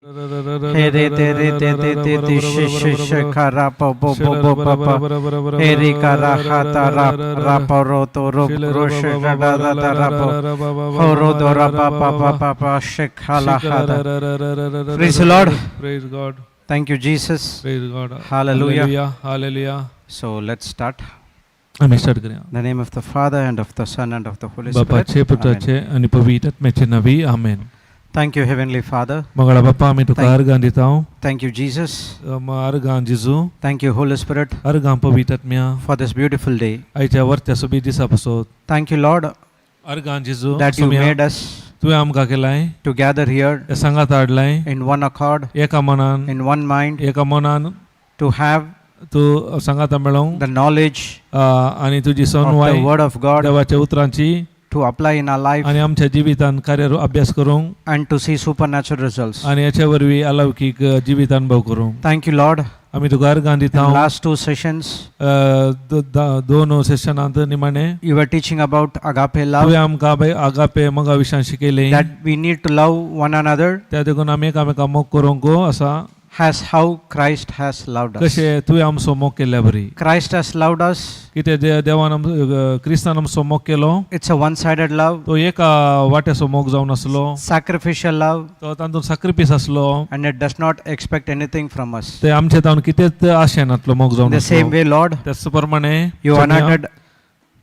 हे रे ते रे ते ते ते ते श श श ख ra प ब ब ब प प हे रे का ra ha ta ra ra प ro to ro ro sh sh da da da ra प ho ro do ra pa pa pa pa pa sh kha la ha da. Praise the Lord. Praise God. Thank you, Jesus. Praise God. Hallelujah. Hallelujah. So let's start. आम्ही start करूया. In the name of the Father and of the Son and of the Holy Spirit. बापाचे Amen. पुत्राचे आणि पवित्र आत्म्याचे नावी आमेन. Thank you, Heavenly Father. Mangala बापा आमी तुका अर्गां दिता. Thank you, Jesus. अर्गां जेजू. Thank you, Holy Spirit, अर्गां पवित्र आत्म्या for this beautiful day. आयच्या वर्त्या सोबीत दिसा पासत. Thank you, Lord, अर्गां जेजू that you Saumya, made us तुवें आमकां केलाय to gather here ह्या सांगात हाडलाय in one accord, एका मनान in one mind, एका मनान to have तूं सांगाता मेळोवंक the knowledge आनी तुजी of the सनवाय Word of God देवाच्या उतरांची to apply in our life आनी आमच्या जिवितान कार्य अभ्यास करूंक and to see supernatural results. आनी हाचे वरवीं अलौकीक जिवीत अनुभव करूंक. Thank you, Lord. आमी तुका अर्गां In दिता. last two sessions, दोन सेशनांत निमाणे you were teaching about agape love, तुवें आमकां बाय आगापे मोगा विशयान शिकयलें that we need to love one another त्या देखून आमी एकामेका मोग करूंक आसा as how Christ has loved us. कशें तुवें आमचो मोग केल्ल्या बरी. Christ has loved us. कितें देवान क्रिस्तान आमचो मोग केलो. It's a one sided love, तो एका वाट्याचो मोग जावन आसलो. Sacrificial love, तो तातूंत sacrifice आसलो. And it does not expect anything from us. ते आमचे तावन कितेंच आशे नातलो मोग In जावन the same आसलो. way, Lord, त्याच प्रमाणे you सोम्या, anointed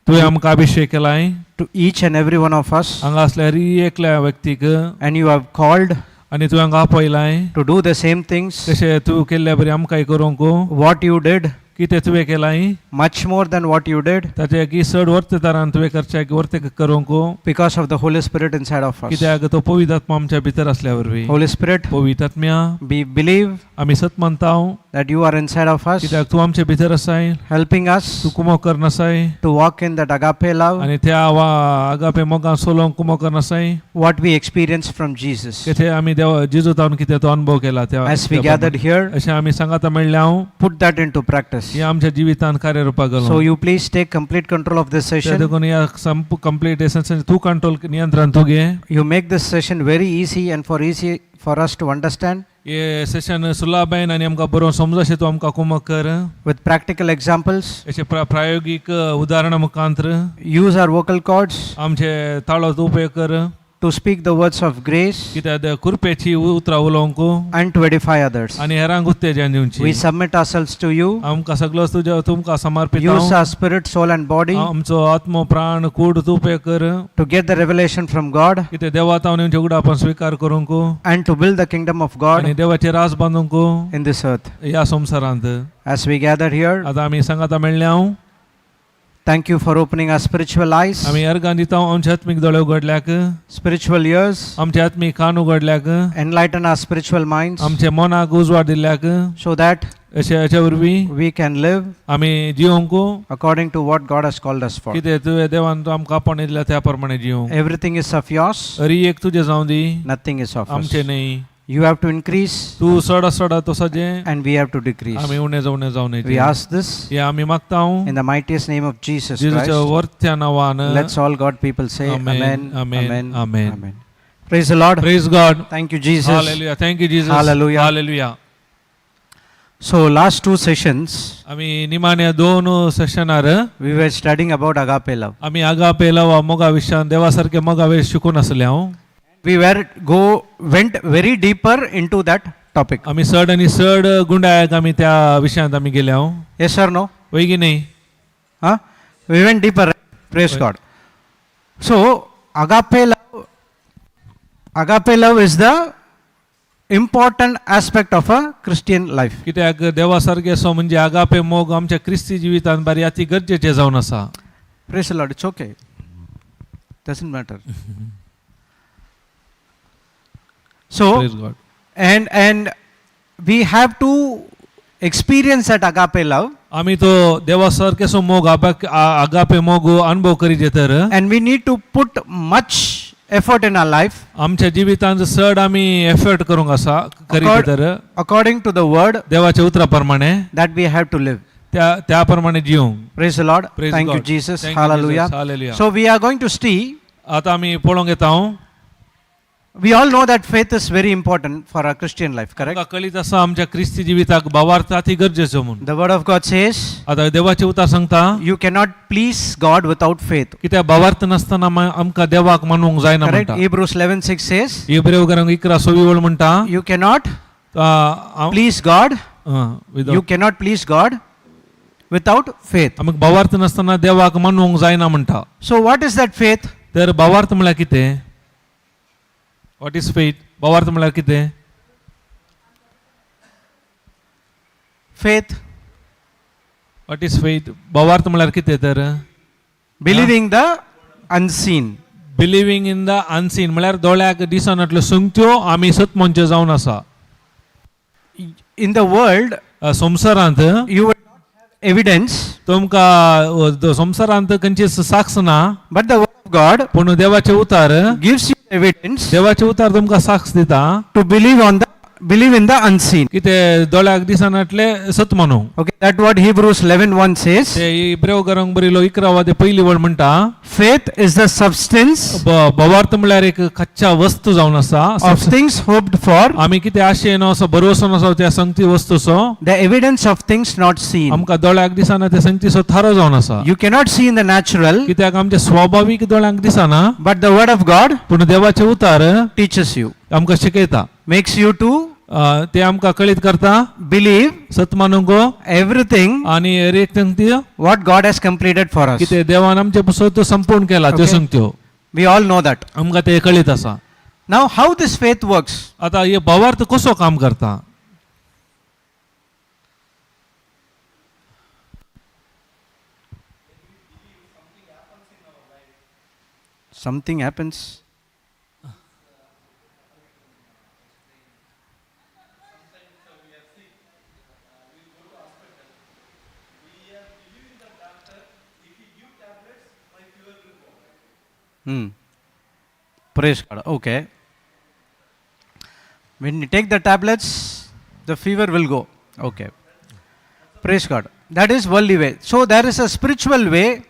तुवें आमकां अभिशेक केलाय to each and every one of us, हांगा आसल्या हर एकल्या व्यक्तीक and you have called आनी तुवें हांगा आपयलाय to do the same things तशें तूं केल्ल्या बरी आमकांय करूंक. What you did, कितें तुवें केलाय much more than what you did, ताचे की चड वर्तेदारान तुवें करच्या की वर्ते करूंक because of the Holy Spirit inside of us. कित्याक तो पवित्र आत्मा आमच्या भितर आसल्या वरवीं. Holy Spirit, पवित्र आत्म्या we believe आमी सत मानता that you are inside of us, कित्याक तूं आमचे भितर आसाय helping us तूं कुमोक करनासाय to walk in that agape love, आनी त्या वा आगापे मोगान सोलोवंक कुमोक करनासाय what we experience from Jesus. कितें आमी देवा जेजू तावन कितें तो अनुभव केला त्या As we त्या gathered here, प्रमाणे. अशें आमी सांगाता मेळ्ळें हांव put that into practice. हें आमच्या जिवितान कार्यरुपाक So घालूं. you please take complete control of this त्या session. देखून ह्या संप कंप्लीट तूं कंट्रोल नियंत्रण तूं घे. You make this session very easy and for easy for us to understand हे सेशन सुलाबायन आनी आमकां बरोवन समजशें तूं आमकां कुमक कर with practical examples. अशें प्रायोगीक उदाहरणां मुखांत्र. Use our vocal cords आमचे ताळो उपयोग कर to speak the words of grace कित्याक कृपेची उतरां उलोवंक and to edify others. आनी हेरांक उत्तेजन We दिवची. Submit ourselves to you. आमकां सगळो तुज्या तुमकां समर्पित. Use our spirit, soul, and body आमचो आत्मो प्राण कूड तूं उपयोग कर to get the revelation from God कितें देवा तावन येवचें उगडा आपण स्विकार करूंक and to build the kingdom of God आनी देवाचें राज बांदूंक in this earth. ह्या संवसारांत. As we gather here, आतां आमी सांगाता मेळ्ळे हांव thank you for opening our spiritual eyes, आमी अर्गां दिता आमचे आत्मीक दोळे उगडल्याक, spiritual ears, आमचे आत्मीक कान उगडल्याक, enlighten our spiritual minds आमचे मनाक उजवाड दिल्ल्याक so that अशें हाचे वरवीं we can live आमी जिवंक according to what God has called us for. कितें तुवें देवान तूं आमकां आपोवणें दिल्या त्या प्रमाणे जिवंक. Everything is of yours, Hari एक तुजें जावं दी, nothing is of us. आमचें न्ही. You have to increase तूं चड चड तो सजें and we have to decrease. आमी उणें जावणें जावं We न्हय ask this हें आमी मागता in the mightiest name of Jesus जेजूच्या Christ. वरत्या नांवान. Let's all God people say Amen, Amen, Amen, Amen, Amen. Amen. Praise the Lord. Praise God. Thank you, Jesus. Hallelujah. Thank you, Jesus. Hallelujah. Hallelujah. So, last two sessions, आमी निमाण्या दोन सेशनार we were studying about agape love. आमी agape वा मोगा विशयान देवा सारके मोगा वेळ शिकून आसले हांव. We were go went very deeper into that topic. आमी चड आनी चड गुंडायक आमी त्या विशयांत आमी गेले हांव. Yes or no? वय की न्ही? Huh? We went deeper, right? Praise Right. God. So agape love is the important aspect of a Christian life. कित्याक देवा सारके असो म्हणजे आगापे मोग आमच्या क्रिस्ती जिवितान बारी अती गरजेचें जावन आसा. Praise the Lord. It's okay. Doesn't matter. So Praise God. and we have to experience that agape love, आमी तो देवा सारके असो मोग आगापे मोग अनुभव करीत तर and we need to put much effort in our life आमच्या जिवितांत चड आमी एफर्ट करूंक आसा करीत तर according to the word देवाच्या उतरा प्रमाणे that we have to live. त्या त्या प्रमाणे जिवंक. Praise the Lord. Praise Thank you, God. Jesus. Thank you, Hallelujah. Jesus. Hallelujah. So we are going to see आता आमी पळोवंक येता हांव. We all know that faith is very important for our Christian life, correct? आमकां कळीत आसा आमच्या क्रिस्ती जिविताक भावार्थ अती गरजेचो म्हणून. The word of God says आतां देवाचें उतर सांगता, you cannot please God without faith. कित्याक भावार्थ नासतना आमकां देवाक मानूंक जायना Correct? म्हणटा. Hebrews 11:6 says इब्रेव घरांक 11:26 वळ म्हणटा, you cannot please God. You cannot please God without faith. आमकां भावार्थ नासतना देवाक मानूंक जायना म्हणटा. So what is that faith? तर भावार्थ म्हळ्यार कितें? What is faith? भावार्थ म्हळ्यार कितें? Faith, what is faith? भावार्थ म्हळ्यार कितें तर? Believing the unseen. Believing in the unseen म्हळ्यार दोळ्याक दिसनातल्यो संगत्यो आमी सतमोनच्यो जावन आसा. In the world, संवसारांत you would not have evidence, तुमकां संवसारांत खंयचीच साक्ष ना, but the word of God पूण देवाचें उतार gives you evidence देवाचें उतार तुमकां साक्ष दिता to believe in the unseen. कितें दोळ्याक दिसनातले सत मानूंक. Okay, that what Hebrews 11:1 says. ते इब्रेव घरांक बरयलो 11 पयली वळ म्हणटा, Faith is the substance भावार्थ म्हळ्यार एक कच्चा वस्तू जावन आसा, of things hoped for, आमी कितें आशेन असो भरवसो आसा त्या संगती वस्तूचो, the evidence of things not seen. आमकां दोळ्याक दिसना त्या संगतीचो थारो जावन आसा. You cannot see in the natural, कित्याक आमच्या स्वाभावीक दोळ्यांक दिसना, but the word of God पूण देवाचें उतार teaches you, आमकां शिकयता, makes you to ते आमकां कळीत करता believe सत मानूंक everything आनी एक संगती what God has completed for us. कितें देवान आमचे पुसत संपूर्ण केला त्यो Okay. संगत्यो. We all know that. आमकां ते कळीत आसा. Now, how this faith works? आतां हे भावार्थ कसो काम करता? Something happens. Hmm. Praise God. Okay. When you take the tablets, the fever will go. Okay. Praise God. That is worldly way. So there is a spiritual way.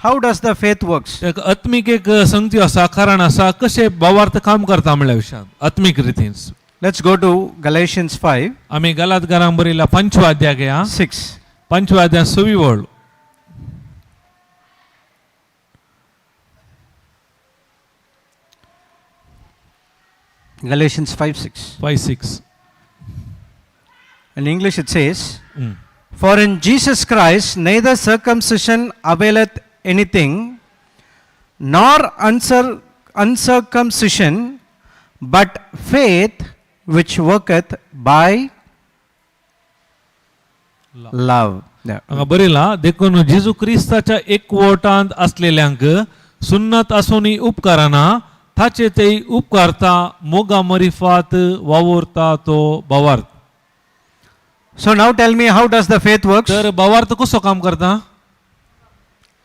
How does the faith works? एक आत्मीक एक संगती आसा, कारण आसा कशें भावार्थ काम करता म्हणल्या विशयान आत्मीक रितीन. Let's go to Galatians 5 आमी गलात घरांक बरयला 5 अध्याय घेया, 6. 5 अध्याय 6 वळ. Galatians 5 6. 5:6. In English it says, For in Jesus Christ neither circumcision availeth anything, nor uncircumcision, but faith which worketh by love. Yeah. हांगा बरयला, देखून जेजू क्रिस्ताच्या एकवटांत असलेल्यांक सुन्नत आसूनय उपकाराना, ताचे ते उपकारता मोगा मरिफात वावुरता तो भावार्थ. So now tell me, how does the faith works? तर भावार्थ कसो काम करता?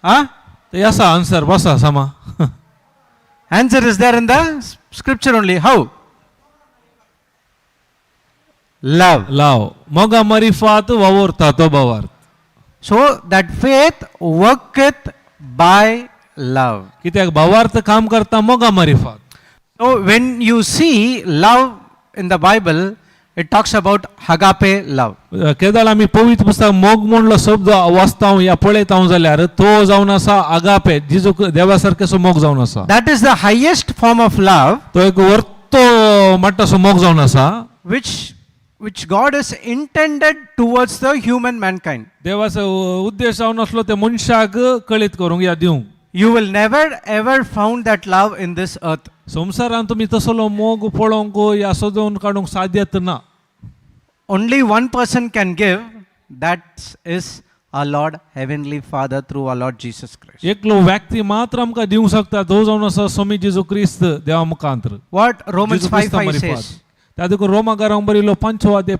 Huh? ते आसा आन्सर बसा सामा. Answer is there in the scripture only. How? Love. लाव मोगा मरिफात वावुरता तो भावार्थ. So that faith worketh by love. कित्याक भावार्थ काम करता मोगा मरिफात. So when you see love in the Bible, it talks about agape love. केदळ आमी पवित्र पुस्तक मोग म्हणलो शब्द वाचता या पळयता जाल्यार तो जावन आसा आगापे, जिजू देवा सारकेसो मोग जावन आसा. That is the highest form of love तो एक वर्तो म्हणटा मोग जावन आसा, which God has intended towards the human mankind. देवाचो उद्देश जावन आसलो ते मनशाक कळीत करूंक या दिवंक. You will never ever found that love in this earth. संवसारांत तुमी तसलो मोग पळोवंक या सोदून काडूंक साध्यत ना. Only one person can give, that is our Lord Heavenly Father through our Lord Jesus Christ. एकलो व्यक्ती मात्र आमकां दिवंक शकता, तो जावन आसा स्वामी जेजू क्रिस्त देवा मुखांत्र. What Romans जेजू 5 क्रिस्ता 5 मारिफात. says. त्या देखून रोमा घरांक बरयलो 5 अध्याय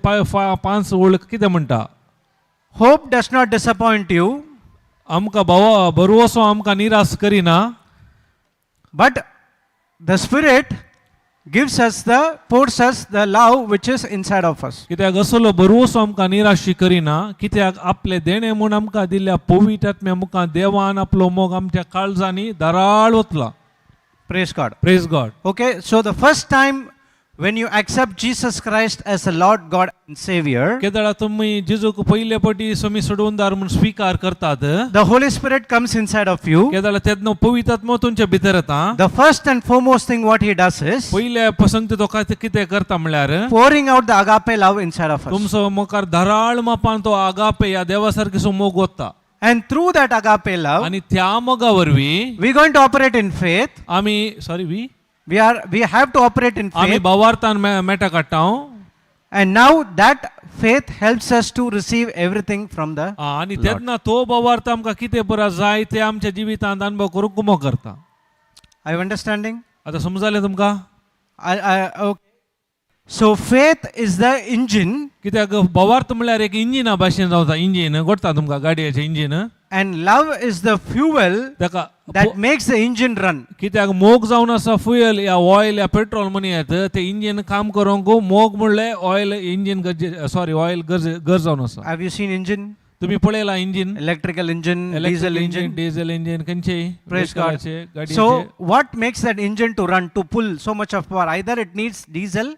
5 वळ कितें म्हणटा? Hope does not disappoint you, आमकां भावा भरवसो आमकां निराश करिना, but the Spirit gives us the pours us the love which is inside of us. कित्याक असलो भरवसो आमकां निराशी करिना, कित्याक आपले देणें म्हूण आमकां दिल्ल्या पवित्र आत्म्या मुखार देवान आपलो मोग आमच्या काळजांनी धाराळ वतला. Praise God. Praise God. Okay, so the first time when you accept Jesus Christ as a Lord God and Savior, केदळा तुमी जेजूक पयले पटी सोमी सोडवणदार म्हूण स्विकार करतात, the Holy Spirit comes inside of you. केदळा तेन्ना पवित्र आत्मो तुमच्या भितर येता. The first and foremost thing what he does is पयले पसंत तो काय कितें करता म्हणल्यार pouring out the agape love inside of us. तुमचो मुखार धाराळ मापान तो आगापे ह्या देवा सारकेसो मोग वता. And through that agape love, आनी त्या मोगा वरवीं we're going to operate in faith. आमी sorry we We have to operate in आमी faith. भावार्थान मेटा काडटा. And now that faith helps us to receive everything from the आनी तेन्ना तो भावार्थ आमकां कितें बरो जाय ते आमच्या जिवितांत अनुभव करूंक कुमो करता. Are you understanding? आतां समजलें तुमकां? Okay. So faith is the engine कित्याक भावार्थ म्हणल्यार एक इंजिना भाशेन जावता. इंजीन गोडटा तुमकां गाडयेचें engine. And love is the fuel ताका that makes the engine run. कित्याक मोग जावन आसा फुयल या ऑयल या पेट्रोल म्हण येत ते इंजीन काम करूंक मोग म्हणलें ऑयल इंजीन गरजे सॉरी ऑयल गरजे गरज जावन आसा. Have you seen engine? तुमी पळयला engine? Electrical engine, diesel engine. Diesel engine खंयचेय Praise God. व्हेकलाचे, गाडयेचे. So what makes that engine to run, to pull so much of power? Either it needs diesel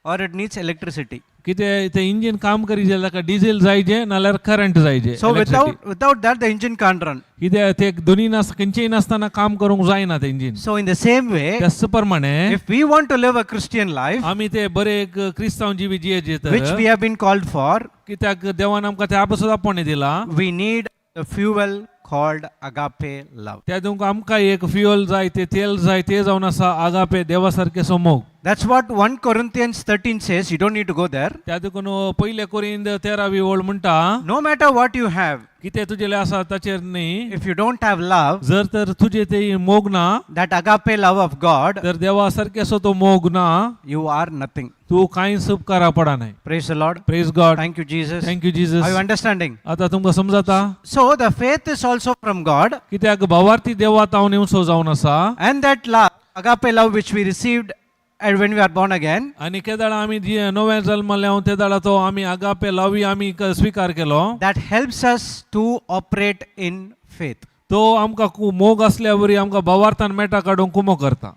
or it needs electricity. कितें ते engine काम करी जाल्यार ताका diesel जायजे नाल्यार current जायजे So electricity. without that the engine can't run. कित्याक ते दोनी नास खंयचेय नासतना काम करूंक जायना ते engine. So in the same way, त्याच प्रमाणे if we want to live a Christian life, आमी ते बरे एक क्रिस्तांव जिवीत जियेत which we have been called for, कित्याक देवान आमकां त्या पासून आपोवणें दिला, we need the fuel called agape love. त्या तुमकां आमकां एक फ्युअल जाय ते तेल जाय ते जावन आसा आगापे देवा सारकें मोग. That's what 1 Corinthians 13 says. You don't need to go there. त्या देखून पयले कोरिंद 13वी ओळ म्हणटा, No matter what you have, कितें तुजेले आसा ताचेर न्ही, if you don't have love, जर तर तुजे ते मोग ना, that agape love of God, तर देवा सारकेसो तो मोग ना, you are nothing. तूं कांयच उपकारा पडा नाय. Praise the Lord. Praise God. Thank you, Jesus. Thank you Jesus. Are you understanding? आतां तुमकां समजता? So the faith is also from God, कित्याक भावार्थी देवा तावन येवचो जावन आसा. And that love, agape love which we received and when we are born again, आनी केदाळा आमी जी नवें जल्मले तेदाळा तो आमी आगापे लावी आमी स्विकार केलो, that helps us to operate in faith. तो आमकां मोग असल्या वरी आमकां भावार्थान मेटा काडूंक कुमो करता.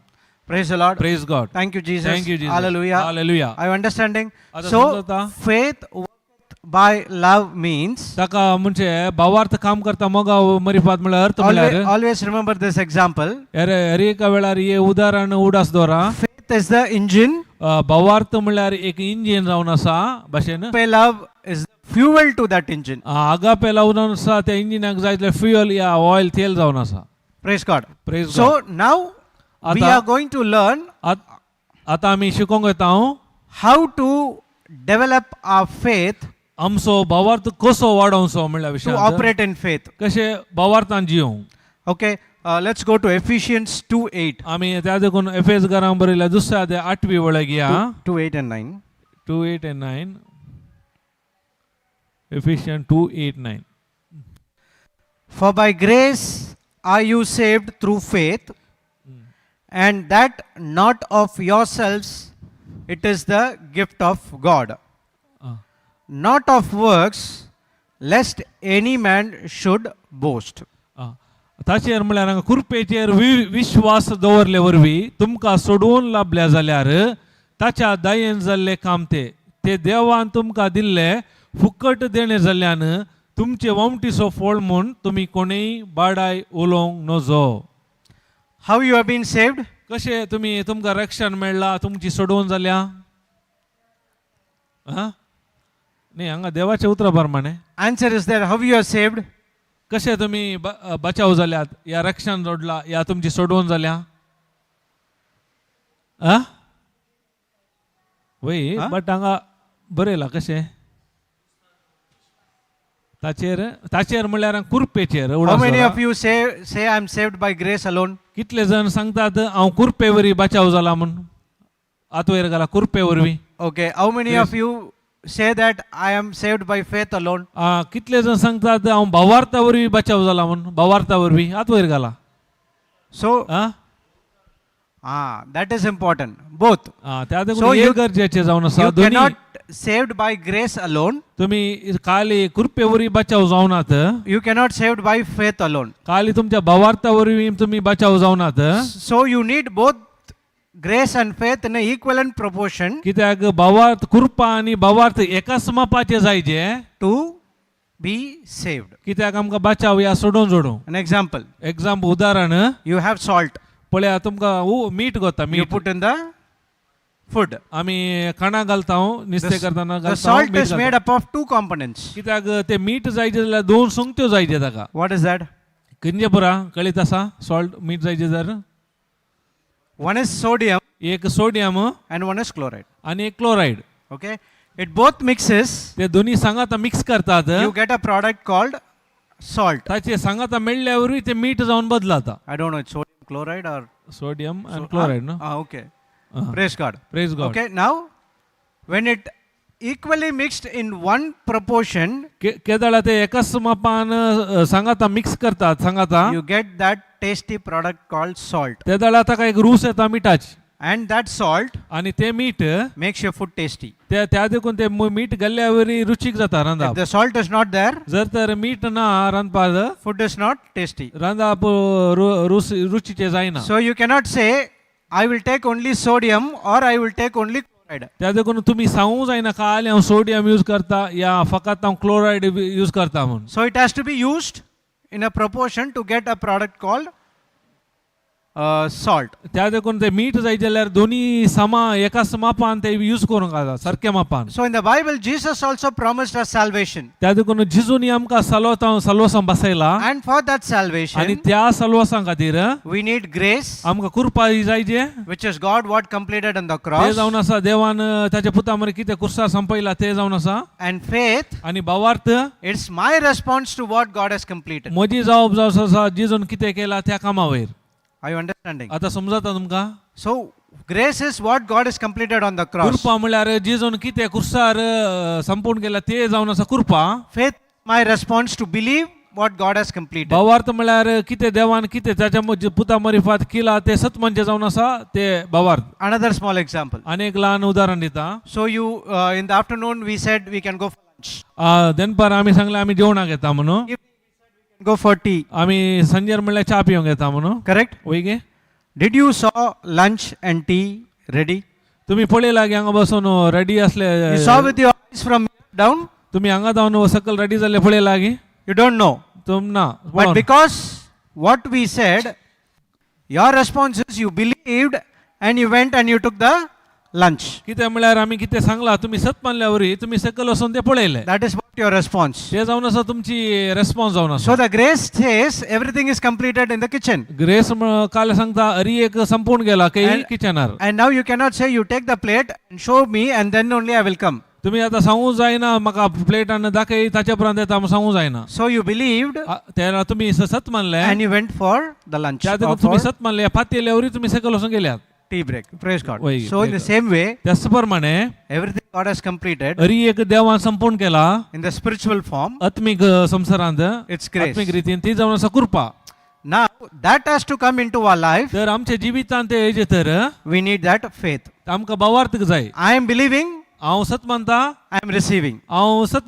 Praise the Lord. Praise God. Thank you, Jesus. Thank you Jesus. Hallelujah. Hallelujah. Are you understanding? आता So समजता? Faith worketh by love means ताका म्हणजे भावार्थ काम करता मोगा मरिफात म्हळ्यार अर्थ always, म्हळ्यार always remember this example. हर एका वेळार हे उदाहरण उडास दवरा. Faith is the engine. भावार्थ म्हळ्यार एक इंजीन जावन आसा भाशेन. Agape love is the fuel to that engine. Agape लावन आसा त्या इंजिनाक जाय तितलें फ्युअल या ऑयल तेल जावन आसा. Praise God. Praise So now we आता- are going to learn आतां आमी शिकोंक येता how to develop our faith आमचो भावार्थ कसो वाडोवचो म्हणल्या to विशयान operate in faith. कशें भावार्थान जियोंक. Okay, let's go to Ephesians 2:8. आमी त्या देखून एफएस घरां बरयल्या दुसऱ्या अध्याय 8वी वळख या. 2:8 and 9. 2:8 and 9. Ephesian 2:8 9. For by grace are you saved through faith, and that not of yourselves, it is the gift of God, not of works, lest any man should boast. ताचेर म्हणल्यार हांगा कृपेचेर विश्वास दवरले वरवीं तुमकां सोडून लाबल्या जाल्यार ताच्या दयेन जाल्ले काम ते ते देवान तुमकां दिल्ले फुकट देणें जाल्ल्यान तुमचे वमटीचो फळ म्हूण तुमी कोणूय बाडाय उलोवंक नजो. How you have been saved? कशें तुमी तुमकां रक्षण मेळ्ळां तुमची सोडोवन जाल्या आं न्ही हांगा देवाच्या उतरा प्रमाणे. Answer is there. How you are saved? कशें तुमी बचाव जाल्यात या रक्षण जोडला या तुमची सोडवण जाल्या आं वय आं? बट हांगा बरयलां कशें ताचेर ताचेर म्हणल्यार कुरपेचेर How उडास many दवरा. Of you say I am saved by grace alone? कितले जण सांगतात हांव कुरपे वरवीं बचाव जाला म्हूण हात वयर घाला कुरपे वरवीं. Okay. How many of you say that I am saved by faith alone? कितले जण सांगतात हांव भावार्था वरवीं बचाव जाला म्हूण भावार्था वरवीं हात वयर घाला. So ah that is important. Both. त्या So देखून हे you- गरजेचें जावन आसा You दोन्ही. cannot saved by grace alone. तुम्ही खाली कृपेवरी बचाव जावनात. You cannot saved by faith alone. खाली तुमच्या भावार्थावरवी तुम्ही बचाव जावनात. So you need both grace and faith in a equivalent proportion कित्याक भावार्थ कृपा आणि भावार्थ एकाच मापाचे जायचे to be saved. कित्याक आमकां बचाव या सोडून जोडूं. An example, example उदाहरण, you have salt, पळया तुमकां मीठ गोता you मीठ put in the food. आमी खाणां घालता नुस्तें करतना The घालता salt मीठ is made घालता. up of two components. कित्याक ते मीठ जायचे जाल्यार दोन सुंगट्यो जायचे ताका. What is that? खंयचे पुरा कळीत आसा सॉल्ट मीठ जायचे जर? One is sodium एक sodium and one is chloride. आनी एक chloride. Okay? It both mixes, ते दोन्ही सांगाता मिक्स करतात. You get a product called salt. ताचे सांगाता मेळ्ळ्यावरवी ते मीठ जावन बदलाता. I don't know, it's sodium chloride or sodium आनी क्लोरायड न्हू. Ah, okay. Praise God. Praise God. Okay, now when it equally mixed in one proportion, केदळा ते एकाच मापान सांगाता मिक्स करतात सांगाता, you get that tasty product called salt. तेदळा ताका एक रूस येता मिठाची. And that salt आनी ते मीठ makes your food tasty. ते त्या देखून ते मीठ घाल्ल्यावरी रुचीक जाता If रांदप. the salt is not there, जर तर मीठ ना रांदपाक, food is not tasty. रांदप रुचीचें जायना. So you cannot say, I will take only sodium or I will take only chloride. त्या देखून तुमी सांगूंक जायना खाली हांव सोडियम यूज करता या फकत हांव क्लोरायड यूज करता म्हूण. So it has to be used in a proportion to get a product called salt. त्या देखून ते मीठ जाय जाल्यार दोन्ही समा एकाच मापान ते यूज करूंक जाता सारक्या मापान. So in the Bible, Jesus also promised us salvation. त्या देखून जिजूनी आमकां साल्वातां साल्वासां बसयला. And for that आनी salvation, त्या साल्वासां खातीर we need grace, आमकां कृपा ही जायचे, which is God what completed on the ते cross, जावन आसा देवान ताच्या पुता मरे कितें कुर्सार संपयला ते जावन आसा. and faith. आनी भावार्थ It's my response to what God has completed. म्हजी जबाब जावन आसा जिजून कितें केला त्या कामा वयर. Are you understanding? आतां समजता तुमकां? So grace is what God has completed on the cross. कृपा म्हळ्यार जिजून कितें कुर्सार संपूर्ण केला ते जावन आसा कृपा. Faith, my response to believe what God has completed. भावार्थ म्हळ्यार कितें देवान कितें ताच्या पुता मरिफात केला ते सत म्हणजे जावन आसा ते भावार्थ. Another small example. आनी एक ल्हान उदाहरण दिता. So you in the afternoon we said we can go for lunch, दनपार आमी सांगलें आमी जेवणाक येता म्हणून. we can go for tea. आमी सांजेर म्हणल्यार च्या पिवंक येता म्हणून. Correct? वय गे? Did you saw lunch and tea ready? तुमी पळयला की हांगा बसून रेडी असले? You saw with your eyes from down? तुमी हांगा जावन सकयल रेडी जाल्ले पळयला की? You don't know. तुम ना But पळोवन. Because what we said, your response is you believed and you went and you took the lunch. कितें म्हळ्यार आमी कितें सांगला तुमी सत मानल्यावरी तुमी सकयल वचून ते पळयले. That is what your response. ते जावन आसा तुमची रेस्पॉन्स जावन आसा. So the grace says everything is completed in the kitchen. Grace काल सांगता अरी एक संपूर्ण गेला काही किचनार. And now you cannot say you take the plate and show me and then only I will come. तुम्ही आता सांगू जायना म्हाका प्लेटान दाखय ताच्या उपरांत येता म्हूण सांगू जायना. So you believed तेन्ना तुमी सत मानले and you went for the lunch त्या or देखून तुमी for सत मानले पातयेल्यावरी तुमी सकयल वचून गेल्यात. Tea break. Praise God. Oy, So in the praise same way, त्याच प्रमाणे everything God has completed अरी एक देवान संपूर्ण केला in the spiritual form, आत्मीक संवसारांत, it's grace. आत्मीक रितीन ती जावन आसा कृपा. Now that has to come into our life. तर आमच्या जिवितांत ते येयचें तर We need that faith. आमकां भावार्थीक जाय. I am believing, हांव सत मानता. I am receiving. हांव सत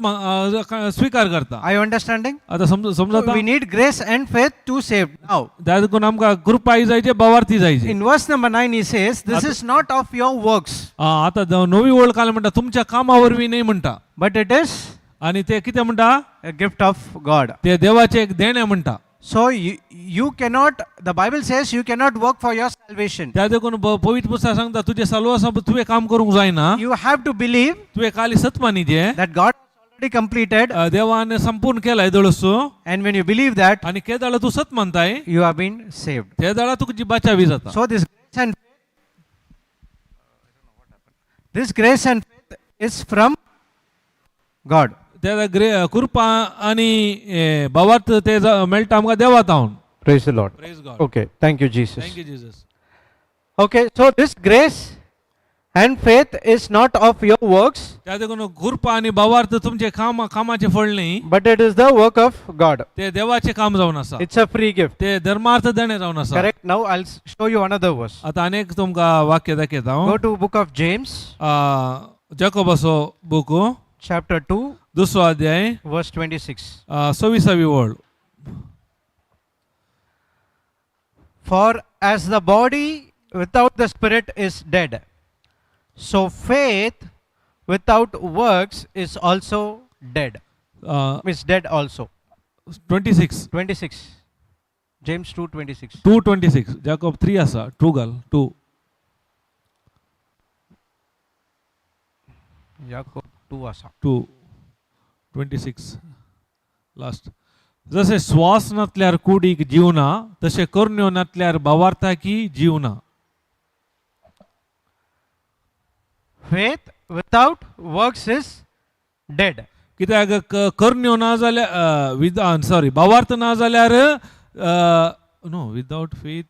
स्विकार करता. Are you understanding? आता समजता? We need grace and faith to save now. त्या देखून आमकां कृपाय जायचे भावार्थी जायचे. In verse number 9, he says, "This is not of your works, आता नवी ओळ काल म्हणटा तुमच्या कामा वरवीं न्हय म्हणटा, but it is आनी ते कितें म्हणटा? a gift of God." ते देवाचें एक देणें म्हणटा. So you cannot, the Bible says, you cannot work for your salvation. त्या देखून पवित्र पुस्तक सांगता तुजें साल्वासां तुवें काम करूंक जायना. You have to believe तुवें खाली सत मानिजे that God has already completed, देवान संपूर्ण केलाय दळसो. And when you believe that, आनी केदाळा तूं सत मानताय, you have been saved. ते दाळा तुका जी बाचावी जाता. So this grace and faith is from God. ते ग्रे कृपा आनी भावार्थ ते मेळटा आमकां देवा तावन. Praise the Lord. Praise God. Okay, thank you, Jesus. Thank you Jesus. Okay, so this grace and faith is not of your works, त्या देखून कृपा आनी भावार्थ तुमचे काम कामाचें फळ न्ही, but it is the work of God. ते देवाचें काम जावन आसा. It's a free gift. ते धर्मार्थ देणें जावन आसा. Correct? Now I'll show you another verse. आतां अनेक तुमकां वाक्य दाखयता हांव. Go to book of James, जाकोबाचो बूक chapter 2, दुसरो अध्याय verse 26. सव्वीसावी वळ. For as the body without the spirit is dead, so faith without works is also dead. Is dead also. 26. 26. James 2:26. 2:26. Jacob 3 आसा, टू घाल 2. Jacob 2 asa. 2:26 last. जसे श्वास नातल्यार कुडीक जीव ना, तशें करण्यो नातल्यार भावार्थाकी जीव ना. Faith without works is dead. कित्याक करण्यो ना जाल्यार विद सॉरी भावार्थ ना जाल्यार, no, without faith.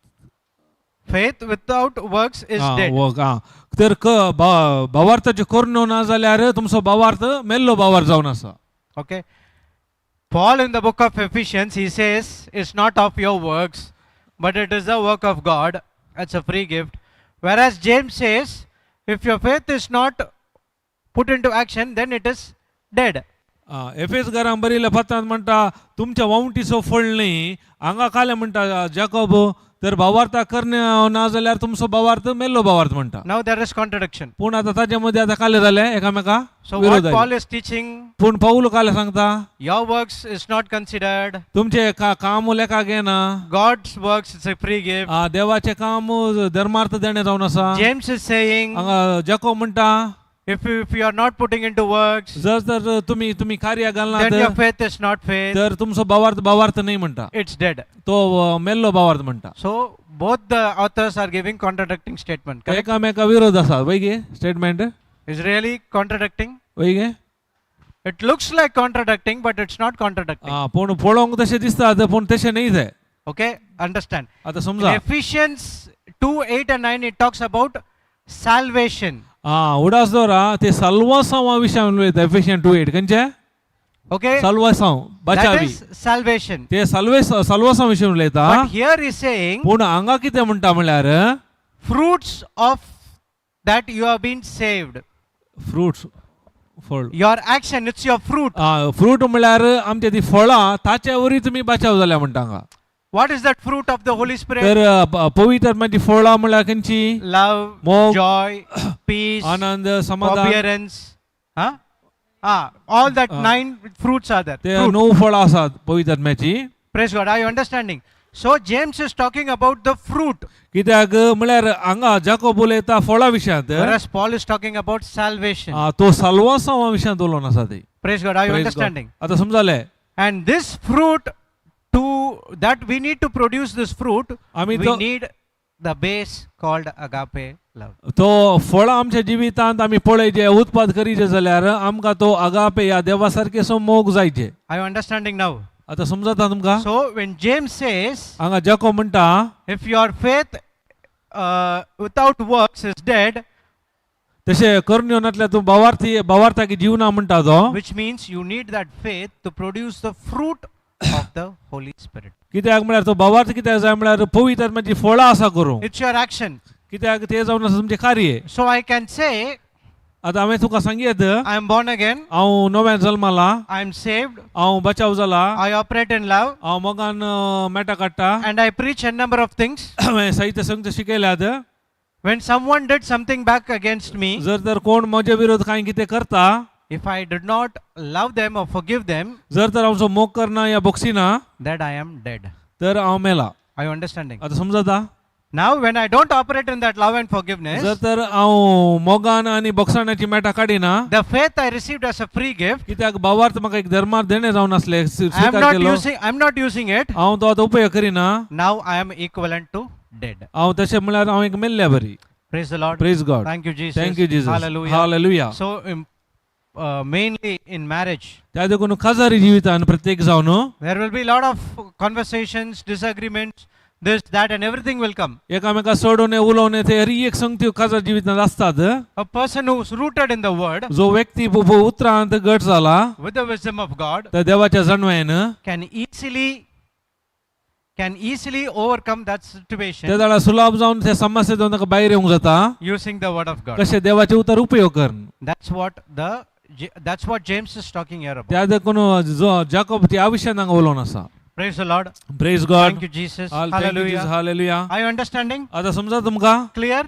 Faith without works is dead. Work आं तर भावार्थाच्यो करण्यो ना जाल्यार तुमचो भावार्थ मेल्लो भावार्थ जावन आसा. Okay. Paul in the book of Ephesians, he says, it's not of your works, but it is the work of God. It's a free gift. Whereas James says, if your faith is not put into action, then it is dead. F S घरान बरयल्ल्या पत्रांत म्हणटा तुमच्या वावंटीचो फळ न्ही. हांगा काले म्हणटा जाकोब तर भावार्था करणे ना जाल्यार तुमचो भावार्थ मेल्लो भावार्थ म्हणटा. Now there is contradiction. पूण आतां ताजे मदीं आतां काले जाले एकामेका So विरोध what आयलो. Paul is teaching, पूण पावल काले सांगता your works is not considered. तुमचे काम लेखाक येना. God's works is a free gift. देवाचें काम धर्मार्थ देणें जावन आसा. James is saying, हांगा जाकोब म्हणटा if you are not putting into works, जर तर तुमी तुमी कार्य घालना then your faith is not faith. तर तुमचो भावार्थ भावार्थ न्ही म्हणटा. It's dead. तो मेल्लो भावार्थ म्हणटा. So both the authors are giving contradicting statement. Correct? एकामेका विरोध आसा वय गे statement. Is really contradicting? वय गे. It looks like contradicting, but it's not contradicting. पूण पळोवंक तशें दिसता पूण तशें न्ही तें. Okay, understand. आतां In समजा. Ephesians 2 8 and 9, it talks about salvation. आं उडास दवर ते साल्वासांवा विशयान उलयता एफिशियन 2:8 खंयचे? Okay, साल्वासांव that बचावी. is salvation. ते साल्वासांव विशय उलयता. But here is saying पूण हांगा कितें म्हणटा म्हणल्यार fruits of that you have been saved. Fruits फळ. Your action, it's your fruit. Fruit म्हणल्यार आमचे ती फळां ताचे वरी तुमी बचाव जाल्या म्हणटा हांगा. What is that fruit of the Holy Spirit? तर पवित्र आत्म्याची फळां म्हणल्यार खंयची? Love, मोग, joy, peace, आनंद, समाधान. forbearance. Huh? Ah, all that 9 fruits are there. ते Fruit. णव फळां आसात पवित्र आत्म्याची. Praise God. Are you understanding? So James is talking about the fruit, कित्याक म्हणल्यार हांगा जाकोब उलयता फळां विशयांत, whereas Paul is talking about salvation. तो साल्वासांवा विशयांत उलोवन आसा ती. Praise God. Are you Praise God. understanding? आतां समजालें. And this fruit, to that we need to produce this fruit, आमी we तो need the base called agape love. तो फळां आमच्या जिवितांत आमी पळयचे उत्पाद करीचे जाल्यार आमकां तो आगापे ह्या देवा सारकेसो मोग जायचे. Are you understanding now? आतां समजता तुमकां? So when James says, हांगा जाकोब म्हणटा if your faith without works is dead, तशें करण्यो नातल्यार तूं भावार्थी भावार्थाक जीवना म्हणटा तो, which means you need that faith to produce the fruit of the Holy Spirit. कित्याक म्हळ्यार तो भावार्थ कित्याक जाय म्हळ्यार पवित्र आत्म्याची फळां आसा करूंक. It's your action. कित्याक ते जावन आसा तुमचें कार्य. So I can say, आतां हांवें तुका सांगयत I am born again, हांव नव्यान जल्माला, I am saved, हांव बचाव जाला, I operate in love, हांव मोगान मेटा काडटा, and I preach a number of things. हांवें साहित्य संगत शिकयल्यात. When someone did something back against me, जर तर कोण म्हजे विरोध कांय कितें करता, if I did not love them or forgive them, जर तर हांव मोग करना या बोक्सिना, that I am dead. तर हांव मेला. Are you understanding? आतां समजता? Now, when I don't operate in that love and forgiveness, जर तर हांव मोगान आनी बोक्साणाची मेटा काडिना, the faith I received as a free gift, कित्याक भावार्थ म्हाका एक धर्मार देणें जावन आसलें, I am स्विकार not केलो, using. I am not using it. हांव तो आतां उपयोग करिना. Now I am equivalent to dead. हांव तशें म्हणल्यार हांव एक मेल्ल्या बरी. Praise the Lord. Praise God. Thank you, Jesus. Thank you Jesus. Hallelujah. Hallelujah. So, mainly in marriage, त्या देखून काजारी जिवितान प्रत्येक जावन there will be a lot of conversations, disagreements, this, that, and everything will come. एकामेका सोडवणे उलोवणे ते हरी एक संगती काजार जिवितांत आसतात. A person who is rooted in the word जो व्यक्ती उतरांत गट जाला with the wisdom of God तर देवाच्या जाणवायेन can easily can easily overcome that situation ते जाल्यार सुलाभ जावन त्या समस्या जावन ताका भायर येवंक जाता using the word of God. कशें देवाचे उतर उपयोग करून. That's what James is talking here about. त्या देखून जो जाकोब त्या विशयान हांगा उलोवन आसा. Praise the Lord. Praise God. Thank you, Jesus. Hallelujah. Hallelujah. Are you understanding? आता समजा तुमकां? Clear?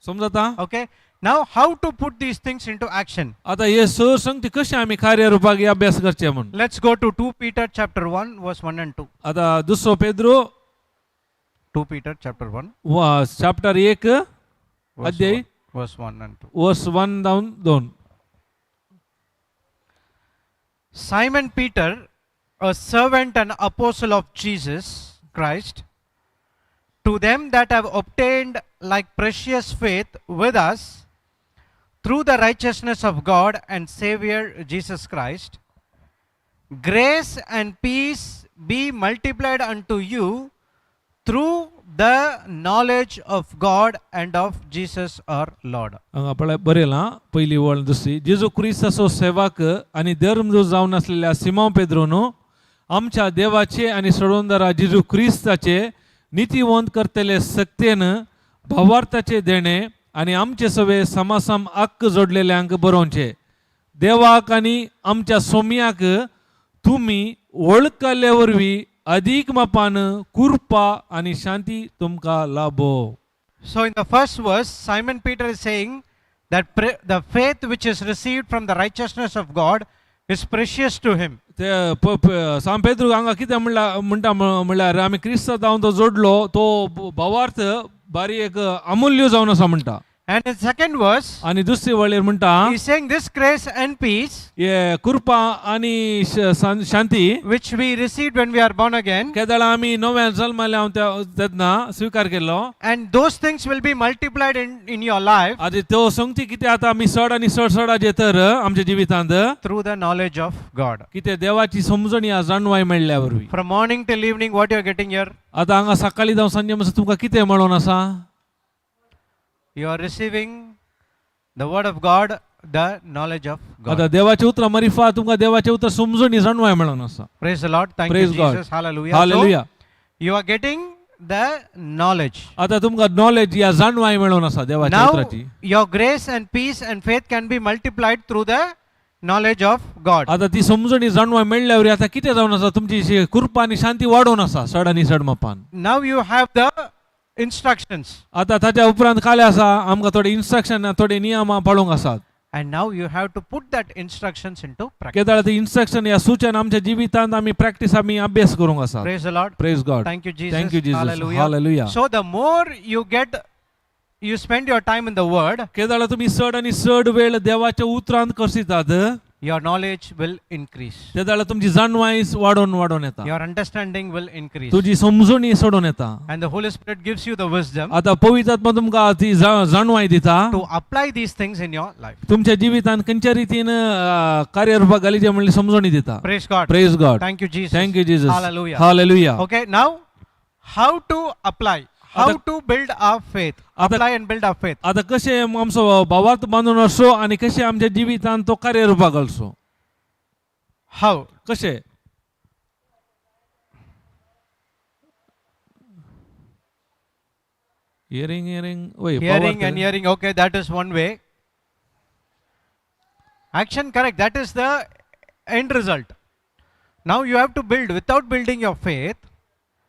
समजता? Okay. Now, how to put these things into action? आता हे सर संगती कशें आमी कार्य रुपाक हे अभ्यास करचे म्हूण. Let's go to 2 Peter chapter 1, verse 1 and 2. आता दुसरो Pedro 2 Peter chapter 1, chapter 1 verse अध्याय 1, verse 1 and 2. वर्स 1 जावन 2. Simon Peter, a servant and apostle of Jesus Christ, to them that have obtained like precious faith with us through the righteousness of God and Savior Jesus Christ, grace and peace be multiplied unto you through the knowledge of God and of Jesus our Lord. हांगा पळय बरयलां पयली वळ दुसरी जेजू क्रिस्ताचो सेवक आनी धर्मदूत जावन आसलेल्या सिमांव पेद्रोन आमच्या देवाचे आनी सोडवणदारा जेजू क्रिस्ताचे नितीवंत करतले सक्तेन भावार्थाचे देणे आनी आमचे सवे समासम हक्क जोडलेल्यांक बरोवचे देवाक आनी आमच्या सोम्याक तुमी वळखल्ले वरवीं अदीक मापान कृपा आनी शांती तुमकां लाभो. So, in the first verse, Simon Peter is saying that the faith which is received from the righteousness of God is precious to him. ते सांत पेद्रू हांगा कितें म्हणला म्हणटा म्हणल्यार आमी क्रिस्तांव जावन तो जोडलो तो भावार्थ बारी एक अमूल्य जावन आसा म्हणटा. And in second verse, आनी दुसरी वळेर म्हणटा he's saying this grace and peace हे कृपा आनी शांती which we received when we are born again, केदळा आमी नव्या जल्माले हांव तेन्ना स्विकार केल्लो. and those things will be multiplied in your life आनी त्यो संगती कितें आतां आमी चड आनी चड चडाचे तर आमच्या जिवितांत through the knowledge of God. कितें देवाची समजणी जाणवाय मेळ्ळ्या वरवीं. From morning till evening, what you are getting here? आतां हांगा सकाळी जावं सांजे म्हणसर तुमकां कितें मेळोन आसा? You are receiving the word of God, the knowledge of God. आतां देवाचे उतरां मरिफा तुमकां देवाचे उतर समजून जाणवाय मेळोन आसा. Praise the Lord. Thank Praise you, God. Jesus. Hallelujah. So, hallelujah. you are getting the knowledge. आतां तुमकां नॉलेज या जाणवाय मेळोन आसा देवाच्या Now, उतराची. your grace and peace and faith can be multiplied through the knowledge of God. आतां ती समजणी जाणवाय मेळ्ळ्या वरवीं आतां कितें जावन आसा तुमची कृपा आनी शांती वाडोवन आसा चड आनी चड मापान. Now you have the instructions. आतां ताच्या उपरांत काले आसा आमकां थोडे इन्स्ट्रक्शन थोडे नियमां पाळूंक आसात. And now you have to put that instructions into practice. केदाळ ती इन्स्ट्रक्शन या सूचना आमच्या जिवितांत आमी प्रॅक्टीस आमी अभ्यास करूंक आसात. Praise the Lord. Praise God. Thank you, Jesus. Thank you, Jesus. Hallelujah. Hallelujah. So the more you get, you spend your time in the Word, केदाळ तुमी चड आनी चड वेळ देवाच्या उतरांत करसितात your knowledge will increase. तेदाळ तुमची जाणवाय वाडोवन वाडोवन येता. Your understanding will increase. तुजी समजणी सोडून येता. And the Holy Spirit gives you the wisdom आतां पवित्र आत्मा तुमकां ती जाणवाय दिता to apply these things in your life. तुमच्या जिवितांत खंयच्या रितीन कार्यरुपाक घालीचे म्हणली समजणी दिता. Praise God. Praise God. Thank you, Jesus. Thank you Jesus. Hallelujah. Hallelujah. Okay, now how to apply? How to build our faith? Apply and build our faith. आतां कशें आमचो भावार्थ बांदून असो आनी कशें आमच्या जिवितांत तो कार्यरुपाक घालचो How? कशें? हियरींग हियरींग वय Hearing and hearing. Okay, that is one way. Action, correct. That is the end result. Now you have to build. Without building your faith,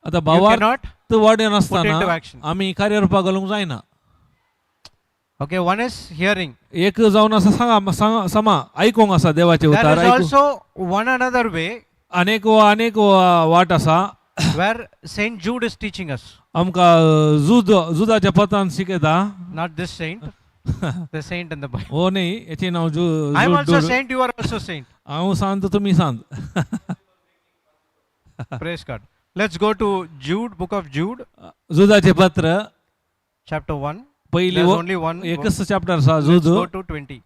आतां you भावार्थ cannot वाडय put into नासतना action. आमी कार्यरुपाक घालूंक जायना. Okay, one is hearing. एक जावन आसा सांगा सांगा समा आयकूंक आसा देवाचे There उतार is आयकूंक also one another way अनेक अनेक वाट आसा where Saint Jude is teaching us. आमकां जुद जुदाच्या पत्रान शिकयता. Not this saint, the saint in the Bible. हो न्ही हेचें नांव I am also जूद. saint, you are also saint. हांव सांत तुमी सांत. Praise God. Let's go to Jude, book of Jude, जुदाचें पत्र chapter 1. पयली There's only one. एकच चॅप्टर आसा Let's जुद go to 20.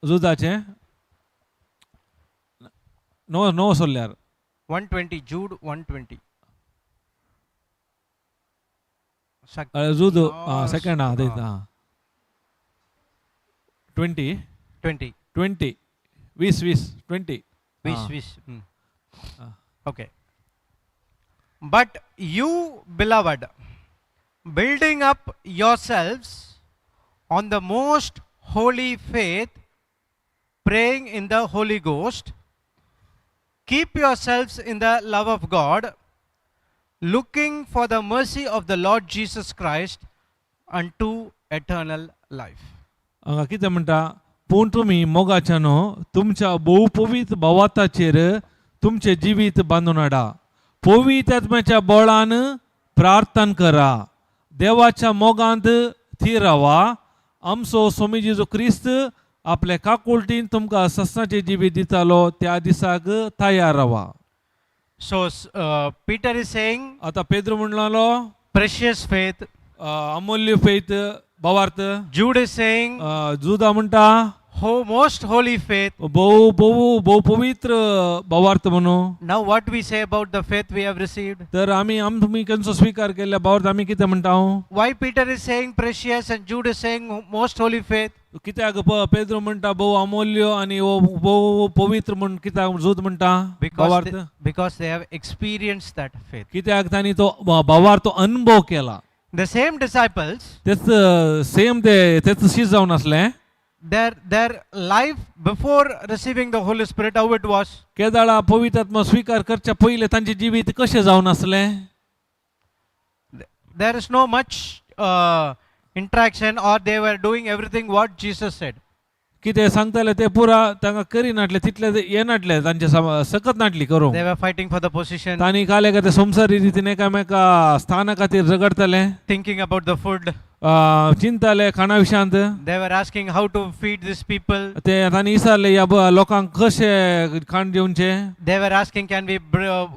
जुदाचें णव णव सोडल्यार 120, Jude 120. जुद सेकंड आहा थंय 20 20. 20 20 20 20 Vis, vis. Ah. Okay. But you, beloved, building up yourselves on the most holy faith, praying in the Holy Ghost, keep yourselves in the love of God, looking for the mercy of the Lord Jesus Christ unto eternal life. हांगा कितें म्हणटा, पूण तुमी मोगाच्यानो तुमच्या भोव पवित्र भावार्थाचेर तुमचें जिवीत बांदून हाडा, पवित्र आत्म्याच्या बळान प्रार्थना करा, देवाच्या मोगांत थीर रावा. आमचो स्वामी जेजू क्रिस्त आपल्या काकुळटीन तुमकां सस्नाचें जिवीत दितालो त्या दिसाक तयार रावा. So, Peter is saying, आतां पेद्रू म्हणलो, precious faith. अमूल्य फेत, भावार्थ. Jude is saying, जुदा म्हणटा, most holy faith. भोव भोव भोव पवित्र भावार्थ म्हणून. Now, what we say about the faith we have received? तर आमी आम तुमी खंयचो स्विकार केल्ल्या भावार्थ आमी कितें म्हणटा? Why Peter is saying precious and Jude is saying most holy faith? कित्याक पेद्रो म्हणटा भोव अमूल्य आनी हो भोव पवित्र म्हण कित्याक जूद म्हणटा Because भावार्थ? Because they have experienced that faith. कित्याक तांणी तो भावार्थ अनुभव केला. The same disciples, तेच सेम ते तेच शीत जावन आसलें. their life before receiving the Holy Spirit, how it was? केदाळा पवित्र आत्मा स्विकार करच्या पयलें तांचें जिवीत कशें जावन आसलें? There is no much interaction, or they were doing everything what Jesus said. कितें सांगताले ते पुरा तांकां करिनाटले, तितले ते येनाटले, तांचे सकत नाटली करूंक. They were fighting for the position, तांणी काले का ते संवसारी रितीन एकामेका स्थाना खातीर झगडताले, thinking about the food. चिंताले खाणा विशयांत. They were asking how to feed these people. ते तांणी विचारले ह्या लोकांक कशें खाण दिवचें. They were asking, can we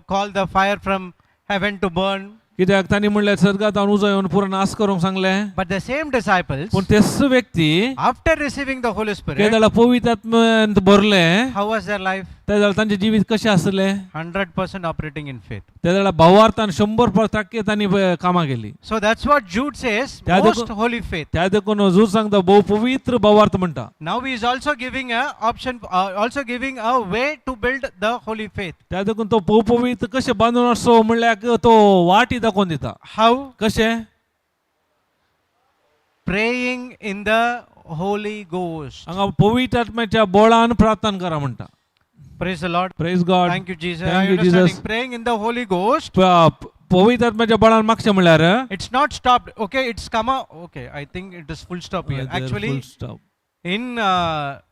call the fire from heaven to burn? कित्याक तांणी म्हणलें सर्गात हांव उजो येवन पुरो नाश करूंक सांगलें. But the same disciples, पूण तेच व्यक्ती after receiving the Holy Spirit, केदळा पवित्र आत्म्यांत भरले, how was their life? तेदळा तांचें जिवीत कशें आसलें? 100% operating in faith. तेदळा भावार्थान 100% तांणी कामां केली. So that's what Jude says, त्या most देखून- holy faith. त्या देखून जूद सांगता भोव पवित्र भावार्थ म्हणटा. Now he is also giving a option, also giving a way to build the holy faith. त्या देखून तो भोव पवित्र कशें बांदून आसचो म्हणल्यार तो वाटी दाखोवन दिता. How? कशें? Praying in the Holy Ghost. हांगा पवित्र आत्म्याच्या बळान प्रार्थना करा म्हणटा. Praise the Lord. Praise God. Thank you, Jesus. Thank Are you you, Jesus. understanding? Praying in the Holy Ghost. पवित्र आत्म्याच्या बळान मागचें म्हणल्यार It's not stopped. Okay, it's comma. Okay, I think it is full stop here. Actually, stop. in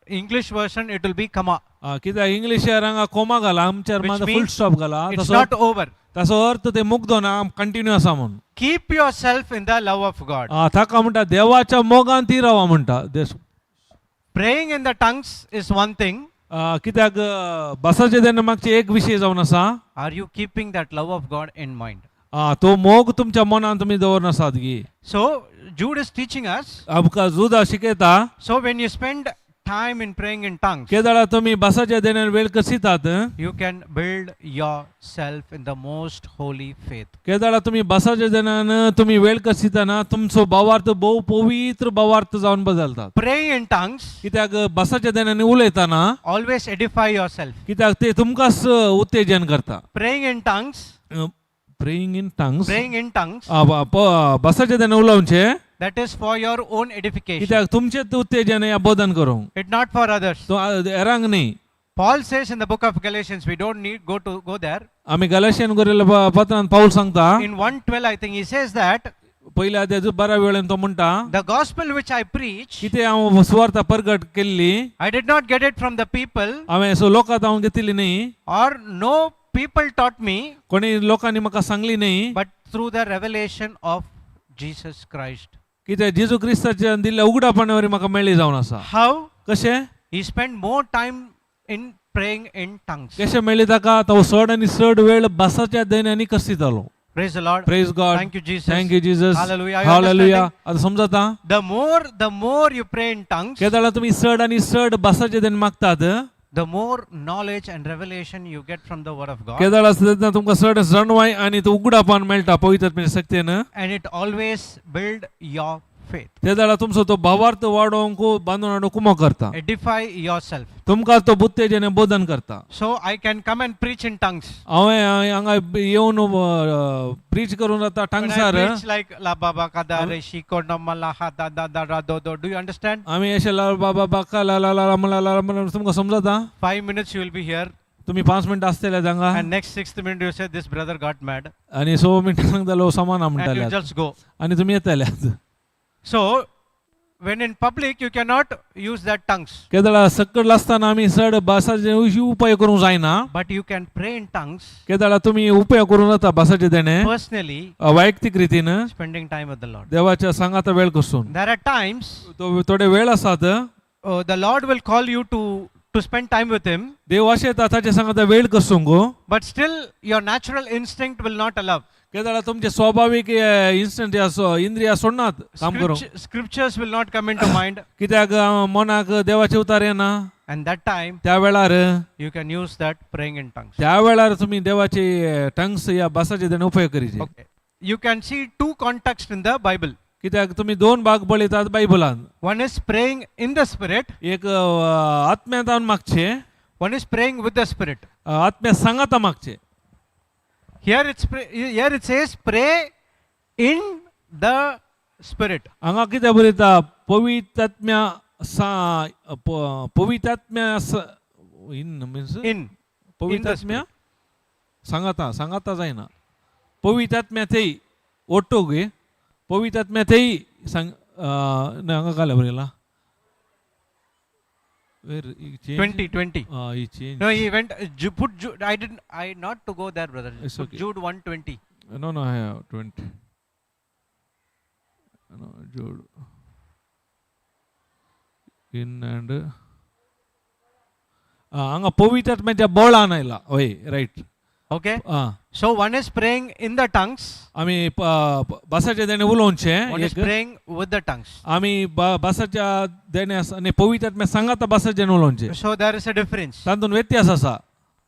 English version, it will be comma. कित्याक इंग्लिशार हांगा coma घाला, आमच्यार Which मात फुल means stop घाला. it's तसो not over. ताचो अर्थ ते मुग्दो ना, कंटिन्यू आसा म्हणून. Keep yourself in the love of God. ताका म्हणटा देवाच्या मोगान ती रावा म्हणटा. Praying in the tongues is one thing. कित्याक भासाचे तेन्ना मागचे एक विशय जावन आसा. Are you keeping that love of God in mind? तो मोग तुमच्या मनान तुमी दवरन आसात की? So Jude is teaching us. आमकां जुदा शिकयता. So when you spend time in praying in tongues, केदाळा तुमी भासाच्या देण्यान वेळ कसितात, you can build yourself in the most holy faith. केदाळा तुमी भासाच्या देण्यान तुमी वेळ कसितना तुमचो भावार्थ भोव पवित्र भावार्थ जावन बदलतात. Praying in tongues, कित्याक भासाच्या देण्यान उलयतना always edify yourself. कित्याक ते तुमकांच उत्तेजन करता. Praying in tongues, praying in tongues, praying in tongues, भासाच्या देण्यान उलोवचें, that is for your own edification. कित्याक तुमचेच उत्तेजन या बोधन करूंक, It not for others. तो हेरांक न्ही. Paul says in the book of Galatians, we don't need go there. आमी गलाशियन गोरेल्या पत्रान पाऊल सांगता, In 1:12, I think he says that पयल्या अध्याय 12 वेळेन तो म्हणटा, the gospel which I preach, कितें हांव सुवार्ता परगट केल्ली, I did not get it from the people, हांवें सो लोकांत हांव घेतिल्ली न्ही, or no people taught me, कोणी लोकांनी म्हाका सांगली न्ही, but through the revelation of Jesus Christ. कितें जेजू क्रिस्ताच्या दिल्ल्या उगडापणावर म्हाका मेळ्ळी जावन आसा. How? कशें? He spent more time in praying in tongues. कशें मेळ्ळी ताका? तो चड आनी चड वेळ भासाच्या दैन्यांनी कसितालो. Praise the Lord. Praise God. Thank you, Jesus. Thank you, Jesus. Hallelujah. Are you hallelujah. understanding? आतां समजता? The more you pray in tongues, केदाळा तुमी चड आनी चड भासाचे देण मागतात, the more knowledge and revelation you get from the Word of God. केदाळा तेन्ना तुमकां चड जाणवाय आनी तो उगडापण मेळटा पवित्र आत्म्याच्या शक्तीन. And it always build your faith. ते जाल्यार तुमचो तो भावार्थ वाडोवंक बांदून हाडूंक कुमो करता. Edify yourself. तुमकां तो बुत्तेजेने बोधन करता. So I can come and preach in tongues. हांवें हांगा येवन प्रीच करून जाता When I टांगसार. Preach like la baba kada re shi ko na ma la ha da da da ra do do. Do you understand? आमी अशें ला बाबा बाका ला ला ला ला ला ला तुमकां समजता? 5 minutes you will be here, तुमी 5 मिनटां आसतले जांगा. And next sixth minute you say this brother got mad, आनी 6 मिनटां सांगतालो समान and you म्हणटाले just go. आनी तुमी येतले. So when in public you cannot use that tongues, केदळा सकयल आसतना आमी चड भासाचे उपाय करूंक जायना. But you can pray in tongues केदळा तुमी उपाय करूंक जाता भासाचे देणे personally, वैयक्तीक रितीन spending time with the Lord. देवाच्या सांगाता वेळ कसून. There are times थोडे वेळ आसात the Lord will call you to spend time with Him, देव अशें येता ताचे सांगाता वेळ कसूंक, but still your natural instinct will not allow. केदळा तुमचे स्वाभावीक इन्स्टंट इंद्रिया सोडनात काम करूंक. Scriptures will not come into mind, कित्याक मनाक देवाचे उतार येना. And that time त्या वेळार you can use that praying in tongues. त्या वेळार तुमी देवाचे टंग्स या भासाचे देणे उपयोग करीचे. Okay. You can see two contexts in the Bible. कित्याक तुमी दोन भाग पळयतात बायबलान. One is praying in the Spirit, एक आत्म्यांतावन मागचे, one is praying with the Spirit. आत्म्या सांगाता मागचे. Here it says pray in the Spirit. हांगा कितें बरयता पवितात्म्या सा पवितात्म्या इन मिन्स In. पवितात्म्या सांगाता सांगाता जायना पवितात्म्या थंय ओट्टो गे पवितात्म्या थंय सांग ना हांगा घाल्या बरयला Where he change? 20, 20. Ah, he changed. No, he went. Put Jude. I didn't. I not to go there, brother. It's Put okay. Jude 1:20. No, I have 20. No, Jude. In and. हांगा पवित्रात्म्याच्या बळान आयला हय रायट. Okay. आं. So one is praying in the tongues. आमी भासाच्या देणे उलोवचें One is एक praying with the tongues. आमी भासाच्या देणे आनी पवित्रात्म्या सांगाता भासाच्या देणे उलोवचें. So there is a difference. तातूंत व्यत्यास आसा.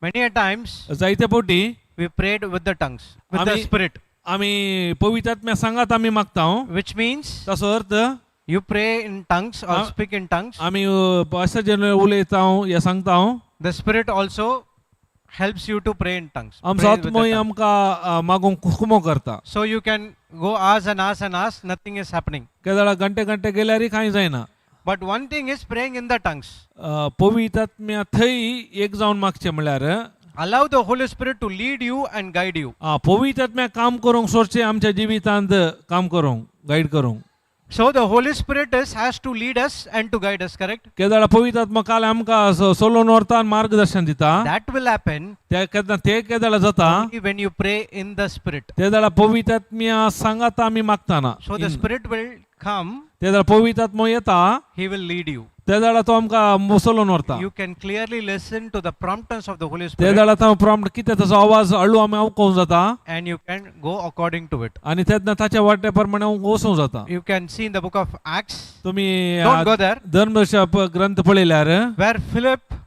Many a times जायते फावटी we prayed with the tongues, with the Spirit, आमी पवित्रात्म्या सांगात आमी मागता, which means ताचो अर्थ you pray in tongues or speak in tongues. आमी भासाच्या देणे उलयता या सांगता. The Spirit also helps you to pray in tongues. आमचो Pray with the आत्मोय tongue. आमकां मागूंक कुमो करता. So you can go hours and hours and hours, nothing is happening. केदळा घंटे घंटे गेल्यारय कांय जायना. But one thing is praying in the tongues. पवित्रात्म्या थंय एक जावन मागचें म्हणल्यार Allow the Holy Spirit to lead you and guide you. पवित्रात्म्या काम करूंक सोडचें आमच्या जिवितांत काम करूंक गायड करूंक. So the Holy Spirit is has to lead us and to guide us, correct? केदळा पवित्रात्मा काल आमकां सोलोवन व्हरता आनी मार्गदर्शन दिता. That will happen ते केन्ना ते केदळा जाता only when you pray in the Spirit. ते जाल्यार पवित्रात्म्या सांगाता आमी मागताना. So the Spirit will come, ते जाल्यार पवित्रात्मो येता. He will lead you. ते जाल्यार तो आमकां सोलोवन व्हरता. You can clearly listen to the promptings of the Holy ते Spirit जाल्यार तो प्रॉम्प्ट कितें ताचो आवाज हळू आमी आयकूंक जाता. And you can go according to it. आनी तेन्ना ताच्या वाटे प्रमाणे वचूंक जाता. You can see in the book of Acts, तुमी don't go there, धर्मदर्श ग्रंथ पळयल्यार where Philip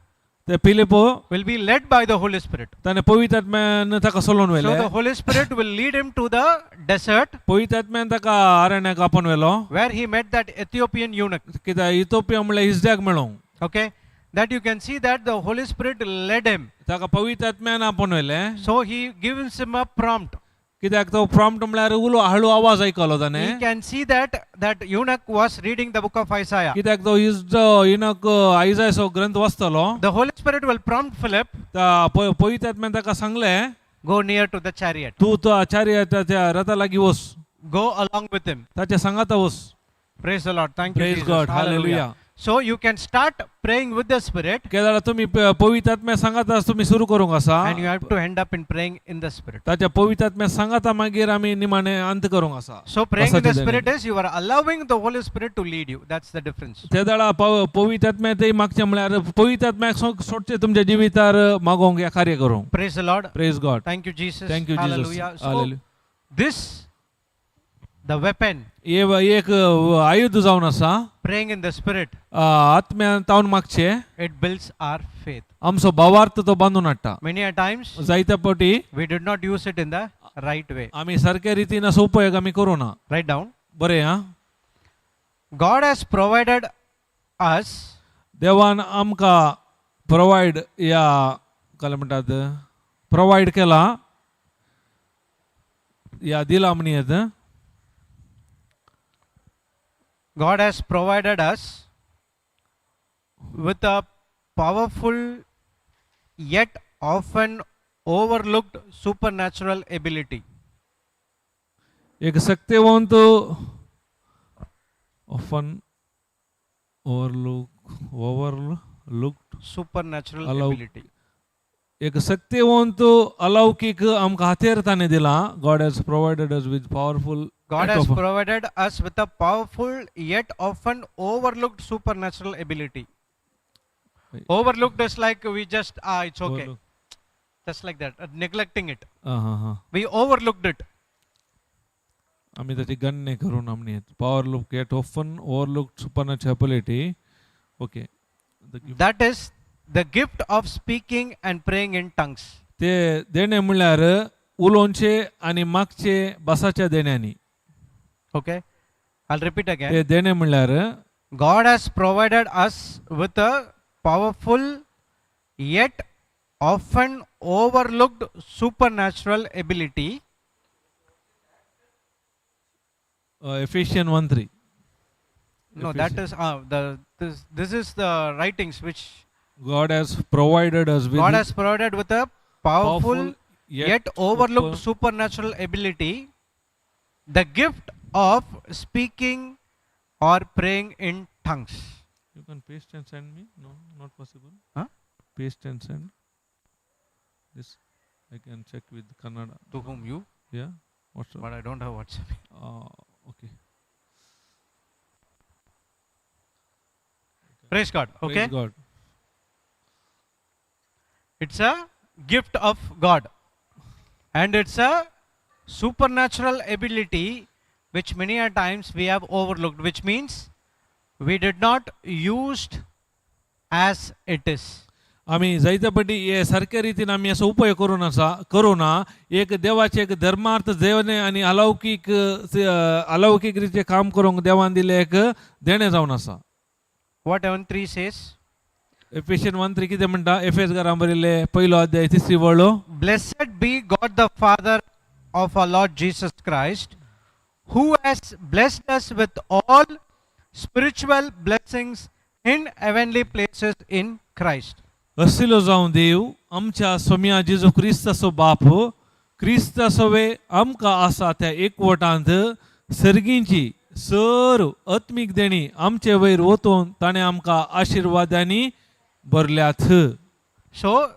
ते Filippo will be led by the Holy Spirit. ताणें पवित्रात्म्यान ताका सोलोवन So व्हेलें. The Holy Spirit will lead him to the desert पवित्रात्म्यान ताका अरण्याक आपोवन व्हेलो where he met that Ethiopian eunuch. कित्याक इथोपिया म्हणल्यार इजड्याक मेळोंक. Okay, that you can see that the Holy Spirit led him. ताका पवित्रात्म्यान आपोवन व्हेलें. So he gives him a prompt. कित्याक तो प्रॉम्प्ट म्हणल्यार उलो हळू आवाज आयकलो He ताणें. Can see that that eunuch was reading the book of Isaiah. कित्याक तो इजडो इनक आयजायचो ग्रंथ वाचतलो. The Holy Spirit will prompt Philip, पवित्रात्म्यान ताका सांगलें, go near to the chariot, तूं तो आचार्य त्या रथा लागीं वच, go along with him. ताच्या सांगाता वच. Praise the Lord. Thank you, Praise Jesus. God. Hallelujah. So you can start praying with the Spirit केदाळा तुमी पवित्रात्म्या सांगाता तुमी सुरू करूंक आसा and you have to end up in praying in the Spirit. ताच्या पवित्रात्म्या सांगाता मागीर आमी निमाणे अंत करूंक आसा. So praying in the बसाचे Spirit is you are allowing the Holy Spirit to lead you. That's the difference. ते दाडा पवित्रात्म्या ते मागचें म्हणल्यार पवित्रात्म्याक सोडचें तुमच्या जिवितार मागोवंक या कार्य करूंक. Praise the Lord. Praise God. Thank you, Jesus. Thank you, Jesus. Hallelujah. So Hallelujah. this, the weapon, हे एक आयुध जावन आसा praying in the Spirit, आत्म्यान तावन मागचें, it builds our faith. आमचो भावार्थ तो बांदून हाडटा. Many a times जायत्या फावटी we did not use it in the right way. आमी सारक्या रितीन असो उपयोग आमी करूं ना. Write down. बरें आं. God has provided us देवान आमकां प्रोवायड या काय म्हणटात प्रोवायड केला या दिला म्हणयेत. God has provided us with a powerful yet often overlooked supernatural ability. एक शक्तिवंत often overlooked Supernatural ability. एक शक्तिवंत अलौकीक आमकां हातेर ताणें दिलां. God has provided us with powerful God has provided us with a powerful yet often overlooked supernatural ability. Overlooked is like we just, ah, it's okay. Just like that, neglecting it. हां हां हां. We overlooked it. आम्ही त्याची गणने करून आम्ही power look yet often overlooked supernatural ability, okay. That is the gift of speaking and praying in tongues. ते देणे म्हणल्यार उलोवचे आनी मागचे बसाच्या देण्यांनी. Okay? I'll repeat again. ते देणे म्हणल्यार God has provided us with a powerful yet often overlooked supernatural ability. Ephesian 1:3. No, that is the this this is the writings which God has provided us with God has provided with a powerful yet overlooked supernatural ability, the gift of speaking or praying in tongues. You can paste and send me? No, not possible. Huh? Paste and send. This I can check with Kannada. To whom you? Yeah. WhatsApp. But I don't have WhatsApp. Okay. Praise God. Okay. Praise God. It's a gift of God. And it's a supernatural ability which many a times we have overlooked, which means we did not used as it is. आम्ही जायते पटी हे सारक्या रितीन आमी असो उपयोग करून आसा करूं ना एक देवाचे एक धर्मार्थ देवने आनी अलौकीक अलौकीक रितीचें काम करूंक देवान दिल्लें एक देणें जावन आसा. What 1:3 says? Ephesian 1:3 कितें म्हणटा? एफेस घरां बरयल्ले पयलो अध्याय तिसरी वळो. Blessed be God the Father of our Lord Jesus Christ, who has blessed us with all spiritual blessings in heavenly places in Christ. असिलो जावं देव आमच्या सोम्या जेजू क्रिस्ताचो बाप क्रिस्तासवे आमकां आसा त्या एकवटांत सर्गींची सर आत्मीक देणी आमचे वयर वतून ताणें आमकां आशिर्वादांनी भरल्यात. So,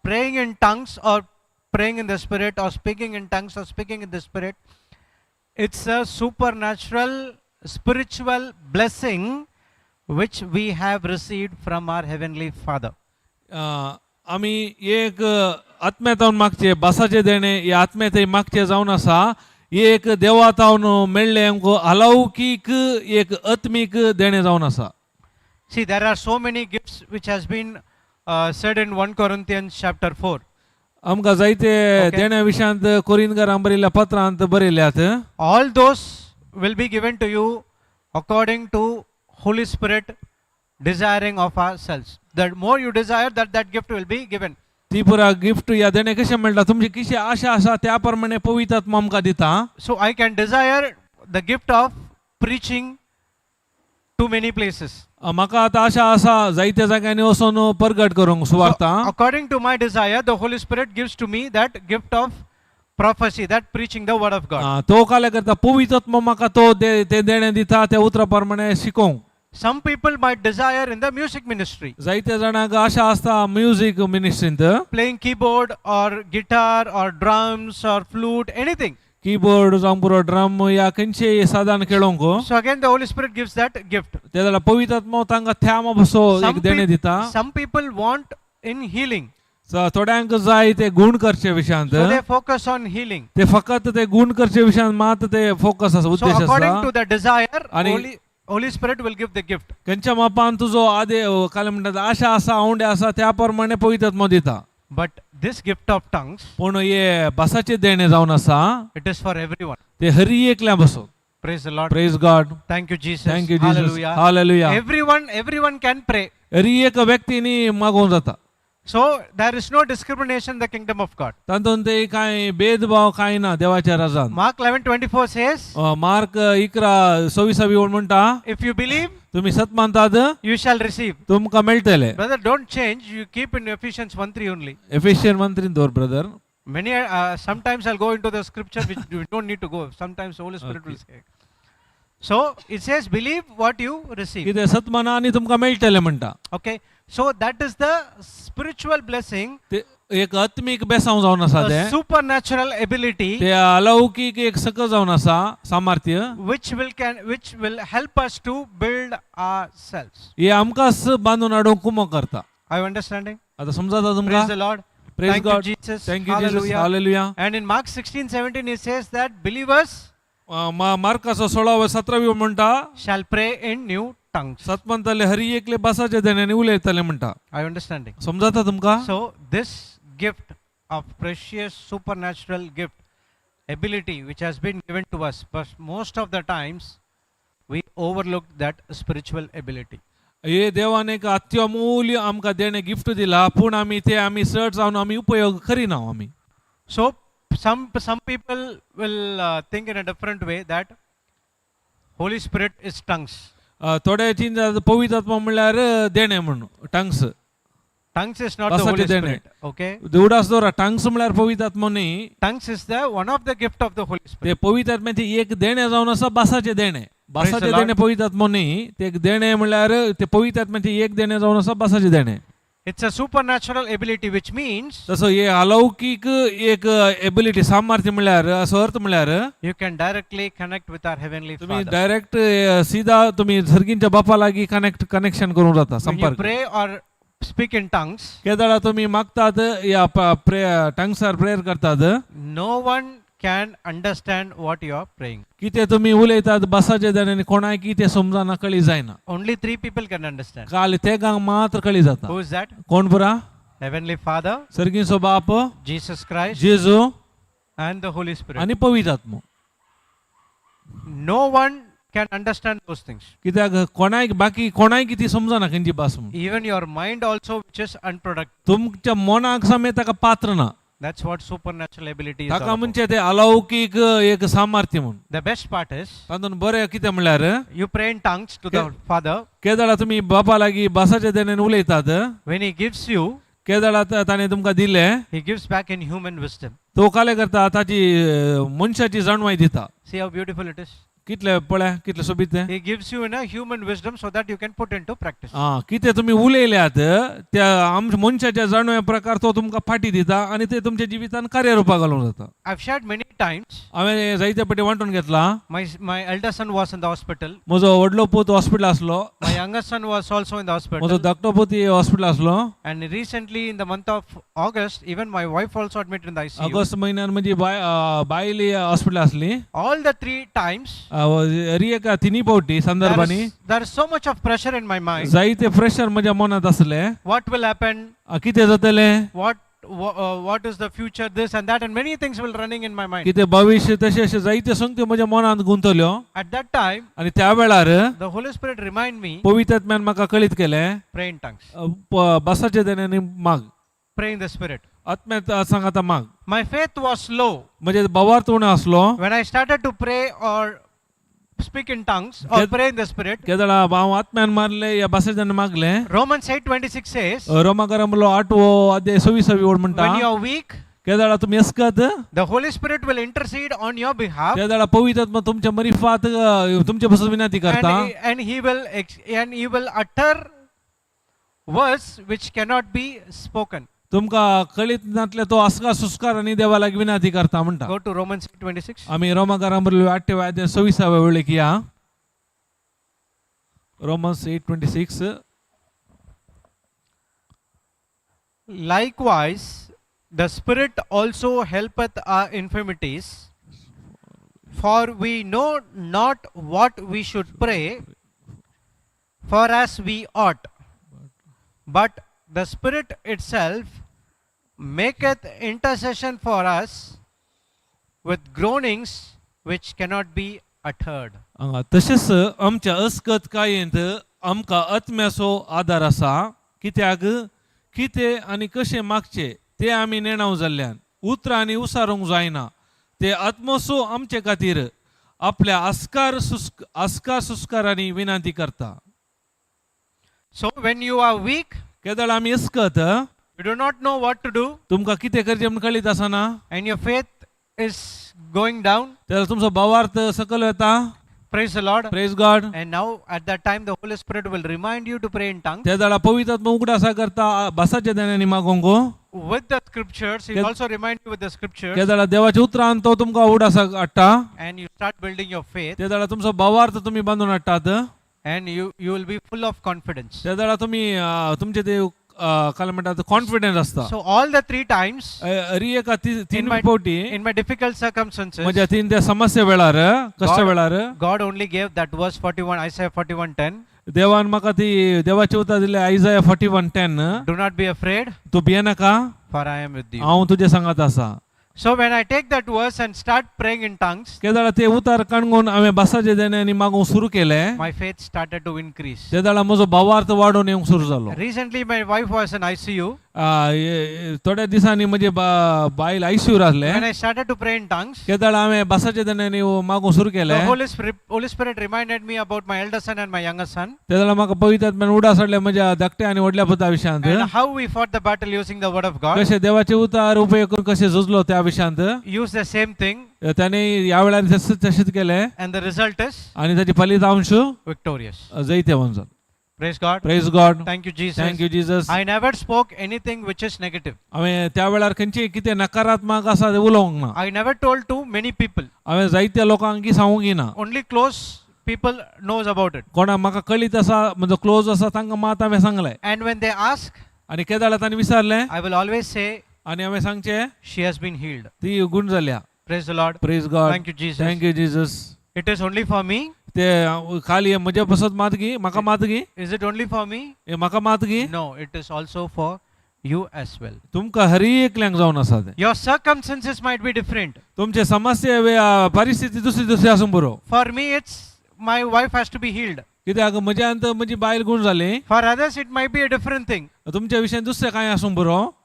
praying in tongues or praying in the Spirit or speaking in tongues or speaking in the Spirit, it's a supernatural spiritual blessing which we have received from our Heavenly Father. आमी एक आत्म्या मागचे बासाचे देणे हे आत्म्या मागचे जावन आसा एक देवा तावन मेळ्ळें आमकां अलौकीक एक आत्मीक देणें जावन आसा. See, there are so many gifts which has been said in 1 Corinthians chapter 4. आमकां जायते Okay. देण्या विशयांत कोरिंदकारां बरयल्ल्या पत्रांत बरयल्यात. All those will be given to you according to Holy Spirit desiring of ourselves. The more you desire, that gift will be given. ती पुरा gift या देणें कशें मेळटा तुमची कशी आशा आसा त्या प्रमाणे पवित्र आत्मा आमकां दिता. So I can desire the gift of preaching to many places. म्हाका आतां आशा आसा जायत्या जाग्यांनी वचून परगट करूंक So, सुवार्ता. According to my desire, the Holy Spirit gives to me that gift of prophecy, that preaching the word of God. तो काल्या करता पवित्र आत्मा म्हाका तो ते देणें दिता त्या उतरा प्रमाणे शिकोवंक. Some people might desire in the music ministry, जायत्या जाणांक आशा आसता music मिनिस्ट्रींत, playing keyboard or guitar or drums or flute, anything. Keyboard जावं पुरो ड्रम या खंयचेय साधन खेळोंक. So again, the Holy Spirit gives that gift. ते जाल्यार पवित्र आत्मा तांकां थ्याम बसो एक देणें दिता. Some people want in healing, थोड्यांक जाय ते गुण करचे विशयांत. so they focus on healing. ते फकत ते गुण करचे विशयांत मात ते फोकस आसा So उद्देश according आसा. to the desire, Holy Spirit will give the gift. खंयच्या मापान तुजो आदे काय म्हणटात आशा आसा आवंडे आसा त्या प्रमाणे पवित्र आत्मो दिता. But this gift of tongues, पूण हे भासाचें देणें जावन आसा it is for everyone. ते हरी एकल्या बसो. Praise the Lord. Praise God. Thank you, Jesus. Thank you Jesus. Hallelujah. Hallelujah. Everyone can pray. Hari एक व्यक्तीनी मागोवंक जाता. So there is no discrimination in the kingdom of God. तातूंत ते कांय भेदभाव कांय ना देवाच्या राजान. Mark 11:24 says, mark 11:26 ओळ म्हणटा, if you believe, तुम्ही सत मानतात you shall receive. तुमकां मेळटले. Brother, don't change. You keep in Ephesians 1:3 only. Efficient मंत्रीन दवर brother. Many sometimes I'll go into the scripture which you don't need to go. Sometimes the Holy Spirit will say. So it says, believe what you receive. कितें सत माना आनी तुमकां मेळटले म्हणटा. Okay. So that is the spiritual blessing, ते एक आत्मीक बेसांव जावन आसा a ते supernatural ability ते अलौकीक एक सकस जावन आसा सामर्थ्य which will help us to build ourselves. हे आमकांच बांदून हाडूंक कुमक करता. Are you understanding? आतां समजता तुमकां? Praise the Lord. Praise Thank God. you, Jesus. Thank you Jesus. Hallelujah. Hallelujah. And in Mark 16:17, it says that believers मार्काचो 16 17 ओळ म्हणटा, shall pray in new tongues. सत मानताले हरी एकले भासाच्या देण्याने उलयताले म्हणटा. Are you understanding? समजता तुमकां? So this gift of precious supernatural gift, ability which has been given to us, but most of the times we overlook that spiritual ability. हे देवान एक अत्यमूल्य आमकां देणें गिफ्ट दिला, पूण आमी ते आमी चड जावन आमी उपयोग करिना आमी. So some people will think in a different way that Holy Spirit is tongues. थोडे चिंता पवित्र आत्मा म्हणल्यार देणें म्हणून tongues. Tongues is not the भासाचें Holy देणें. Spirit. Okay. उडास दवरा, टंग्स म्हणल्यार पवित्र आत्मा न्ही. Tongues is the one of the gift of the Holy Spirit. ते पवित्र आत्म्याचें एक देणें जावन आसा भासाचें देणें. भासाचें the Lord. देणें पवित्र आत्मो न्ही, ते एक देणें म्हणल्यार ते पवित्र आत्म्याचें एक देणें जावन आसा भासाचें देणें. It's a supernatural ability, which means तसो हे अलौकीक एक एबिलिटी सामर्थ्य म्हणल्यार असो अर्थ म्हणल्यार you can directly connect with our heavenly तुम्ही Father. Direct सीधा तुम्ही सर्गींच्या बापा लागीं कनेक्शन करूंक जाता. When you संपर्क. pray or speak in tongues, केदळा तुम्ही मागतात या टंग्सार प्रेयर करतात, no one can understand what you are praying. कितें तुमी उलयतात भासाचे देणे कोणाक कितें समजना कळी जायना. Only three people can understand. काल तेगांक मात्र कळी जाता. Who is that? कोण पुरा? Heavenly Father, सर्गींचो बाप, Jesus Christ, जेजू and the Holy Spirit. आनी पवित्र आत्मो. No one can understand those things. कित्याक कोणाक बाकी कोणाक कितें समजना खंयची भास म्हूण. Even your mind also, which is unproductive. तुमच्या मनाक समेत ताका पात्र ना. That's what supernatural ability is all ताका about. म्हणजे ते अलौकीक एक सामर्थ्य म्हूण. The best part is तातूंत बरें कितें म्हणल्यार you pray in tongues to the Father. केदळा तुमी बापा लागीं भासाच्या देण्यान उलयतात, When He gives you, केदळा ताणें तुमकां दिलें, He gives back in human wisdom. तो काले करता ताची मनशाची जाणवाय दिता. See how beautiful it is? कितले पळय कितले सोबीत तें. He gives you in a human wisdom so that you can put into practice. आं, कितें तुमी उलयल्यात त्या आमच्या मनशाच्या जाणवया प्रकार तो तुमकां फाटी दिता आनी ते तुमच्या जिवितान कार्यरुपा घालूंक जाता. I've shared many times. हांवें जायते पटी वांटून घेतला. My elder son was in the hospital. म्हजो व्हडलो पूत हॉस्पिटल आसलो. My younger son was also in the म्हजो hospital. धाकटो पूत हॉस्पिटल आसलो. And recently, in the month of August, even my wife also admitted in the ICU. August म्हयन्यान म्हजी बायल हॉस्पिटल आसली. All the three times, Hari एका तिन्ही फावटी there संदर्भांनी is so much of pressure in my mind. जायते pressure म्हज्या मनांत आसले. What will happen? कितें जातलें? What is the future? This and that, and many things will running in my mind. कितें भविश्य तशें अशें जायते संगत्यो म्हज्या मनांत गुंतल्यो. At that time, आनी त्या वेळार the Holy Spirit remind me, पवित्र आत्म्यान म्हाका कळीत केलें, pray in tongues, भासाच्या देण्यानी माग, pray in the Spirit. आत्म्यात सांगाता माग. My faith was low. म्हणजे भावार्थ उणो आसलो. When I started to pray or speak in tongues or pray in the Spirit, केदळा हांव आत्म्यान मारले या भासाच्यान मागले. Romans 8:26 says, रोमाकरा म्हणलो 8वो अध्याय 26वी ओळ म्हणटा, when you are weak, केदळा तुमी यसकत the Holy Spirit will intercede on your behalf, केदळा पवित्र आत्मा तुमच्या मरिफात तुमच्या पासून विनंती करता and he will utter words which cannot be spoken. तुमकां कळीत नातले तो आसका सुस्कार आनी देवा लागीं विनंती करता म्हणटा. Go to Romans 8:26. आमी रोमाकरा म्हणलो 8व्या अध्याय 26व्या वेळेक या. Romans 8:26. Likewise, the Spirit also helpeth our infirmities, for we know not what we should pray for as we ought, but the Spirit itself maketh intercession for us with groanings which cannot be uttered. हांगा तशेंच आमच्या अस्कत कायेंत आमकां आत्म्याचो आदार आसा कित्याक कितें आनी कशें मागचें तें आमी नेणाव जाल्ल्यान उतरां आनी उसारूंक जायना ते आत्मसो आमचे खातीर आपल्या आस्कार सुस्कारांनी विनंती करता. So when you are weak, केदळ आमी अस्कत you do not know what to do, तुमकां कितें करचें म्हूण कळीत आसना and your faith is going down. तेन्ना तुमचो भावार्थ सकयल वता. Praise the Lord. Praise God. And now at that time, the Holy Spirit will remind you to pray in tongues. त्या वेळार पवित्र आत्मा उगडासा करता भासाच्या देण्यांनी मागोंक. With the scriptures, he will also remind you with the scriptures, त्या वेळार देवाच्या उतरान तो तुमकां उडासा हाडटा. And you start building your faith, त्या वेळार तुमचो भावार्थ तुमी बांदून हाडटात. And you will be full of confidence. त्या वेळार तुमी तुमचे ते काय म्हणटात कॉन्फिडन्स आसता. So all the three times Hari एका तीन in my फावटी in my difficult circumstances, म्हज्या तीन त्या समस्ये वेळार कश्टा वेळार God only gave that verse 41, Isaiah 41:10. देवान म्हाका ती देवाची उतरां दिली आयजाया 41:10. Do not be afraid, तूं भियेनाका for I am with you. हांव तुजे सांगात आसा. So when I take that verse and start praying in tongues, केदळा ते उतार काणगून हांवें भासाचे देण्यांनी मागूंक सुरू केलें my faith started to increase. ते वेळार म्हजो भावार्थ वाडून येवंक सुरू जालो. Recently, my wife was in ICU. थोड्या दिसांनी म्हजे बायल आयसीयूर आसलें. When I started to pray in tongues, केदळ हांवें भासाचे देण्यांनी मागूंक सुरू the केलें Holy Spirit reminded me about my elder son and my younger son, ते वेळार म्हाका पवित्र आत्म्यान उडास हाडले म्हज्या धाकट्या आनी व्हडल्या पुता विशयांत and how we fought the battle using the word of God. कशें देवाचे उतार उपयोग करून कशें झुजलो त्या विशयांत. Use the same thing, ताणें ह्या वेळार तशेंच तशेंच केलें and the result is आनी ताचे फलितांश victorious. जैतेवंत जालो. Praise God. Praise God. Thank you, Jesus. Thank you Jesus. I never spoke anything which is negative. हांवें त्या वेळार खंयचें कितें नकारात्मक आसा तें उलोवंक ना. I never told to many people. हांवें जायत्या लोकांक सांगूंक ना. Only close people knows about it. कोणा म्हाका कळीत आसा म्हजो क्लोज आसा तांकां मात हांवें सांगलें. And when they ask, आनी केदाळा तांणी विचारलें I will always say, आनी हांवें सांगचें she has been healed. ती गूण जाल्या. Praise the Lord. Praise God. Thank you, Jesus. Thank you Jesus. It is only for me. ते खाली म्हजे पसत मात गी म्हाका मात गी. Is it only for me? हे म्हाका मात गी. No, it is also for you as well. तुमकां हरी एकल्यांक जावन आसा तें. Your circumstances might be different. तुमचे समस्या परिस्थिती दुसरी दुसरी आसूंक बरो. For me, it's my wife has to be healed. कित्याक म्हज्या अंत म्हजी बायल गूण जाली. For others, it might be a different thing. तुमच्या विशयान दुसरें कांय आसूंक बरो.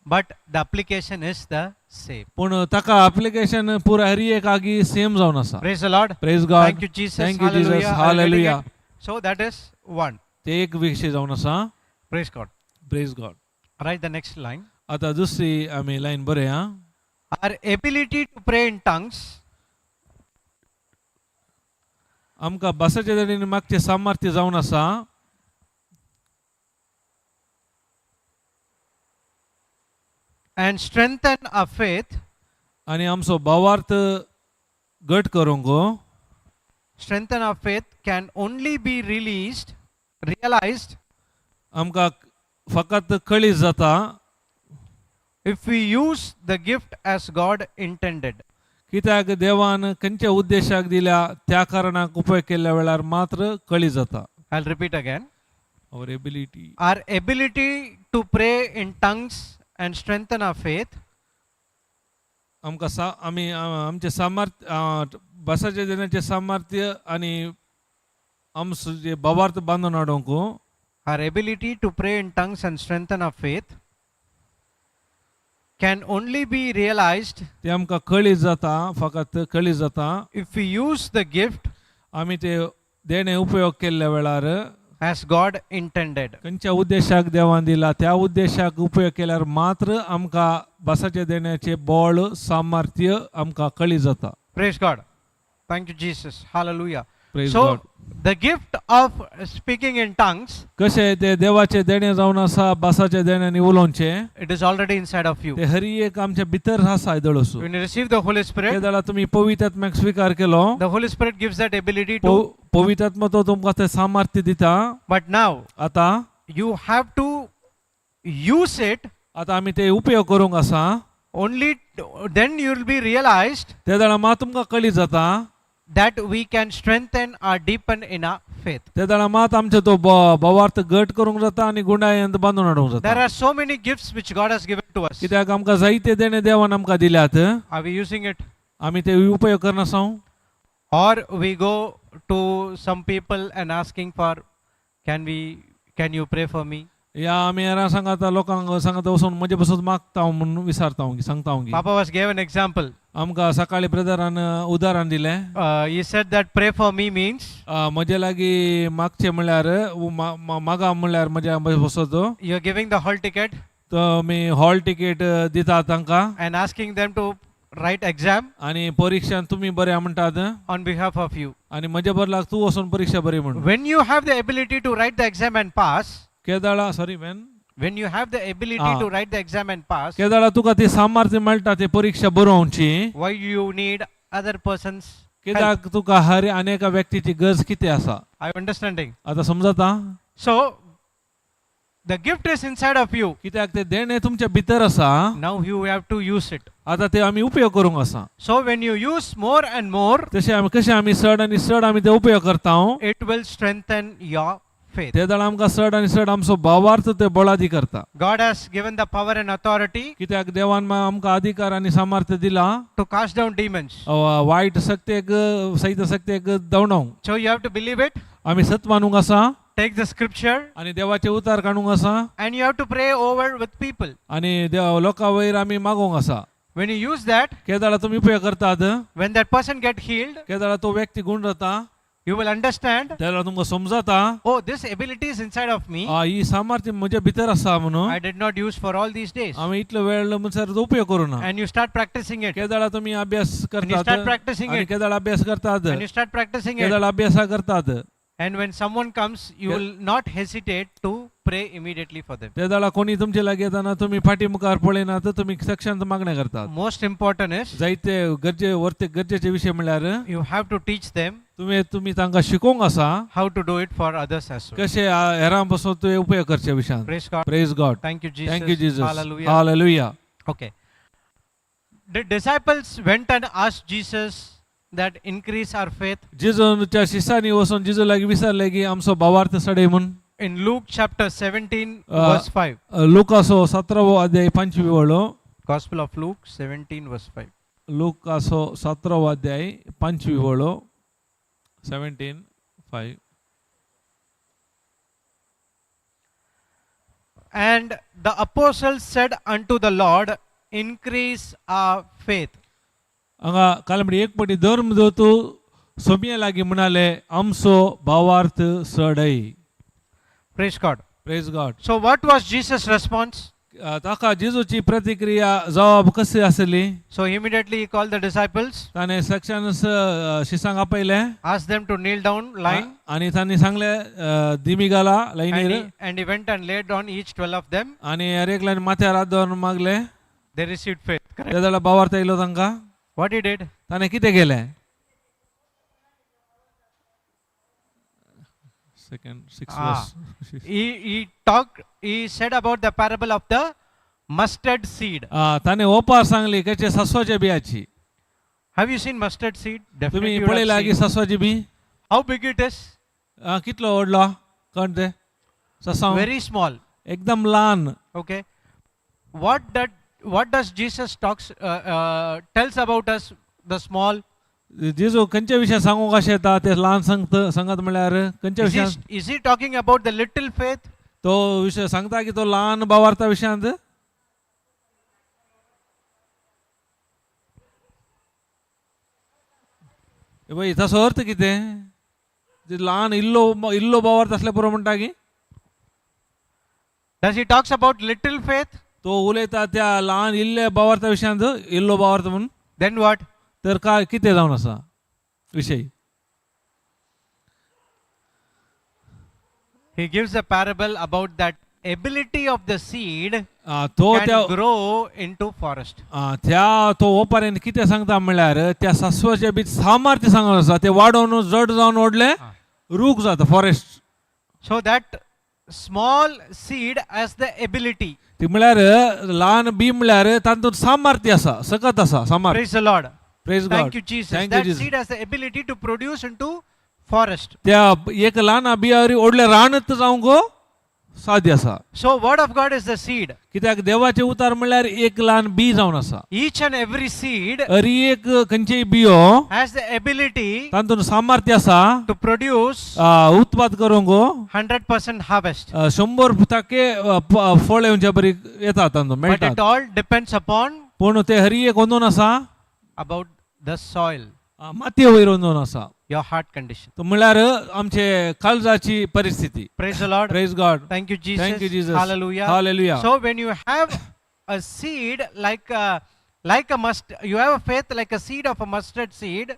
But the application is the same. पूण ताका एप्लिकेशन पुरा हरी एक आगी सेम जावन आसा. Praise the Lord. Praise God. Thank you, Jesus. Thank you, Jesus. Hallelujah. Are you getting Hallelujah. it? So that is one. ते एक विशय जावन आसा. Praise God. Praise God. Write the next line. आता दुसरी आमी line बरया. Our ability to pray in tongues आमकां भासाच्या तरेन मागचें सामर्थ्य जावन आसा and strengthen our faith, आनी आमचो भावार्थ घट करूंक strengthen our faith can only be released, realized आमकां फकत कळीत जाता if we use the gift as God intended. कित्याक देवान खंयच्या उद्देशाक दिल्या त्या कारणाक उपयोग केल्ल्या वेळार मात्र कळीत जाता. I'll repeat again. Our ability Our ability to pray in tongues and strengthen our faith आमकां सा आमी आमचें सामर्थ्य भासाचें देण्याचें सामर्थ्य आनी आमचो जे भावार्थ बांदून हाडूंक our ability to pray in tongues and strengthen our faith can only be realized ते आमकां कळीत जाता फकत कळीत जाता if we use the gift आमी ते देणें उपयोग केल्ल्या वेळार as God intended. खंयच्या उद्देशाक देवान दिला त्या उद्देशाक उपयोग केल्यार मात्र आमकां भासाचें देण्याचें बळ सामर्थ्य आमकां कळीत जाता. Praise God. Thank you, Jesus. Hallelujah. Praise So, God. the gift of speaking in tongues, कशें ते देवाचें देणें जावन आसा भासाचें देण्यांनी उलोवचें it is already inside of you. ते हरी एक आमच्या भितर आसा आयदळसो. When you receive the Holy Spirit, ते जाल्यार तुमी पवित्र आत्म्याक स्विकार केलो the Holy Spirit gives that ability to. पवित्र आत्मा तो तुमकां ते सामर्थ्य दिता. But now, आतां you have to use it. आतां आमी ते उपयोग करूंक आसा. Only then you will be realized ते जाल्यार मात तुमकां कळीत जाता that we can strengthen or deepen in our faith. ते जाल्यार मात आमचो तो भावार्थ घट करूंक जाता आनी गुंडायंत बांदून हाडूंक There जाता. are so many gifts which God has given to us. कित्याक आमकां जायते देणे देवान आमकां दिल्यात. Are we using it? आमी ते उपयोग करनासांव. Or we go to some people and asking for, can you pray for me? या आमी हेरां सांगाता लोकांक सांगाता वचून म्हजे बसून मागता म्हणून विचारता हांव सांगता हांव. Papa was gave an example. आमकां सकाळी ब्रदरान उदाहरण दिलें. He said that pray for me means म्हजे लागीं मागचें म्हणल्यार मागा म्हणल्यार म्हज्या बसत you're giving the hall ticket तो मी हॉल तिकीट दिता तांकां and asking them to write exam आनी परिक्षान तुमी बरें म्हणटात on behalf of you. आनी म्हज्या बदलाक तूं वचून परिक्षा बरी म्हण. When you have the ability to write the exam and pass, केदाळा sorry when when you have the ability Ah. to write the exam and pass, केदाळा तुका ती सामर्थ्य मेळटा ती परिक्षा बरोवची why you need other person's help? कित्याक तुका हर आनी एका व्यक्तीची गरज कितें आसा. Are you understanding? आतां समजता. So the gift is inside of you. कित्याक ते देणें तुमच्या भितर आसा. Now you have to use it. आतां ते आमी उपयोग करूंक आसा. So when you use more and more, तशें आमी कशें आमी चड आनी चड आमी ते उपयोग करता it will strengthen your faith. ते जाण आमकां चड आनी चड आमचो भावार्थ ते बळादी करता. God has given the power and authority कित्याक देवान आमकां अधिकार आनी सामर्थ्य दिला to cast down demons. वायट शक्तेक सैत शक्तेक धांवडावंक. So you have to believe it, आमी सत मानूंक आसा take the scripture, आनी देवाचे उतार काडूंक आसा and you have to pray over with people. आनी देव लोकां वयर आमी मागोवंक आसा. When you use that, केदाळा तुमी उपयोग करतात when that person get healed, केदाळा तो व्यक्ती गुण जाता you will understand, तेन्ना तुमकां समजता oh, this ability is inside of me. ही सामर्थ्य म्हज्या भितर आसा म्हणून I did not use for all these days. आमी इतलो वेळ म्हणसर तो उपयोग करूना. And you start practicing it. केदाळा तुमी अभ्यास And you करतात start practicing आनी it. केदाळा अभ्यास करतात And you start practicing it. केदाळा अभ्यास करतात And when someone comes, you Yeah. will not hesitate to pray immediately for them. ते जाल्यार कोणी तुमचे लागीं येताना तुमी फाटी मुखार पळयनात तुमी सक्षांत मागणें करतात. Most important is जायते गरजे वर्ते गरजेचे विशय म्हणल्यार you have to teach them तुमी तुमी तांकां शिकोवंक आसा how to do it for others as well. कशें हेरां पासून तुवें उपयोग करचे विशयान. Praise God. Praise God. Thank you, Jesus. Thank you Jesus. Hallelujah. Hallelujah. Okay. The disciples went and asked Jesus that increase our faith. जेजूच्या शिसांनी वचून जेजू लागीं विचारलें की आमचो भावार्थ सडय म्हूण. In Luke chapter 17, Uh, verse 5. लुकासो सतरावो अध्याय पंचवी वळो. Gospel of Luke 17, verse 5. लुकासो सतरावो अध्याय पंचवी वळो 17:5. And the apostles said unto the Lord, increase our faith. हांगा कालमडी एक पटी धर्म दोतू सोमिया लागीं म्हणाले आमचो भावार्थ सडय. Praise God. Praise God. So, what was Jesus' response? ताका जेजूची प्रतिक्रिया जबाब कशी आसली? So, immediately he called the disciples, ताणें सक्षान शिसांक आपयलें asked them to kneel down, line, आनी तांणी सांगलें दिमी घाला and लायनीर he, and he went and laid on each 12 of them. आनी हर एकल्यान माथ्यार हात दवरून मागलें. They received faith. Correct. ते जाल्यार भावार्थ येयलो तांकां. What he did? ताणें कितें केलें? Second six Ah. He talked, he said about the parable of the mustard seed. ताणें ओपार सांगली कशें सस्वाच्या बियाची. Have you seen mustard seed? Definitely. तुमी you would have पळयला की seen. सस्वाची B? How big it is? कितलो व्हडलो कण ते ससांव? Very small. एकदम ल्हान. Okay. What does Jesus talks tells about us? The small. जेजू खंयच्या विशयान सांगूंक अशें येता ते ल्हान सांगत सांगत म्हणल्यार खंयच्या Is he, विशयान is he talking about the little faith? तो विशय सांगता की तो ल्हान भावार्था विशयांत? ए बाई ताचो अर्थ कितें? ते ल्हान इल्लो इल्लो भावार्थ आसल्यार पुरो म्हणटा की Does he talks about little faith? तो उलयता त्या ल्हान इल्ले भावार्था विशयांत इल्लो भावार्थ म्हणून. Then what? तर काय कितें जावन आसा विशय? He gives a parable about that ability of the seed तो can त्या grow into forest. त्या तो ओपारेन कितें सांगता म्हणल्यार त्या सासवाच्या बी सामर्थ्य सांगून आसा ते वाडोवन जड जावन ओडले रूख जाता forest. So that small seed has the ability. ती म्हणल्यार ल्हान बी म्हणल्यार तातूंत सामर्थ्य आसा सकत आसा सामर्थ्य. Praise the Lord. Praise God. Thank you, Jesus. Thank you That Jesus. seed has the ability to produce into forest. त्या एक ल्हान बियारी ओडले रानत जावंक साध्य आसा. So word of God is the seed. कित्याक देवाचें उतार म्हणल्यार एक ल्हान बी जावन आसा. Each and every seed हर एक खंयचीय बियो has the ability तातूंत सामर्थ्य आसा to produce उत्पाद करूंक 100% harvest. 100% फळ येवच्या बरी येता तातूंत But मेळटा. it all depends upon पूण ते हर एक अंदून आसा about the soil, मातये वयर अंदून आसा. your heart condition. तो म्हणल्यार आमचे काळजाची परिस्थिती. Praise the Lord. Praise God. Thank you, Jesus. Thank you, Jesus. Hallelujah. Hallelujah. So when you have a seed like a must, you have a faith like a seed of a mustard seed.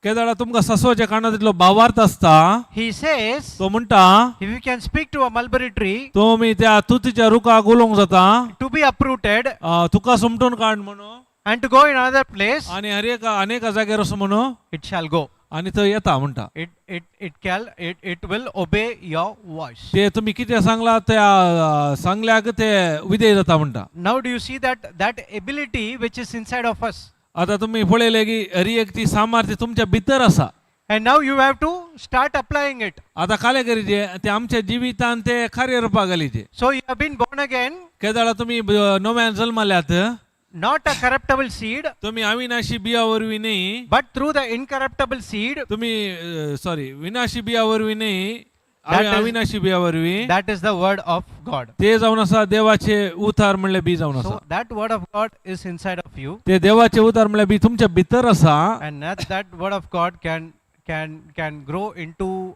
केदाळा तुमकां ससवाच्या कानांत इतलो भावार्थ आसता. He says, तो म्हणटा, if you can speak to a mulberry tree तुमी त्या तुतीच्या रुखाक उलोवंक जाता to be uprooted तुका समटून काड म्हणून and to go in another place, आनी हर एका अनेका जाग्यार वचून म्हणून it shall go. आनी थंय येता म्हणटा. It it can it it will obey your voice. ते तुमी कितें सांगला त्या सांगल्याक ते विधेय जाता म्हणटा. Now do you see that ability which is inside of us? आता तुमी पळयलें की हर एक ती सामर्थ्य तुमच्या भितर आसा. And now you have to start applying it. आता काले करीजे ते आमच्या जिवितान ते कार्य रुपा घालीचे. So you have been born again, केदाळा तुमी नव्यान जल्मल्यात, not a corruptible seed, तुमी अविनाशी बिया वरवीं न्ही, but through the incorruptible seed, तुमी सॉरी विनाशी बिया वरवीं न्ही, That is- अविनाशी बिया वरवीं, that is the word of God. ते जावन आसा देवाचे उतार म्हणले बी जावन आसा. So that word of God is inside of you, ते देवाचे उतार म्हणल्यार बी तुमच्या भितर आसा. and that word of God can grow into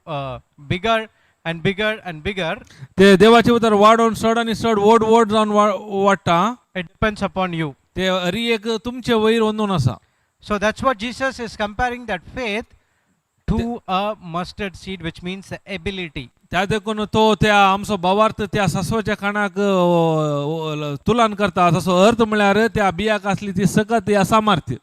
bigger and bigger and bigger. ते देवाचे उतार वाडोवन चड आनी चड व्हड व्हड जावन वाडटा. It depends upon you. ते हरी एक तुमचे वयर अंदून आसा. So that's what Jesus is comparing that faith to a mustard seed, which means the ability. त्या देखून तो त्या आमचो भावार्थ त्या सासवाच्या खाणाक तुलन करता. तसो अर्थ म्हळ्यार त्या बियाक आसली ती सकत या सामर्थ्य.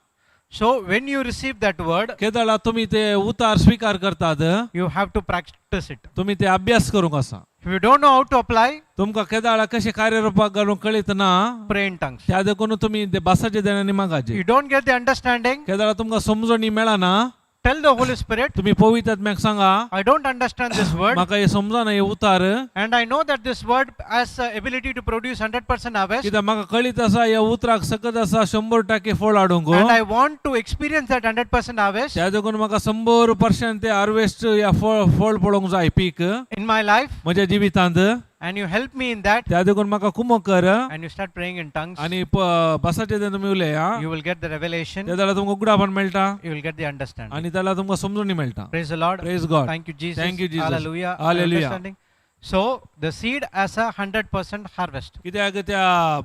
So when you receive that word, केदळा तुमी ते उतार स्विकार करतात, you have to practice it. तुमी ते अभ्यास करूंक आसा. If you don't know how to apply, तुमकां केदाळा कशें कार्यरुपाक घालूंक कळीत ना, pray in tongues. त्या देखून तुमी ते भासाच्या देण्यानी मागाचे. You don't get the understanding, केदाळा तुमकां समजणी मेळना, tell the Holy Spirit, तुमी पवित्र सांगा, I don't understand this word, म्हाका हें समजना हें उतार, and I know that this word has the ability to produce 100% harvest, कित्याक म्हाका कळीत आसा ह्या उतराक सकत आसा 100% फळ हाडूंक, and I want to experience that 100% harvest त्या देखून म्हाका 100% ते हार्वेस्ट या फळ फळ पळोवंक जाय पीक in my life, म्हज्या जिवितांत, and you help me in that, त्या देखून म्हाका कुमक कर. and you start praying in tongues, आनी भासाचे ते तुमी उलया, you will get the revelation, त्या जाल्यार तुमकां उगडापण मेळटा you will get the understanding. आनी त्याला तुमकां समजणी मेळटा. Praise the Lord. Praise God. Thank you, Jesus. Thank you, Jesus. Hallelujah. Hallelujah. Understanding. So the seed has a 100% harvest. कित्याक त्या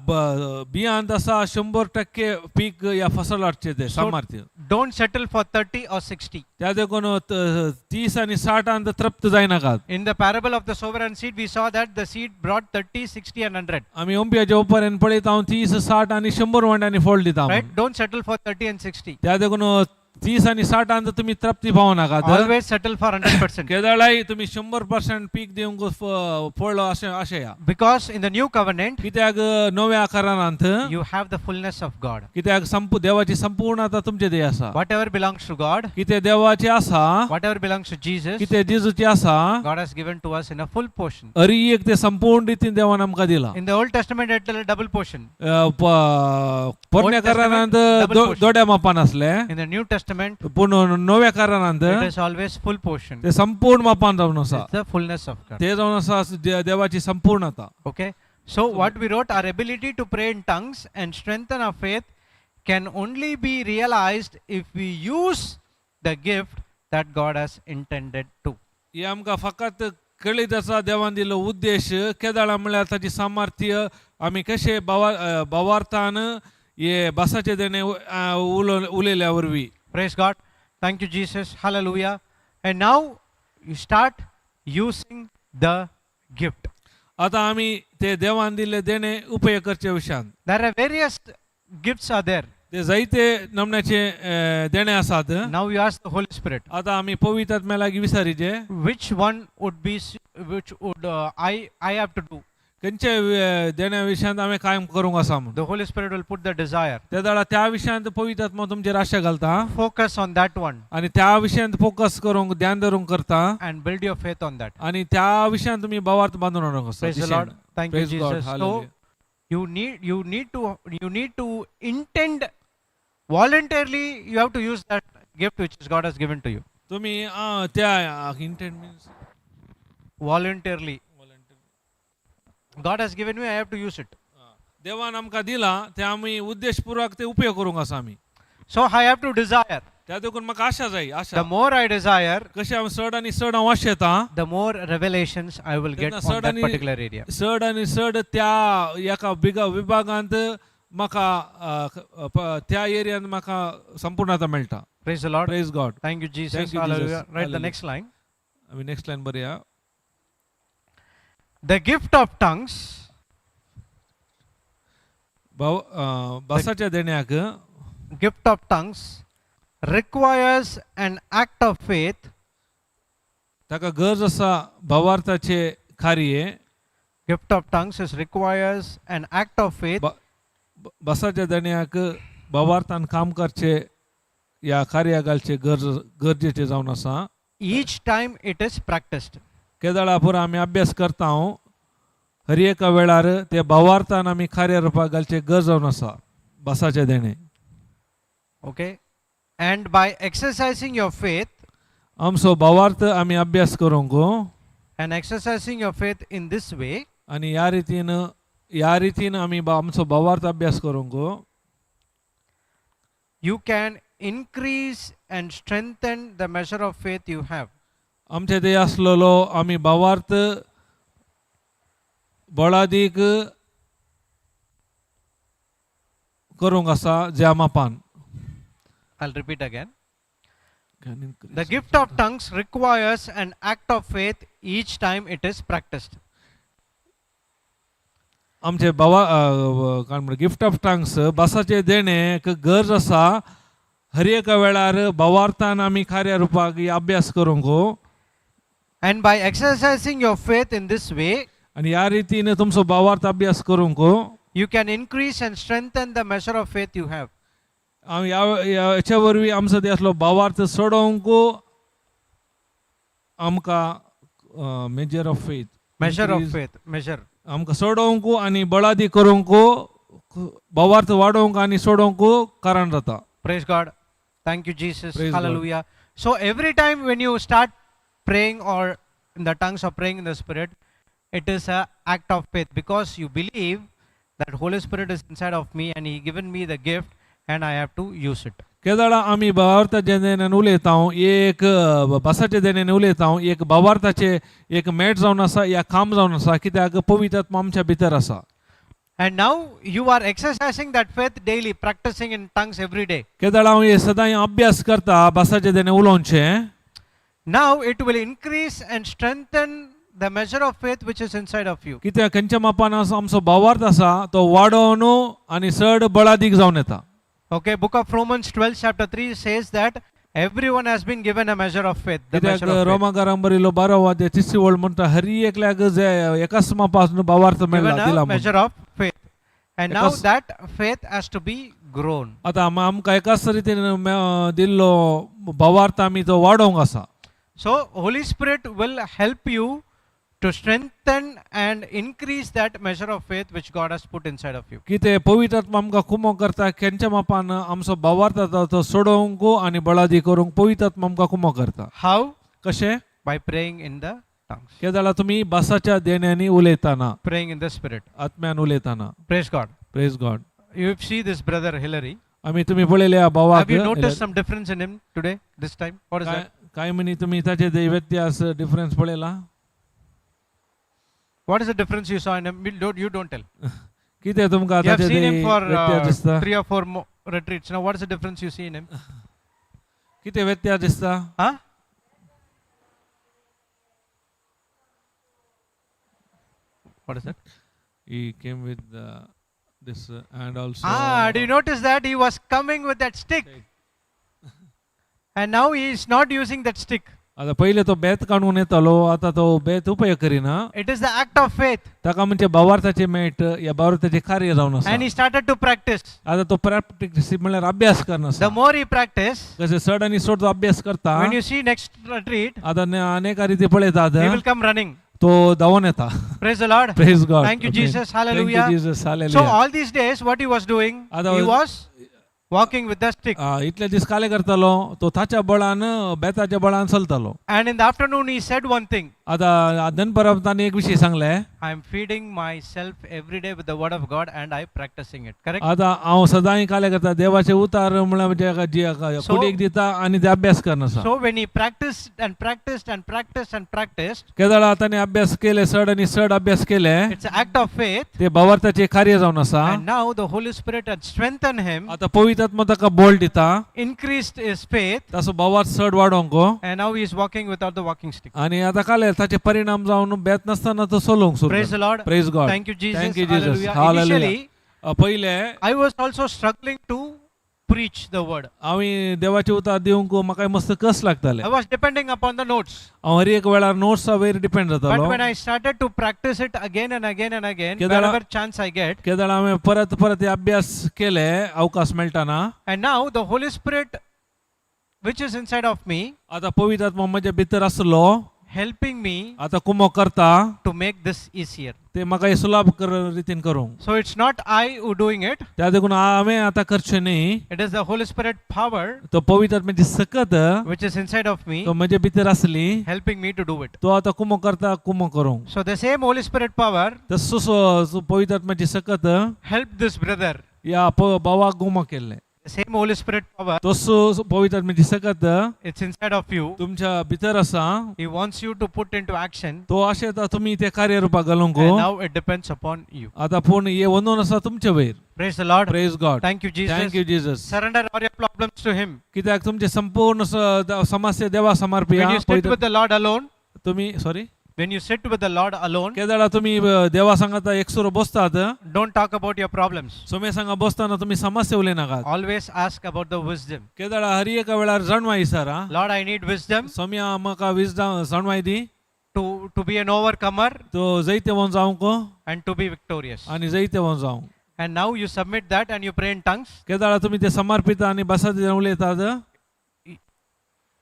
बियांत आसा 100% पीक या फसल हाडचें ते सामर्थ्य. Don't settle for 30 or 60. त्या देखून 30 आनी 60 तृप्त जायनाकात. In the parable of the sower and seed, we saw that the seed brought 30, 60, and 100. आमी ओंपयाच्या उपरांत पळयता हांव 30, 60 आनी 100 वांट्यांनी फळ दिता Right? म्हणून. Don't settle for 30 and 60. त्या देखून 30 आनी 60 तुमी तृप्ती पावनाकात. Always settle for 100%. केदळाय तुमी 100% पीक दिवंक फळ अशें आशया. Because in the new covenant, कित्याक नव्या आकारांत you have the fullness of God. कित्याक देवाची संपूर्णता तुमचे दे आसा. Whatever belongs to God, कितें देवाचे आसा, whatever belongs to Jesus, कितें जेजूचे आसा, God has given to us in a full portion. अरी एक ते संपूर्ण रितीन देवान आमकां दिला. In the Old Testament, it a double portion. पोरण्या Old Testament, करारांत double portion. दोड्या मापान आसले, In the New Testament, पूण नव्या करारांत it is always full portion. ते संपूर्ण मापान जावन आसा. It's the fullness of God. ते जावन आसा देवाची संपूर्णता. Okay. So what we wrote, our ability to pray in tongues and strengthen our faith can only be realized if we use the gift that God has intended to. हे आमकां फकत कळीत आसा देवान दिल्लो उद्देश केदाळा म्हळ्यार ताची सामर्थ्य आमी कशें भावार्थान हे भासाचे देणे उलयल्या वरवीं. Praise God. Thank you, Jesus. Hallelujah. And now you start using the gift. आतां आमी ते देवान दिल्ले देणे उपयोग करचे विशयान. There are various gifts are there. ते जायते नमण्याचे देणे आसात. Now you ask the Holy Spirit, आतां आमी पवित्र आत्म्या लागीं विचारीचे, which one would be, which would I have to do? खंयच्या देण्या विशयांत आमी कायम करूंक आसा म्हूण. The Holy Spirit will put the desire. त्या वेळार त्या विशयांत पवित्र आत्मा तुमचेर आशा घालता. Focus on that one आनी त्या विशयांत फोकस करूंक ध्यान धरूंक करता. And build your faith on that. आनी त्या विशयांत तुमी भावार्थ बांदून हाडूंक आसा. Praise the Lord. Thank you, Praise God. Jesus. So Hallelujah. you need to intend voluntarily. You have to use that gift which God has given to you. तुम्ही त्या intent means? Voluntarily. God has given me, I have to use it. देवान आमकां दिला ते आमी उद्देशपूर्वक ते उपयोग करूंक आसा आमी. So I have to desire. त्या देखून म्हाका आशा जाय आशा. The more I desire, कशें हांव चड आनी चड हांव आशेतां, the more revelations I will get तेन्ना on चड that आनी particular area. चड आनी चड त्या एका बिगा विभागांत म्हाका त्या एरियांत म्हाका संपूर्णता मेळटा. Praise the Lord. Praise God. Thank you, Jesus. Thank you, Hallelujah. Jesus. Write the Hallelujah. Next line. आमी नेक्स्ट लायन बरया. The gift of tongues, भाव भासाच्या देण्याक gift of tongues requires an act of faith. ताका गरज आसा भावार्थाचे कार्य. Gift of tongues is requires an act of faith भासाच्या देण्याक भावार्थान काम करचे ह्या कार्या घालचे गरज गरजेचे जावन आसा. Each time it is practiced. केदळा पुरो आमी अभ्यास करता हांव हर एका वेळार ते भावार्थान आमी कार्य रुपाक घालचे गरज जावन आसा भासाचे देणे. Okay. And by exercising your faith आमचो भावार्थ आमी अभ्यास करूंक and exercising your faith in this way, आनी ह्या रितीन आमी आमचो भावार्थ अभ्यास करूंक you can increase and strengthen the measure of faith you have. आमचे ते आसलेलो आमी भावार्थ बळादीक करूंक आसा ज्या मापान. I'll repeat again. The gift of tongues requires an act of faith each time it is practiced. आमचे बाबा काय म्हणटा गिफ्ट ऑफ टंग्स भासाचे देणे गरज आसा हर एका वेळार भावार्थान आमी कार्य रुपाक ही अभ्यास करूंक. And by exercising your faith in this way, आनी ह्या रितीन तुमचो भावार्थ अभ्यास करूंक you can increase and strengthen the measure of faith you have. आमी ह्या ह्याच्या वरवीं आमचो ते आसलो भावार्थ चडोवंक आमकां measure of faith. Measure of faith, measure. आमकां चडोवंक आनी बळादी करूंक भावार्थ वाडोवंक आनी चडोवंक कारण जाता. Praise God. Thank you, Jesus. Praise God. Hallelujah. So every time when you start praying or in the tongues or praying in the Spirit, it is a act of faith because you believe that Holy Spirit is inside of me and He given me the gift and I have to use it. केदळा आमी भावार्थाचे देण्यान उलयता एक भासाच्या देण्यान उलयता एक भावार्थाचे एक मेट जावन आसा या काम जावन आसा कित्याक पवित्र आत्मा आमच्या भितर आसा. And now you are exercising that faith daily, practicing in tongues every day. केदळा हांव हे सदांय अभ्यास करता भासाचे देणे उलोवचें. Now it will increase and strengthen the measure of faith which is inside of you. कित्याक खंयच्या मापान आमचो भावार्थ आसा तो वाडोवन आनी चड बळादीक जावन येता. Okay, Book of Romans 12, chapter 3 says that everyone has been given a measure of faith. The कित्याक measure of faith. रोमाकारांक बरयलो बारावो अध्याय तिसरी वळ म्हणटा हरी एकल्याक जे एकाच मापासून भावार्थ मेळ्ळा Given दिला a म्हूण. Measure of faith. And now Because- that faith has to be grown. आतां आमकां एकाच रितीन दिल्लो भावार्थ आमी तो वाडोवंक आसा. So Holy Spirit will help you to strengthen and increase that measure of faith which God has put inside of you. कितें पवित्र आत्मा आमकां कुमो करता खेंच्या मापान आमचो भावार्थ आसा तो सोडोवंक आनी बळादी करूंक पवित्र आत्मा आमकां कुमो करता. How? कशें? By praying in the tongues, केदाळा तुमी भासाच्या देण्यांनी उलयतना, praying in the Spirit. आत्म्यान उलयतना. Praise God. Praise God. You see this brother Hillary. आमी तुमी पळयल्या भावाक. Have you noticed some difference in him today, this time? What is काय that? काय म्हणी तुमी ताचे ते व्यत्यास डिफरन्स पळयला? What is the difference you saw in him? You don't tell. कितें तुमकां You have ताचे seen ते him for व्यत्यास दिसता? 3 or 4 retreats. Now, what is the difference you see in him? कितें व्यत्यास दिसता? Huh? What is that? He came with this and also. Ah, do you notice that he was coming with that stick? And now he is not using that stick. आता पहिले तो बेत काडून येतालो, आता तो बेत उपयोग करिना. It is the act of faith. ताका म्हणजे भावार्थाचे मेट या भावार्थाचे कार्य जावन आसा. And he started to practice. आता तो प्रॅक्टिस म्हणल्यार अभ्यास करना The आसा. More he practice, कशें चड आनी चड तो अभ्यास करता. When you see next retreat, आता अनेक रिती पळयतात, he will come running. तो धांवून येता. Praise the Lord. Praise God. Thank you, Jesus. Hallelujah. Thank you, Jesus. So hallelujah. All these days, what he was doing, आता he was walking with the stick. इतले दीस काले करतालो तो ताच्या बळान, बेताच्या बळान चलतालो. And in the afternoon, he said one thing. आता दनपरां ताणें एक विशय सांगले. I am feeding myself every day with the word of God and I practicing it. Correct? आता हांव सदांय काले करता देवाचे उतार म्हणल्यार म्हणजे जी कुडीक दिता आनी ते अभ्यास करना आसा. So when he practiced and practiced and practiced and practiced, केदळा ताणें अभ्यास केले, चड आनी चड अभ्यास केले. It's an act of faith. ते भावार्थाचे कार्य जावन आसा. And now the Holy Spirit had strengthened him, आता पवित्र आत्मा ताका बळ दिता. Increased his faith, ताचो भावार्थ चड वाडोवंक. And now he is walking without the walking stick. आनी आता काले ताचे परिणाम जावन बेत नासतना तो चलोवंक सुरू. Praise the Lord. Praise God. Thank you, Jesus. Thank you, Jesus. Hallelujah. Hallelujah. Initially, पयले I was also struggling to preach the word. हांवें देवाचे उतार दिवंक म्हाका मस्त कस लागताले. I was depending upon the notes. हांव हर एक वेळार नोट्सा वयर डिपेंड But जातालो. When I started to practice it again and again and again, wherever chance I get, केदळा हांवें परत परत हे अभ्यास केले अवकाश मेळटाना. And now the Holy Spirit, which is inside of me, आता पवित्र आत्मा म्हज्या भितर आसलो, helping me आता कुमो करता to make this easier. ते म्हाका हे सुलाभ कर रितीन करूंक. So it's not I who doing it, त्या देखून हांवें आतां करचें न्ही. It is the Holy Spirit power तो पवित्र आत्म्याची सकत which is inside of me तो म्हजे भितर आसली, helping me to do it. तो आतां कुमो करता कुमो करूंक. So the same Holy Spirit power तसो पवित्र आत्म्याची सकत helped this brother. ह्या भावाक गुमो केल्लें. The same Holy Spirit power, तसो पवित्र आत्म्याची सकत it's inside of you. तुमच्या भितर आसा. He wants you to put into action. तो अशें येता तुमी ते कार्य रुपाक घालूंक. And now it depends upon you. आता पूण हे वंदून आसा तुमचे वयर. Praise the Lord. Praise God. Thank you, Jesus. Thank you, Jesus. Surrender all your problems to Him. कित्याक तुमचे संपूर्ण समस्या देवा समर्पिया. When you sit with the Lord alone, तुम्ही sorry, when you sit with the Lord alone, केदळा तुम्ही देवा सांगाता एकसुरो बसतात, don't talk about your problems. सोमे सांगा बसताना तुम्ही समस्या उलयनाकात. Always ask about the wisdom. केदळा हर एका वेळार जाणवाय विचारा. Lord, I need wisdom सोम्या म्हाका विजडम जाणवाय दी to be an overcomer तो जैतेवंत जावंक and to be victorious. आनी जैतेवंत जावंक. And now you submit that and you pray in tongues. केदळा तुम्ही ते समर्पित आनी बसात उलयतात.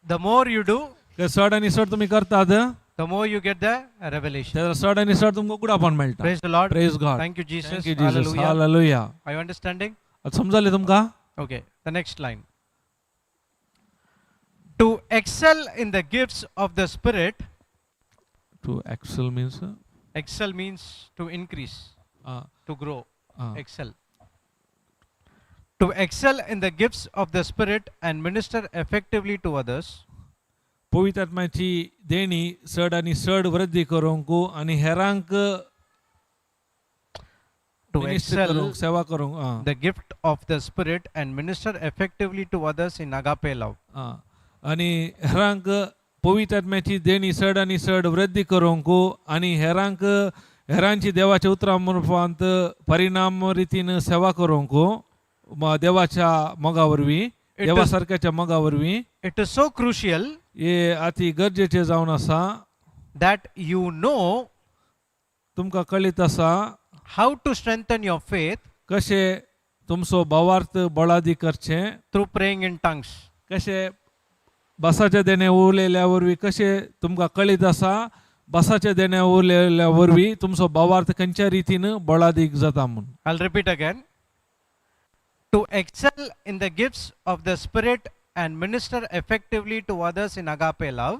The more you do, ते चड आनी चड तुमी करतात, the more you get the revelation. तेन्ना चड आनी चड तुमकां उगडापण मेळटा. Praise the Lord. Praise God. Thank you, Jesus. Thank you, Jesus. Hallelujah. Hallelujah. Are you understanding? आता समजले तुमकां? Okay, the next line. To excel in the gifts of the Spirit, to excel means excel means to increase, to grow, excel. To excel in the gifts of the Spirit and minister effectively to others, पवित्र आत्म्याची देणी चड आनी चड वृद्धी करूंक आनी हेरांक to minister excel करूंक, सेवा करूंक आं. The gift of the Spirit and minister effectively to others in agape love. आं. आनी हेरांक पवित्र आत्म्याची देणी चड आनी चड वृद्धी करूंक आनी हेरांक हेरांची देवाच्या उतरां मुरफांत परिणाम रितीन सेवा करूंक देवाच्या मोगा वरवीं, देवा सारक्याच्या मोगा वरवीं. It is so crucial हे अती गरजेचें जावन आसा that you know तुमकां कळीत आसा how to strengthen your faith कशें तुमचो भावार्थ बळादी करचें through praying in tongues. कशें बसाच्या देणे उरलेल्या वरवीं, कशें तुमकां कळीत आसा बसाच्या देणे उरलेल्या वरवीं तुमचो भावार्थ खंयच्या रितीन बळादीक जाता म्हूण. I'll repeat again. To excel in the gifts of the Spirit and minister effectively to others in agape love,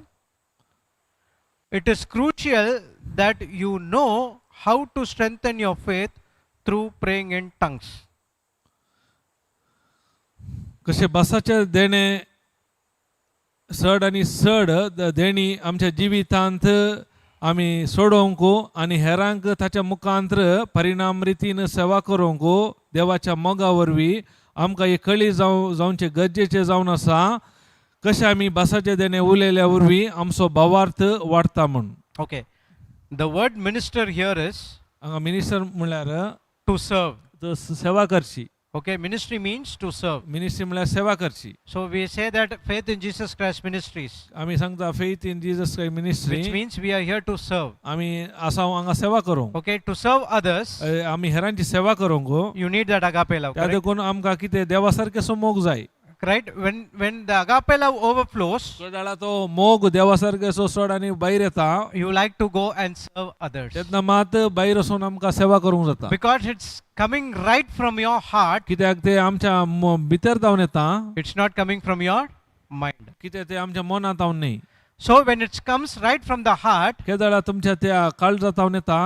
it is crucial that you know how to strengthen your faith through praying in tongues. कशें बसाचे देणे चड आनी चड देणी आमच्या जिवितांत आमी सोडोवंक आनी हेरांक ताच्या मुखांत्र परिणाम रितीन सेवा करूंक देवाच्या मोगा वरवीं आमकां हे कळी जावचें गरजेचें जावन आसा कशें आमी बसाचे देणे उलयल्या वरवीं आमचो भावार्थ वाडटा म्हूण. Okay. The word minister here is हांगा मिनिस्टर म्हणल्यार to serve. तो सेवा करची. Okay, ministry means to serve. Ministry म्हळ्यार सेवा करची. So we say that Faith in Jesus Christ Ministries, आमी सांगता Faith in Jesus Christ Ministry, which means we are here to serve. आमी आसा हांगा सेवा करूंक. Okay, to serve others, आमी हेरांची सेवा करूंक. You need that agape love. त्या Correct? देखून आमकां कितें देवा सारकें मोग जाय. Right? When the agape love overflows, चड तो मोग देवा सारकें चड आनी भायर येता, you like to go and serve others. तेन्ना मात भायर वचून आमकां सेवा करूंक जाता. Because it's coming right from your heart, कित्याक ते आमच्या भितर जावन येता. It's not coming from your mind. कित्याक ते आमच्या मनांत जावन न्ही. So when it comes right from the heart, केदळा तुमच्या त्या काळजात जावन येता,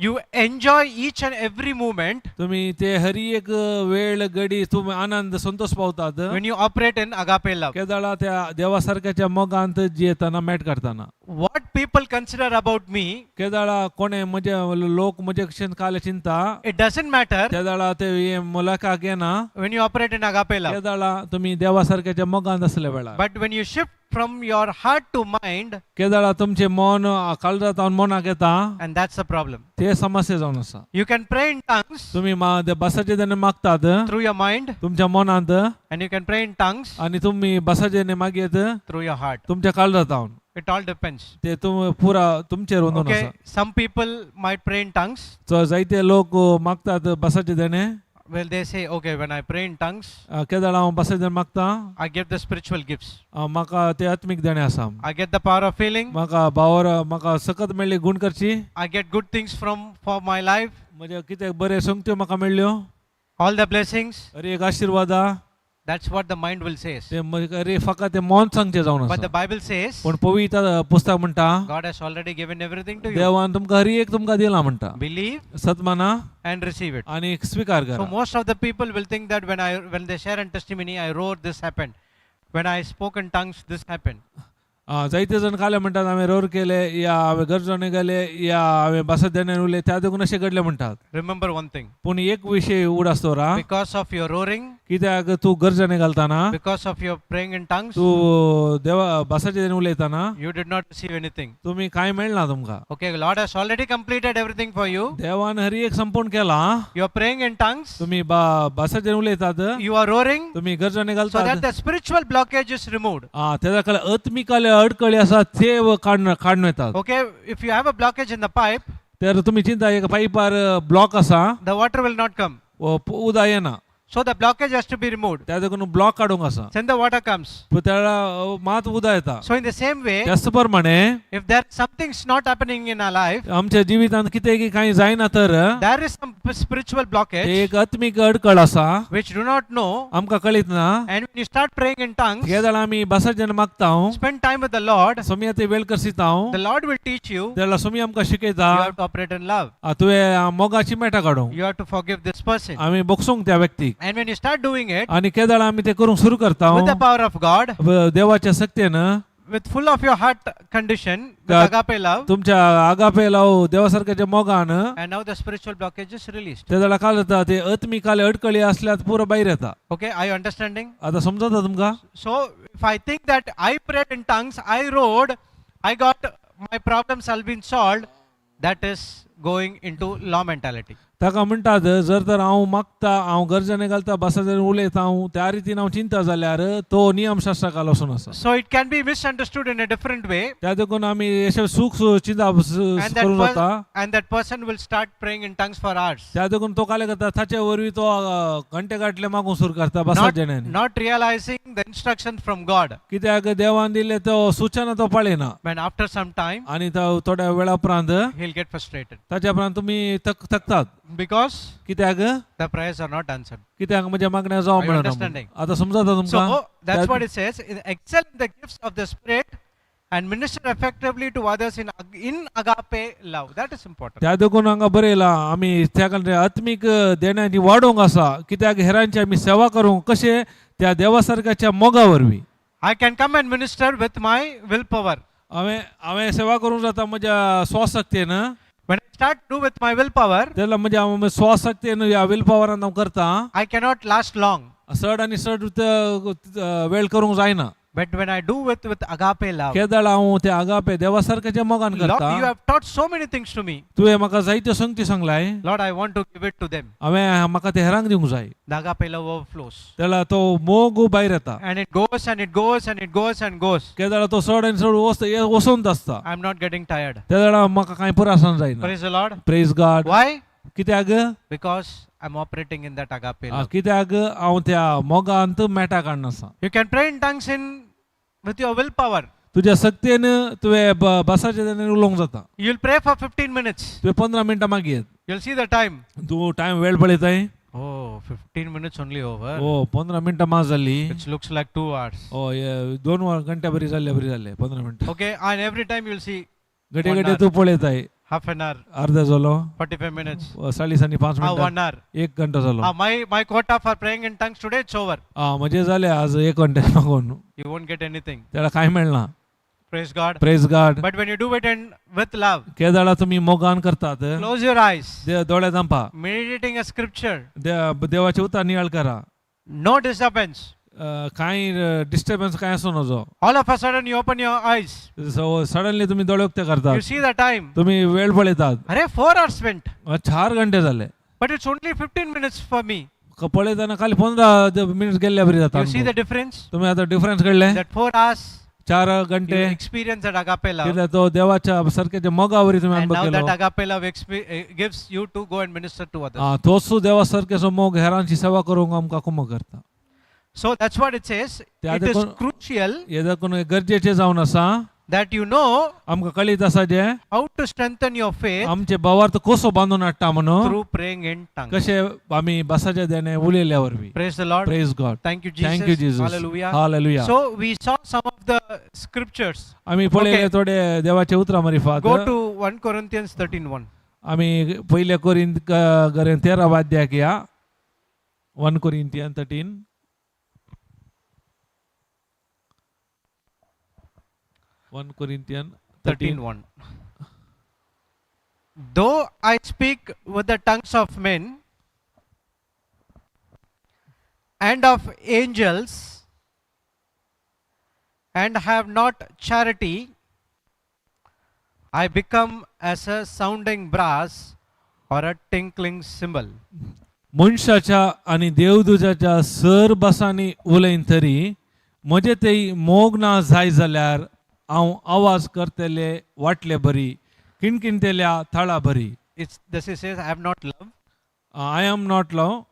you enjoy each and every moment तुम्ही ते हरी एक वेळ गडी तुम्ही आनंद संतोष पावतात when you operate in agape love. केदळा त्या देवासारख्याच्या मोगांत जियेतना मेट काडतना. What people consider about me, केदळा कोणे म्हजे लोक म्हजे कशेन काल चिंता, it doesn't matter तेदळा ते हे मुलाकाक येना when you operate in agape love. केदळा तुम्ही देवासारख्याच्या मोगांत असल्या वेळार. But when you shift from your heart to mind, केदळा तुमचे मन काळजात मनाक येता, and that's the problem. ते समस्या जावन आसा. You can pray in tongues तुम्ही बसाचे देणे मागतात through your mind, तुमच्या मनांत, and you can pray in tongues आणि तुम्ही बसाचे देणे मागयत through your heart. तुमच्या काळजात. It all depends. ते तुम पुरा तुमचेर वंदून Okay, आसा. some people might pray in tongues. So जायते लोक मागतात बसाचे देणे. Well, they say, okay, when I pray in tongues, केदळा हांव बसाचे देणे मागता, I get the spiritual gifts. म्हाका ते आत्मीक देणे आसा. I get the power of healing. म्हाका भावर म्हाका सकत मेळ्ळी गुण करची. I get good things from for my life. म्हणजे कितें बरें संगत्यो म्हाका मेळ्ळ्यो. All the blessings. अरे एक आशिर्वादा. That's what the mind will say. ते अरे फकत ते मन सांगचें जावन But आसा. the Bible says, पूण पवित्र पुस्तक म्हणटा, God has already given everything to you. देवान तुमकां हरी एक तुमकां दिला म्हणटा. Believe सतमाना and receive it. आनी स्विकार So करा. most of the people will think that when they share in testimony, I wrote this happened. When I spoke in tongues, this happened. जायते जण काले म्हणटात हांवें रोर केले या हांवें गरजणे गेले या हांवें बसत देणे उरले त्या देखून अशें घडलें म्हणटात. Remember one thing. पूण एक विशय उडास दवरा. Because of your roaring, कित्याक तूं गरजणे घालतना, because of your praying in tongues, तूं देवा बसाचे देणे उलयतना, you did not receive anything. तुमी कांय मेळना तुमकां. Okay, Lord has already completed everything for you. देवान हरी एक संपूर्ण केला. You are praying in tongues, तुमी बसाचे उलयतात, you are roaring, तुमी गरजणे so that घालतात the spiritual blockage is removed. तेजा कडेन आत्मिकाले अडकळी आसा ते काडून येतात. Okay, if you have a blockage in the pipe, तर तुम्ही चिंता एक पायपार ब्लॉक आसा, the water will not come. उदक येना. So the blockage has to be removed. त्या देखून ब्लॉक काडूंक आसा. Then the water comes. पूण त्या मात उदक येता. So in the same way, त्याच प्रमाणे if there something's not happening in our life, आमच्या जिवितांत कितें की कांय जायना तर there is some spiritual ते blockage एक आत्मीक अडकळ आसा, which do not know. आमकां कळीत ना. And when you start praying in tongues, हे जाल्यार आमी बसाचें मागता, spend time with the Lord, Somaiya ते वेळ करसिता, the Lord will teach you. जाल्यार सोमी आमकां शिकयता. You have to operate in love. तुवें मोगाची मेटां काडूंक. You have to forgive this person. आमी बगसूंक त्या व्यक्तीक. And when you start doing it आनी केदळ आमी ते करूंक सुरू करता with the power of God, देवाच्या शक्तेन, with full of your heart condition, with God- agape love, तुमच्या आगापे लाव देवासारख्याच्या मोगान, and now the spiritual blockage is released. ते जाल्यार काल जाता ते आत्मिकाले अडकळी असल्यात पुरो भायर येता. Okay, are you understanding? आता समजता तुमकां? So if I think that I prayed in tongues, I roared, I got my problems have been solved, that is going into law mentality. ताका म्हणटात जर तर हांव मागता हांव गरजेने घालता बसा उलयता हांव त्या रितीन हांव चिंता जाल्यार तो नियमशास्त्रा काल वचून आसा. So it can be misunderstood in a different way, त्या देखून आमी अशें सूख चिंता and that, करूंक जाता. and that person will start praying in tongues for hours, त्या देखून तो काले करता ताचे वरवीं तो घंटे गांठले मागूंक सुरू करता बसा not, जेण्यानी, not realizing the instruction from God. कित्याक देवान दिल्ले तो सूचना तो पाळिना. When after some time, आनी तो थोड्या वेळा उपरांत he'll get frustrated ताच्या उपरांत तुमी थकतात. because कित्याक the prayers are not answered. कित्याक म्हज्या मागण्या जावं Are you मेळना म्हणून. understanding? आतां समजता तुमकां? So that's what it says. Excel in the gifts of the Spirit and minister effectively to others in agape love. That is important. त्या देखून हांगा बरयलां आमी त्या कारणान आत्मीक देण्याची वाडोवंक आसा, कित्याक हेरांची आमी सेवा करूंक कशें त्या देवा सारक्याच्या मोगा वरवीं. I can come and minister with my willpower. हांवें हांवें सेवा करूंक जाता म्हज्या स्वशक्तेन. When I start to do with my willpower, तेन्ना म्हणजे हांव स्वशक्तेन ह्या will पावरान हांव करता, I cannot last long. चड आनी चड वेळ करूंक जायना. But when I do with agape love, केदळ हांव ते आगापे देवा सारक्याच्या मोगान Lord, करता. you have taught so many things to me. तुवें म्हाका जायत्यो संगती सांगलाय. Lord, I want to give it to them. हांवें म्हाका ते हेरांक दिवंक जाय. The agape love overflows. तेला तो मोग भायर येता. And it goes and it goes and it goes and goes. केदळा तो चड आनी चड वचोंत आसता. I'm not getting tired. तेदळा म्हाका कांय पुरासन जायना. Praise the Lord. Praise God. Why? कित्याक? Because I'm operating in that agape love. कित्याक हांव त्या मोगांत मेटा काडून आसा. You can pray in tongues in with your willpower. तुज्या सक्तेन तुवें बसाच्या तेन्ना उलोवंक जाता. You'll pray for 15 minutes. तुवें 15 मिनटां मागीर You'll see the time. तूं टायम वेळ पळयताय. Oh, 15 minutes only over. ओ 15 मिनटां मात जाली. It looks like 2 hours. ओ हे 2 घंट्या बरी जाल्ले बरी जाल्ले 15 मिनटां. Okay, and every time you'll see घडये One घडये hour. तूं पळयताय half an hour, अर्धा जालो, 45 minutes, 40 आनी 5 मिनटां, 1 hour. 1 घंटो जालो. My quota for praying in tongues today, it's over. आ म्हणजे जाले आज 1 घंटे मागून. You won't get anything. त्याला काय मेळना. Praise God. Praise God. But when you do it and with love, केदळा तुमी मोगान करतात, close your eyes, दोळे धांपा, meditating a scripture, देवाचे उतार नियाळ करा. no disturbance. कांय डिस्टर्बन्स कांय आसूं नजो. All of a sudden you open your eyes. So suddenly तुमी दोळे उक्ते करतात. You see the time. तुमी वेळ पळयतात. Arey, 4 hours went. 4 घंटे जाले. But it's only 15 minutes for me. पळयतना खाली 15 मिनिट्स गेल्ले बरी जाता. You see the difference? तुमी आतां डिफरन्स कळ्ळे? That 4 hours 4 you घंटे experience that agape love. कित्याक तो देवाच्या सारक्याच्या मोगावरी तुमी And अनुभव now केलो. that agape love gives you to go and minister to others. तोच देवा सारक्याचो मोग हेरांची सेवा करूंक आमकां कुमक करता. So that's what it says. त्या It is देखून- crucial हे देखून गरजेचें जावन आसा that you know आमकां कळीत आसा जे how to strengthen your faith आमचे भावार्थ कसो बांदून हाडटा म्हणून through praying in tongues. कशे आमी बसाच्या देणे उलयल्या वरवीं. Praise the Lord. Praise God. Thank you, Jesus. Thank you Jesus. Hallelujah. Hallelujah. So we saw some of the scriptures. आमी पळयले थोडे देवाचे उतरां मारिफात. Go to 1 Corinthians 13:1. आमी पयले कोरिंत गरेन 13 वाद्याक या 1 Corinthian 13. 1 Corinthian 13. 13:1. Though I speak with the tongues of men and of angels and have not charity, I become as a sounding brass or a tinkling cymbal. मनशाच्या आनी देवदुजाच्या सर भासांनी उलयन तरी म्हजें ते मोग ना जाय जाल्यार हांव आवाज करतले वाटले बरी किणकिणतेल्या थळा बरी. It's this is says I have not love I am not love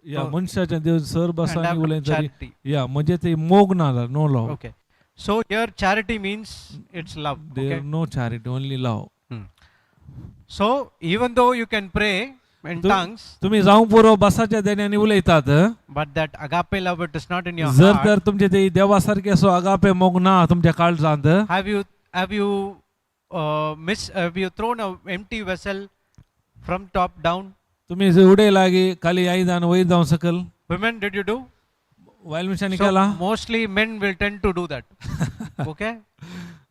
या Oh. मनशाच्या देव सर and भासांनी have उलयन not तरी charity. या म्हणजे ते मोग ना no love. Okay. So here charity means it's love. There Okay. No charity, only love. So even though you can pray in tongues, तुम्ही जावंक पुरो बसाच्या देण्यानी उलयतात, but that agape love, it is not in your जर heart. तर तुमचे ते देवा सारखे असो आगापे मोग ना तुमच्या काळजांत. Have you thrown a empty vessel from top down? तुम्ही जे उडय लागी खाली आयदान वयर जावं सकल. Women, did you do? बायल मनशांनी So केला. mostly men will tend to do that. Okay,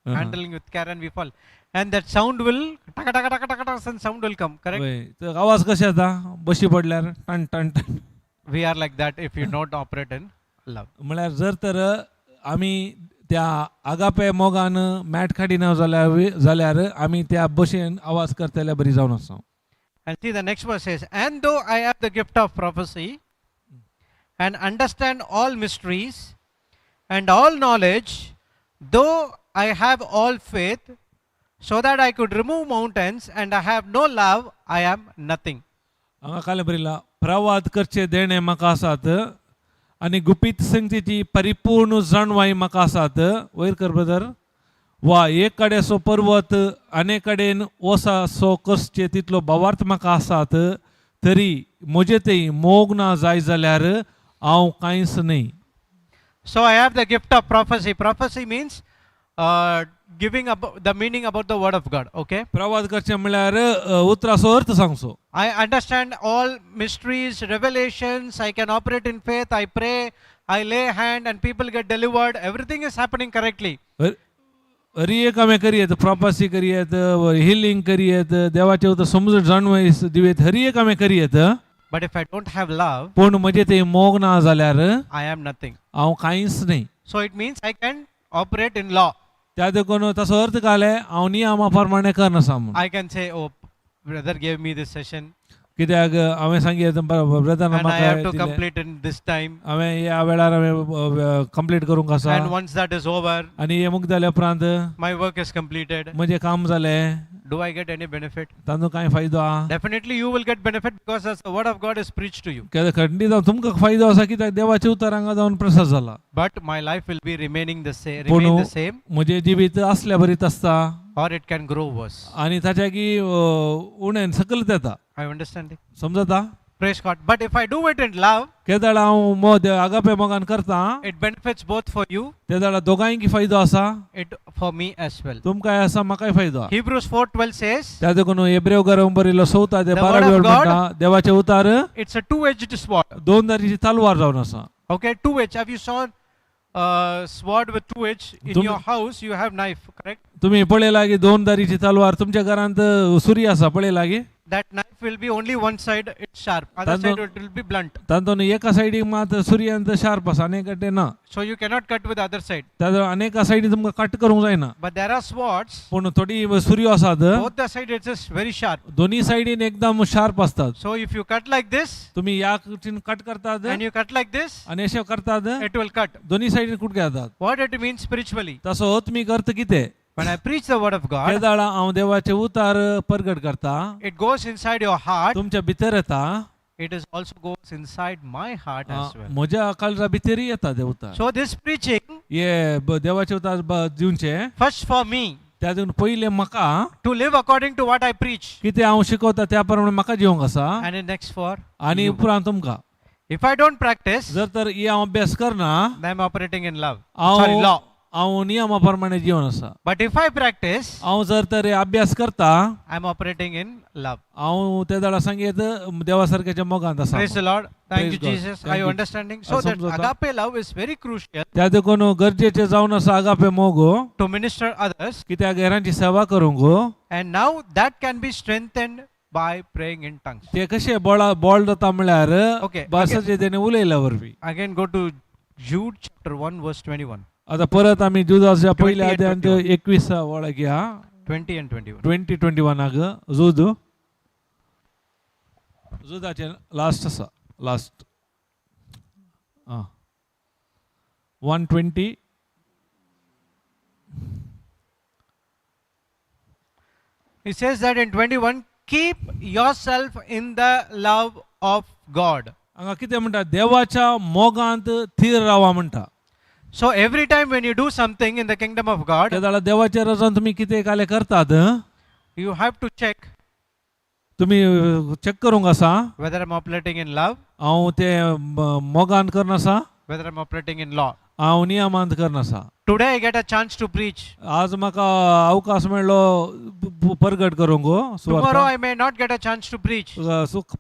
handling with care and we fall, and that sound will taka taka taka taka taka, and sound will come. Correct? वय. तर आवाज कशे येता बशी पडल्यार ton ton ton. We are like that if you not operate in love. म्हळ्यार जर तर आमी त्या आगापे मोगान मॅट काडिना जाल्यार आमी त्या बशेन आवाज करतल्या बरी जावन आसा. And see, the next verse says, and though I have the gift of prophecy and understand all mysteries and all knowledge, though I have all faith, so that I could remove mountains, and I have no love, I am nothing. हांगा काल बरयला प्रवाद करचे देणे म्हाका आसात आनी गुपीत संगतीची परिपूर्ण जाणवाय म्हाका आसात. वयर कर ब्रदर. वा एक कडेन सो पर्वत आनी कडेन वसा सो कसचे तितलो भावार्थ म्हाका आसात तरी म्हजे ते मोग ना जाय जाल्यार हांव कांयच न्हय. So I have the gift of prophecy. Prophecy means giving about the meaning about the word of God. Okay. प्रवाद करचें म्हळ्यार उतराचो अर्थ सांगचो. I understand all mysteries, revelations. I can operate in faith. I pray, I lay hand, and people get delivered. Everything is happening correctly. Hari एक आमी करयेत, prophecy करयेत, healing करयेत, देवाचें उतर समजून जाणवय दिवयेत, हरी एक आमी करयेत. But if I don't have love, पूण म्हजें ते मोग ना जाल्यार I am nothing. हांव कांयच न्हय. So it means I can operate in law. त्या देखून ताचो अर्थ काले हांव नियमा प्रमाणे करनासा म्हूण. I can say, oh, brother gave me this session कित्याक हांवें सांगितलें brethren and I have to म्हाका दिलें. Complete in this time. हांवें ह्या वेळार हांवें कंप्लीट करूंक आसा. And once that is over, आनी हें मुक्त जाल्या उपरांत my work is completed. म्हजें काम जालें. Do I get any benefit? तांचो कांय फायदो आहा? Definitely you will get benefit because as the word of God is preached to you. कित्याक खंडीत जावन तुमकां फायदो आसा कित्याक देवाचे उतर हांगा जावन प्रसाद जाला. But my life will be remaining the same, पूण remain the same, म्हजें जिवीत असल्या बरीत आसता or it can grow worse. आनी ताच्या की उणें सकयल येता. I understand. समजता? Praise God. But if I do it in love, केदाळा हांव मोद आगापे मोगान करता, it benefits both for you, तेदाळा दोगांयकी फायदो आसा, it for me as well. तुमकांय आसा, म्हाकाय फायदो आहा. Hebrews 4:12 says, त्या देखून एब्रेव घरांत बरयलो चवथा ते The बारा word of वेळ God- म्हणटा देवाचे उतार it's a two-edged sword. दोन दारीची तलवार जावन आसा. Okay, two-edged. Have you saw sword with two edge in your house? You have knife, correct? तुम्ही पळयला की दोन दारीची तलवार तुमच्या घरांत सुरी आसा, पळयला की? That knife will be only one side it's sharp, other Tanto- side it will be blunt. तातूंत एका सायडीक मात सुरयांत शार्प आसा आनी एका ना. So you cannot cut with other side. त्या अनेका सायडीन तुमकां कट करूंक जायना. But there are swords, पूण थोडी सुरयो आसात, both the side it is very sharp. दोन्ही सायडीन एकदम शार्प असतात. So if you cut like this तुम्ही ह्या कुशीन कट करतात and you cut like this, आनी अशें करतात, it will cut. दोन्ही सायडीन कुट घेतात. What it means spiritually? तसो आत्मीक अर्थ कितें? When I preach the word of God, केदाळा हांव देवाचे उतार परगट करता, it goes inside your heart. तुमच्या भितर येता. It is also goes inside my heart as well. म्हज्या काळजा भितरय येता ते उतार. So this preaching, हे देवाचे उतार दिवचे first for me त्या देखून पयलें म्हाका to live according to what I preach, कितें हांव शिकवता त्या प्रमाणे म्हाका जिवंक आसा and then next for आनी you. उपरांत तुमकां. If I don't practice, जर तर ही हांव अभ्यास करना, then I'm operating in love. Sorry, हांव law. हांव नियमा प्रमाणे जिवन आसा. But if I practice, हांव जर तर हे अभ्यास करता, I'm operating in love. हांव ते जाणा सांगीत देवा सारक्याच्या मोगांत आसा. Praise the Lord. Thank Praise you, God. Jesus. Thank Are you you. understanding? So that समजता. Agape love is very crucial त्या देखून गरजेचें जावन आसा आगापे मोग to minister others. कित्याक हेरांची सेवा करूंक. And now that can be strengthened by praying in tongues. ते कशें बोळा बोळ जाता म्हळ्यार Okay, भासाचे तेणे उलयल्या वरवीं. Again, go to Jude chapter 1, verse 21. आता परत आमी जुदाच्या पयल्या 20 and अध्यायांत 21. 21 वळख घ्या. 20 and 21. 20 21 जुद जुदाचे लास्ट आसा, लास्ट आं 1:20. He says that in 21, keep yourself in the love of God. हांगा कितें म्हणटा, देवाच्या मोगांत थीर रावा म्हणटा. So every time when you do something in the kingdom of God, त्या जाल्यार देवाच्या रजान तुमी कितें कालें करतात, you have to check तुमी चॅक करूंक आसा whether I'm operating in love, हांव ते मोगान करनासा, whether I'm operating in law. हांव नियमांत करनासा. Today I get a chance to preach. आज म्हाका अवकाश मेळ्ळो परगट करूंक Tomorrow सुवार्ता. I may not get a chance to preach,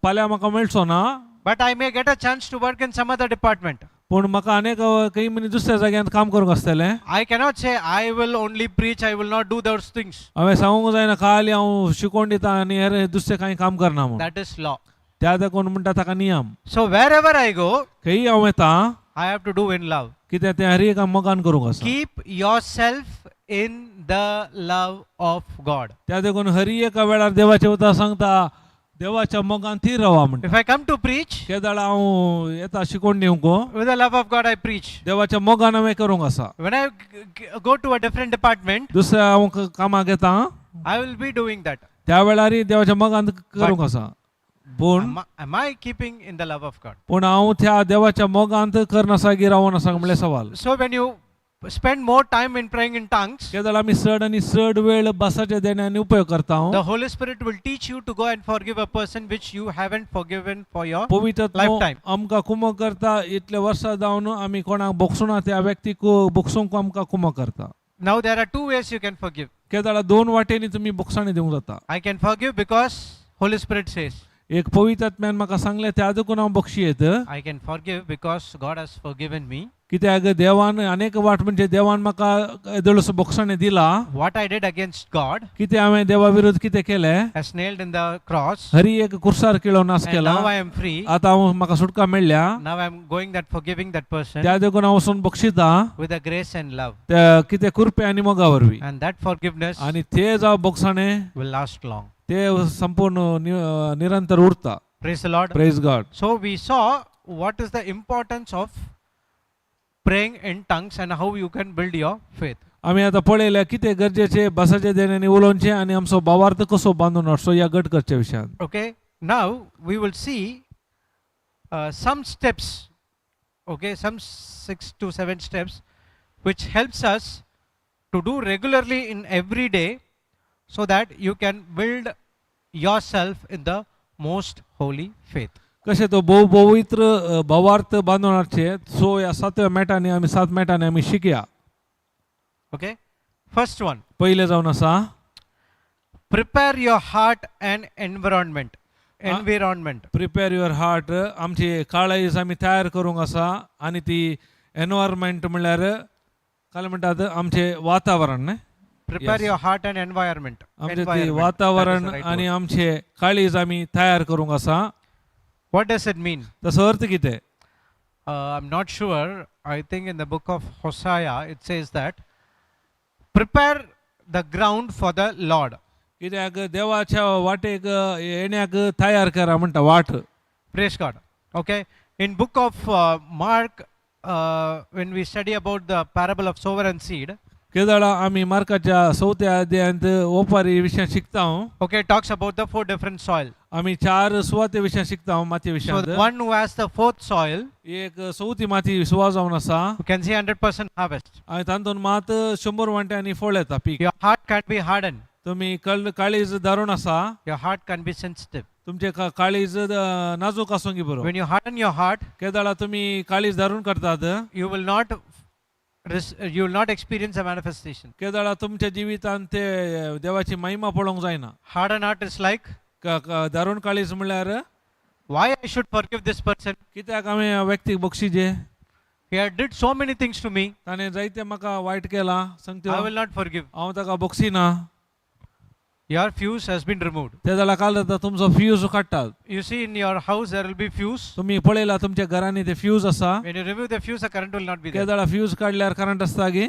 फाल्यां म्हाका मेळचो ना, but I may get a chance to work in some other department. पूण म्हाका अनेक खंय मनी दुसऱ्या जाग्यांत काम करूंक आसतलें. I cannot say I will only preach, I will not do those things. हांवें सांगूंक जायना खाली हांव शिकोवन दिता आनी हेर दुसरें कांय काम करना म्हूण. That is law. त्या कोण म्हणटा ताका नियम. So wherever I go, खंय हांव येता, I have to do in love. कित्याक तें हर एका मोगान करूंक आसा. Keep yourself in the love of God. त्या देखून हरी एका वेळार देवाचे उतर सांगता देवाच्या मोगान थीर रावा म्हणटा. If I come to preach, केदाळ हांव येता शिकोवन दिवंक, with the love of God I preach. देवाच्या मोगान हांवें करूंक आसा. When I go to a different department, दुसऱ्या हांव कामाक येता, I will be doing that. त्या वेळारय देवाच्या मोगान करूंक आसा. पूण Am I keeping in the love of God? पूण हांव त्या देवाच्या मोगांत करनासा की रावोन आसा म्हणल्यार सवाल. So when you spend more time in praying in tongues, केदाळ आमी चड आनी चड वेळ भासाच्या देण्यानी उपयोग करता, the Holy Spirit will teach you to go and forgive a person which you haven't forgiven for your पवित्र lifetime. आमकां कुमक करता. इतले वर्सां जावन आमी कोणाक बोगसुना त्या व्यक्तीक बोगसूंक आमकां कुमक करता. Now there are two ways you can forgive. केदाळा दोन वाटेंनी तुमी बोगसाणी दिवंक जाता. I can forgive because Holy Spirit says. एक पवित्र आत्म्यान म्हाका सांगलें त्या देखून हांव बक्षी येत. I can forgive because God has forgiven me. कित्याक देवान अनेक वाट म्हणजे देवान म्हाका येदोळसो बोगसणें दिला. What I did against God कितें हांवें देवा विरुद्ध कितें केलें has nailed in the cross. Hari एक कुर्सार किळो नाश And केला. now I am free. आतां हांव म्हाका सुटका मेळ्ळ्या. Now I am going that forgiving that person त्या देखून हांव वचून बक्षिता with the grace and love. त्या कितें कृपे आनी मोगा वरवीं. And that forgiveness आनी ते जावं बोगसाणें will last long. ते संपूर्ण निरंतर उरता. Praise the Lord. Praise God. So we saw what is the importance of praying in tongues and how you can build your faith. आमी आतां पळयल्या कितें गरजेचें भासाच्या देण्यांनी उलोवचें आनी आमचो भावार्थ कसो बांदून हाडचो ह्या गट करच्या विशयान. Okay, now we will see some steps, okay, some 6 to 7 steps which helps us to do regularly in every day so that you can build yourself in the most holy faith. कशें तो भोव पवित्र भावार्थ बांदून हाडचें. So ह्या सातव्या मेटांनी आमी सात मेटांनी आमी शिकया. Okay, first one, पयलें जावन आसा prepare your heart and environment. Environment. Prepare your heart. आमची काळाईज आमी तयार करूंक आसा आनी ती एनवायरमेंट म्हणल्यार काय म्हणटात आमचें वातावरण न्हय. Prepare Yes. your heart and environment. आमचें ती Environment. That is वातावरण the right आनी word. आमचें काळीज आमी तयार करूंक आसा. What does it mean? तसो अर्थ कितें? I'm not sure. I think in the book of Hosea it says that prepare the ground for the Lord. कित्याक देवाच्या वाटेक येण्याक तयार करा म्हणटा वाट. Praise God. Okay. In book of Mark, when we study about the parable of sower and seed, केदळा आमी मार्काच्या चवथ्या अध्यायांत ओपारी विशयां शिकता. Okay, it talks about the four different soil. आमी चार सुवाते विशयां शिकता मातये So विशयांत. the one who has the fourth soil, एक चवथी माती सुवा जावन आसा you can see 100% harvest. आनी तातूंत मात 100 वांट्यांनी फळ येता पीक. Your heart can be hardened. तुमी काळीज दारून आसा. Your heart can be sensitive. तुमचे काळीज नाजूक आसूंक बरो. When you harden your heart, केदळा तुमी काळीज दारून करतात you will not you will not experience a manifestation. केदळा तुमच्या जिवितांत ते देवाची महिमा पळोवंक जायना. Hardened heart is like, दारून काळीज म्हणल्यार why I should forgive this person? कित्याक हांवें ह्या व्यक्तीक बक्षिजे? He had did so many things to me. ताणें जायते म्हाका वायट केलां I सांगते will not forgive. हांव ताका बक्षिना. Your fuse has been removed. ते जाल्यार काल जाता तुमचो फ्यूज काडटात. You see, in your house there will be fuse. तुमी पळयला तुमच्या घरांनी ते फ्यूज आसा. When you remove the fuse, the current will not be there. केदळा fuse काडल्यार करंट आसता गे.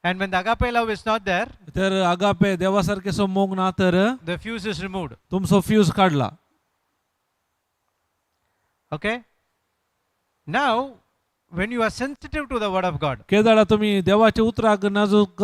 And when the agape love is not there, तर आगापे देवा सारकेसो मोग ना तर the fuse is removed. तुमचो फ्यूज काडला. Okay. Now, when you are sensitive to the word of God, केदळा तुमी देवाच्या उतराक नाजूक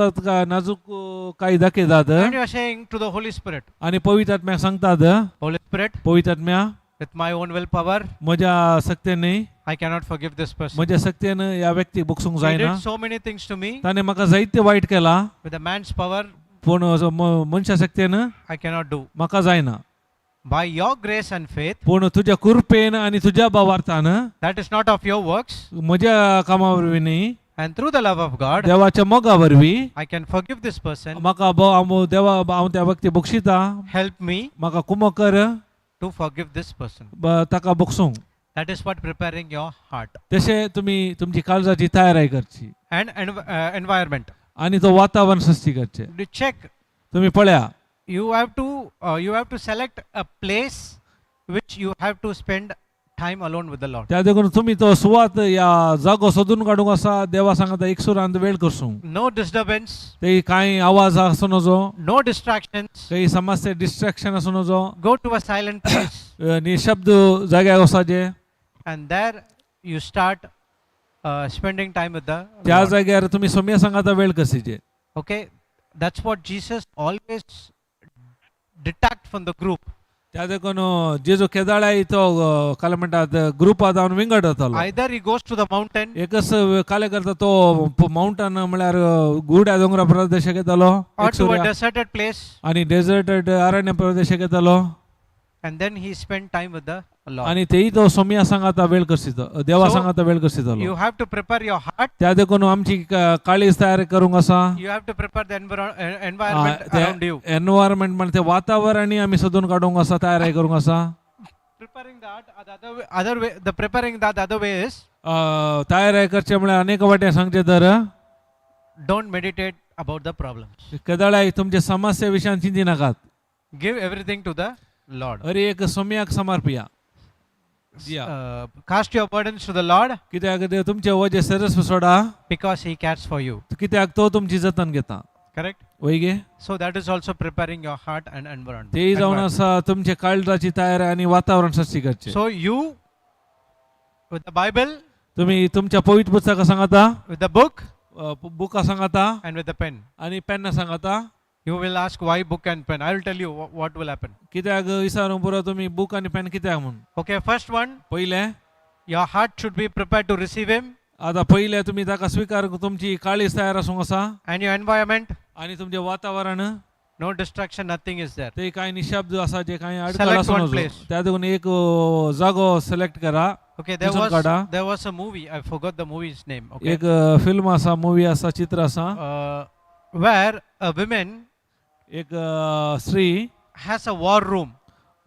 नाजूक काय दाखयतात and you are saying to the Holy Spirit, आनी पवित्र आत्म्याक सांगतात, Holy Spirit, पवित्र आत्म्या with my own willpower, म्हज्या सक्तेन न्ही I cannot forgive this person. म्हज्या सक्तेन ह्या व्यक्तीक बक्षूंक He जायना. did so many things to me. ताणें म्हाका जायते वायट केला. With a man's power, पूण असो मनशा सक्तेन I cannot do. म्हाका जायना. By your grace and faith, पूण तुज्या कृपेन आनी तुज्या भावार्थान that is not of your works, म्हज्या कामा वरवीं न्ही and through the love of God, देवाच्या मोगा वरवीं I can forgive this person. म्हाका हांव देवा हांव त्या व्यक्ती बक्षिता. Help me म्हाका कुमक कर to forgive this person. ताका बक्षूंक. That is what preparing your heart तशें तुमी तुमची काळजाची तयारी करची and environment. आनी तो वातावरण सृश्टी करचें. You check. तुमी पळया. You have to select a place which you have to spend time alone with the Lord. त्या देखून तुमी तो सुवात ह्या जागो सोदून काडूंक आसा देवा सांगता एक सुरांत वेळ करसूंक. No disturbance, ते कांय आवाज आसूं नजो, no distractions. काही समस्या डिस्ट्रॅक्शन आसूं नजो. Go to a silent place निशब्द जाग्यार वचपाचें. and there you start spending time with the त्या Lord. जाग्यार तुमी सोम्या सांगाता वेळ कसीचे. Okay, that's what Jesus always detached from the group. त्या देखून जेजू केदाळाय तो काल म्हणटात ग्रुपा जावन विंगड जातालो. Either he goes to the mountain एकच काले करता तो माउंटन म्हळ्यार गुड्या दोंगरा प्रदेशाक येतालो or to a एकसुऱ्या. deserted place, आनी डेझर्टेड अरण्य प्रदेशाक येतालो. and then he spent time with the Lord. आनी तेय तो सोम्या सांगाता वेळ करसितो देवा So, सांगाता वेळ करसितालो. You have to prepare your heart. त्या देखून आमची काळीज तयार करूंक आसा. You have to prepare the environment around you. Environment म्हणजे ते वातावरण आमी सोदून काडूंक आसा तयार करूंक आसा. Preparing the heart, the other way, the preparing that other way is तयार करचें म्हळ्यार अनेक वाटे सांगचें तर don't meditate about the problems. केदळाय तुमचे समस्या विशयान चिंती नाकात. Give everything to the Lord. अरे एक सोम्याक समर्पिया दिया. Cast your burdens to the Lord कित्याक ते तुमचे वजे सरस्व सोडा because He cares for you. कित्याक तो तुमची जतन घेता. Correct? वय गे. So that is also preparing your heart and environment. तेय जावन Environment. आसा तुमचे काळजाची तयारी आनी वातावरण सज्जी करचें. So you, with the Bible, तुम्ही तुमच्या पवित्र पुस्तकां सांगाता, with the book, बुकां सांगाता and with the pen. आनी पेन्नां सांगाता. You will ask why book and pen. I will tell you what will happen. कित्याक विचारूंक पुरो तुमी बूक आनी पेन कित्याक म्हूण. Okay, first one, पयलें, your heart should be prepared to receive Him, आतां पयलें तुमी ताका स्विकार तुमची काळीज तयार आसूंक आसा and your environment, आनी तुमचें वातावरण no distraction, nothing is there. ते कांय निशब्द आसा जे कांय अडकळ Select आसूं one नजो. Place. त्या देखून एक जागो सिलेक्ट करा. Okay, there दिसून was काडा. there was a movie. I forgot the movie's name. Okay, एक फिल्म आसा, मुवी आसा, चित्र आसा. Where a woman एक स्त्री has a war room.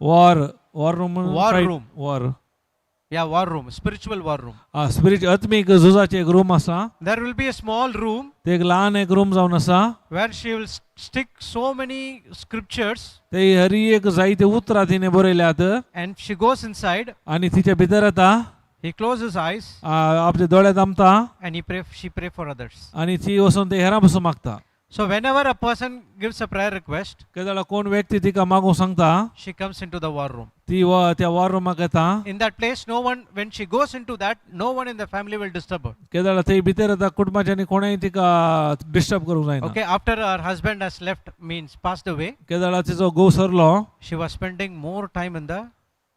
War room. War room. War. Yeah, war room, spiritual war room. Spirit आत्मीक झुजाचें एक room आसा. There will be a small room ते एक ल्हान एक रूम जावन आसा where she will stick so many scriptures, ते हरी एक जायते उतरां तिणें बरयल्यात and she goes inside. आनी तिच्या भितर येता. He closes his eyes आपले दोळे दामता and he pray. She pray for others. आनी ती वचून ते हेरां पसून मागता. So whenever a person gives a prayer request, केदळा कोण व्यक्ती तिका मागूंक सांगता, she comes into the war room. ती त्या वॉर रुमाक येता. In that place, no one. When she goes into that, no one in the family will disturb her. केदळा थंय भितर येता कुटुंबाच्यांनी कोणेय तिका डिस्टर्ब करूंक जायना. Okay, after her husband has left, means passed away, केदळा तिचो घोव सरलो, she was spending more time in the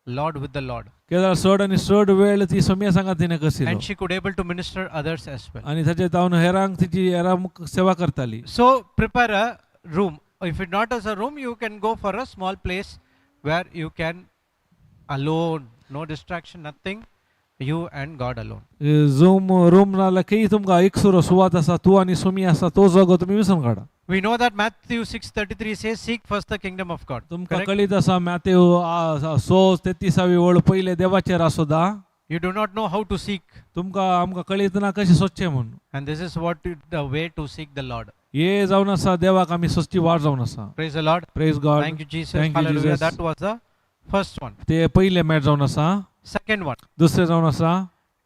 Lord with the Lord, केदळा चड आनी चड वेळ ती सोम्या सांगा तिणें कसिलो and she could able to minister others as well. आनी ताचे जावन हेरांक तिची हेरांक सेवा करताली. So prepare a room. If it not as a room, you can go for a small place where you can alone, no distraction, nothing, you and God alone. Zoom room नाल्यार खंय तुमकां एकसुरो सुवात आसा, तूं आनी सोमी आसा तो जागो तुमी विसरून काडा. We know that Matthew 6:33 says, "Seek first the kingdom of God." तुमकां Correct? कळीत आसा मॅतेव 6:33 वळ पयले देवाचेर Asoda. You do not know how to seek, तुमकां आमकां कळीत ना कशें सोदचें म्हूण. and this is what the way to seek the Lord. हे जावन आसा देवाक आमी सोदची वाट जावन आसा. Praise the Lord. Praise God. Thank you, Jesus. Thank you, Hallelujah. Jesus. That was the first one. ते पयले मॅट जावन आसा. Second one, दुसरें जावन आसा,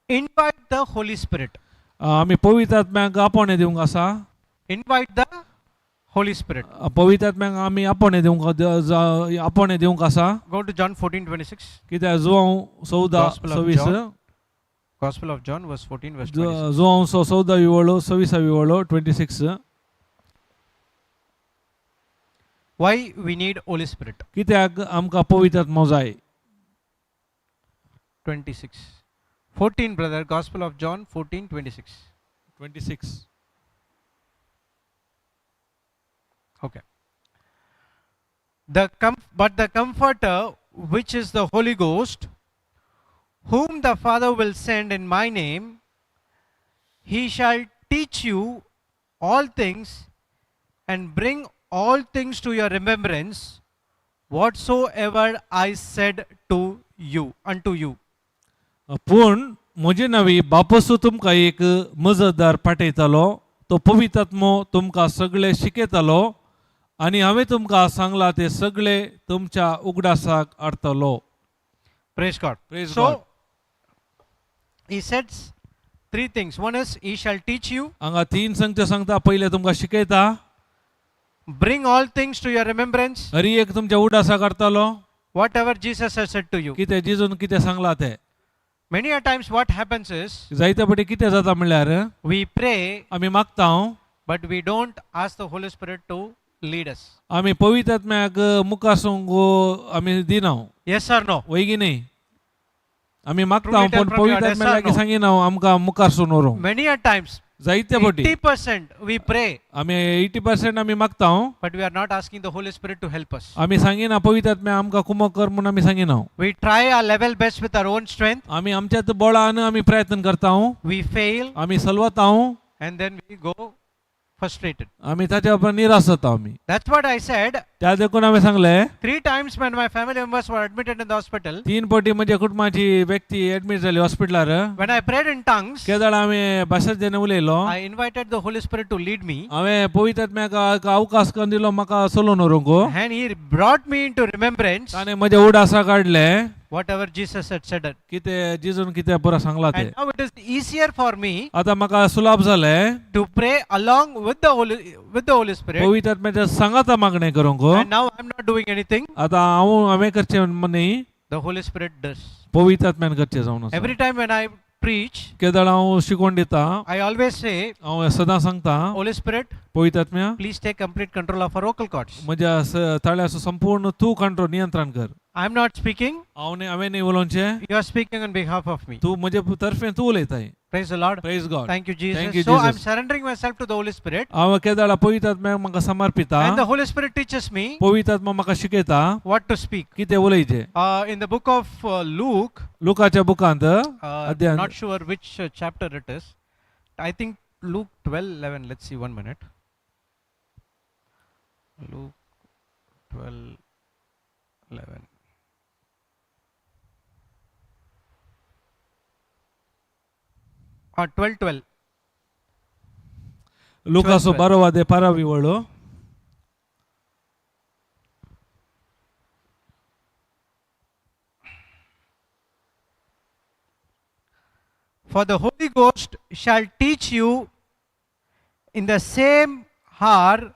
invite the Holy Spirit. आमी पवित्र आत्म्याक आपोवणें दिवंक आसा. Invite the Holy Spirit. पवित्र आत्म्याक आमी आपोवणें दिवंक आपोवणें दिवंक आसा. Go to John 14:26. कित्याक Joao 14 Gospel of 26. John. Gospel of John, verse 14, verse 26. Joao 14वी वळ 26वी वळ 26. Why we need Holy Spirit? कित्याक आमकां पवित्र आत्मो जाय? 26. 14, brother. Gospel of John 14:26. 26. Okay. But the Comforter, which is the Holy Ghost, whom the Father will send in my name, he shall teach you all things and bring all things to your remembrance, whatsoever I said to you, unto you. पूण म्हजे नांवी बापसू तुमकां एक मजतदार पाठयतालो, तो पवित्र आत्मो तुमकां सगळें शिकयतालो आनी हांवें तुमकां सांगलां तें सगळें तुमच्या उगडासाक हाडटलो. Praise God. Praise so, God. He says three things. One is, he shall teach you, हांगा तीन संगत्यो सांगता. पयलें तुमकां शिकयता, bring all things to your remembrance, Hari एक तुमच्या उगडासाक हाडटलो whatever Jesus has said to you. कितें जिजून कितें सांगलां तें. Many a times, what happens is जायते फावटी कितें जाता म्हणल्यार we pray, आमी मागता, but we don't ask the Holy Spirit to lead us. आमी पवित्र आत्म्याक मुखार सूंक आमी दिना. Yes or no? वय की न्ही? आमी मागता Truly tell पूण from your पवित्र heart, yes आत्म्या or लागीं no? सांगिना आमकां मुखार सून व्हरूंक. Many a times, जायते फावटी 80% we pray, आमी 80% आमी मागता, but we are not asking the Holy Spirit to help us. आमी सांगिना पवित्र आत्म्या आमकां कुमक कर म्हूण आमी सांगिना. We try our level best with our own strength, आमी आमच्याच बळान आमी प्रयत्न करता, we fail, आमी सलवता and then we go frustrated. आमी ताच्या उपरांत निराश जाता आमी. That's what I said. त्या देखून हांवें सांगलें, 3 times when my family members were admitted in the hospital, 3 फावटी म्हज्या कुटुंबाची व्यक्ती एडमीट जाली हॉस्पिटलार. when I prayed in tongues, केदळ हांवें भाशेंत जेन्ना उलयलो, I invited the Holy Spirit to lead me, हांवें पवित्र आत्म्याक एक अवकाश करून दिलो म्हाका चलोवन व्हरूंक. and He brought me into remembrance ताणें म्हज्या उडासा काडले whatever Jesus had said. कितें जिजून कितें पुरो सांगलां तें. And now it is easier for me आतां म्हाका सुलाभ जालें to pray along with the Holy Spirit. पवित्र आत्म्याच्या सांगाता मागणें करूंक. And now I'm not doing anything. आतां हांव हांवें करचें न्ही, The Holy Spirit does. पवित्र आत्म्यान करचें जावन आसा. Every time when I preach, केदळ हांव शिकवण दिता, I always say, हांव सदां सांगता, Holy Spirit, पवित्र आत्म्या, please take complete control of our vocal cords. म्हज्या ताळ्याचो संपूर्ण तूं कंट्रोल नियंत्रण कर. I'm not speaking. हांव न्ही, हांवें न्ही उलोवचें, You are speaking on behalf of me. तूं म्हजे तर्फेन तूं उलयताय. Praise the Lord. Praise God. Thank you, Jesus. Thank you, So I'm Jesus. surrendering myself to the Holy Spirit, हांव केदळा पवित्र आत्म्याक म्हाका समर्पिता, and the Holy Spirit teaches me पवित्र आत्मा म्हाका शिकयता what to speak. कितें उलयचें. In the book of Luke, लुकाच्या बुकांत अध्याय not sure which chapter it is. I think Luke 12:11. Let's see, 1 minute. Luke 12:11. 12:12. लुकाचो 12. बारावा अध्याय बारावी वळो. For the Holy Ghost shall teach you in the same hour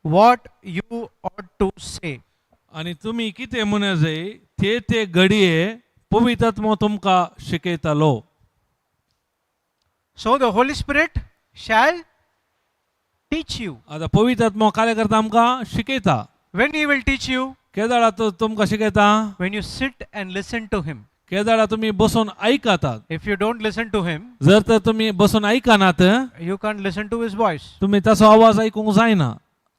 what you ought to say. आनी तुमी कितें म्हणूंक जाय ते ते घडये पवित्र आत्मो तुमकां शिकयतालो. So the Holy Spirit shall teach you. आतां पवित्र आत्मो कार्य करता आमकां शिकयता. When he will teach you? केदळा तो तुमकां शिकयता? When you sit and listen to him. केदळा तुमी बसून आयकतात. If you don't listen to him, जर तर तुमी बसून आयकनात, you can't listen to his voice. तुमी ताचो आवाज आयकूंक जायना.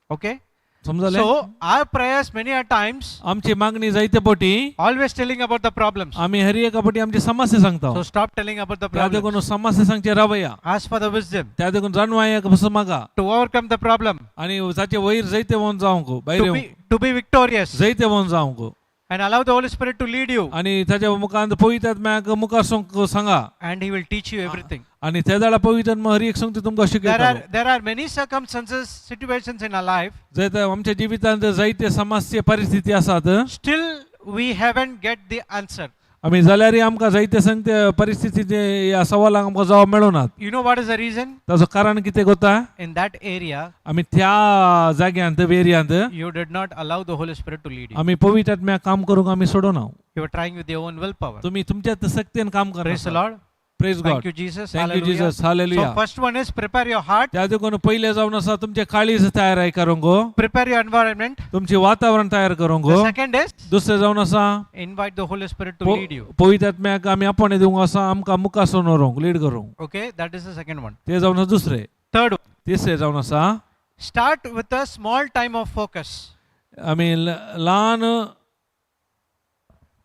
Okay? समजलें? So our prayers many a times आमची मागणी जायते पटी always telling about the problems. आमी हर एका पटी आमची समस्या सांगता. So stop telling about the त्या problems. देखून समस्या सांगचे रावया. Ask for the wisdom त्या देखून जाणवाय बसून मागा to overcome the problem, आनी ताचे वयर जैते वोन जावंक भायर to be to be victorious, जैते वोन जावंक and allow the Holy Spirit to lead you, आनी ताच्या मुखांत पवित्र आत्म्याक मुखार सांगा and he will teach you everything. आनी त्या जाल्यार पवित्र आत्मा हर एक संगती तुमकां There शिकयता. are there are many circumstances, situations in our life. जैते आमच्या जिवितांत जायते समस्या परिस्थिती आसात, Still we haven't get the answer. आमी जाल्यारय आमकां जायते संगते परिस्थितीचे ह्या सवालांक आमकां जबाब मेळनात. You know what is the reason? ताचो कारण कितें कोता? In that area, आमी त्या जाग्यांत एरियांत you did not allow the Holy Spirit to lead you. आमी पवित्र आत्म्याक काम करूंक आमी सोडना. You were trying with your own willpower. तुमी तुमच्या शक्तीन काम Praise the करा. Lord. Praise Thank God. you, Jesus. Thank you Hallelujah. Jesus. Hallelujah. So first one is prepare your heart, त्या देखून पयलें जावन आसा तुमचें काळीज तयार करूंक, prepare your environment. तुमचें वातावरण तयार करूंक. The second is दुसरें जावन आसा invite the Holy Spirit to lead you. पवित्र आत्म्याक आमी आपोवणें दिवंक आसा आमकां मुखार सरून व्हरूंक, लीड करूंक. Okay, that is the second one. तें जावन आसा दुसरें. Third one, तिसरें जावन आसा start with a small time of focus. आमी ल्हान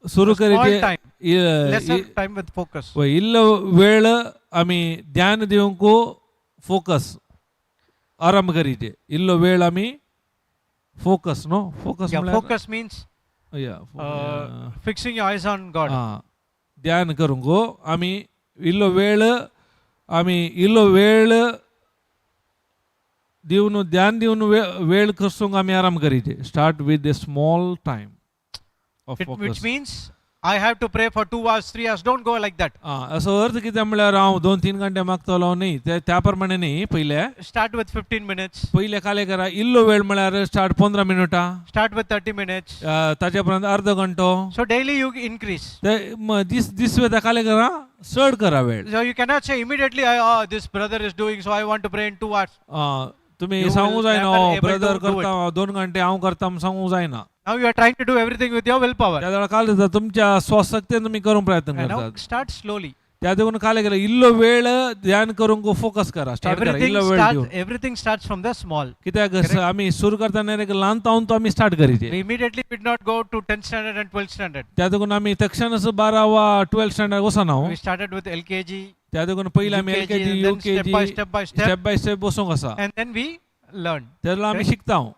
सुरू A small करीत time, lesser time with focus. इल्लो वेळ आमी ध्यान दिवंक फोकस आरंभ करीत. इल्लो वेळ आमी फोकस न्हू फोकस Yeah, म्हळ्यार focus means yeah, fixing your eyes on God. आं, ध्यान करूंक आमी इल्लो वेळ आमी इल्लो वेळ दिवन ध्यान दिवन वेळ कसूंक आमी आराम करीत. Start with a small time of It, which focus. means I have to pray for 2 hours, 3 hours. Don't go like that. आं, असो अर्थ कितें म्हळ्यार हांव 2-3 घंटे मागतलो न्ही, ते त्या प्रमाणे न्ही. पयले Start with 15 minutes. पयले काले करा इल्लो वेळ म्हळ्यार स्टार्ट 15 मिनटां, Start with 30 minutes. ताच्या उपरांत अर्दो घंटो. So daily you increase. ते दीस दीस वेता काले करा चड करा वेळ. So you cannot say immediately, oh, this brother is doing, so I want to pray in 2 hours. आं, तुमी You सांगूंक will जायना never oh able to brother do करता 2 घंटे हांव करता म्हूण सांगूंक जायना. Now you are trying to do everything with your willpower. त्या वेळार काल जाता तुमच्या स्वशक्तीन तुमी करूंक प्रयत्न And now करतात. start slowly. त्या देखून काल केलं इल्लो वेळ ध्यान करूंक फोकस करा, स्टार्ट करा Everything इल्लो वेळ starts, दिवन. everything starts from the small. कित्याक आमी सुरू करतना एक ल्हान तावन तो आमी start करीचे. We immediately did not go to 10th standard and 12th standard. त्या देखून आमी तक्षणच 12 वा 12 स्टँडर्ड वचना. We started with LKG, त्या देखून पयलीं आमी L UKG, K G and U then K step by G step by step, step by step बसूंक आसा and then we learn. तेन्ना आमी Okay. शिकता.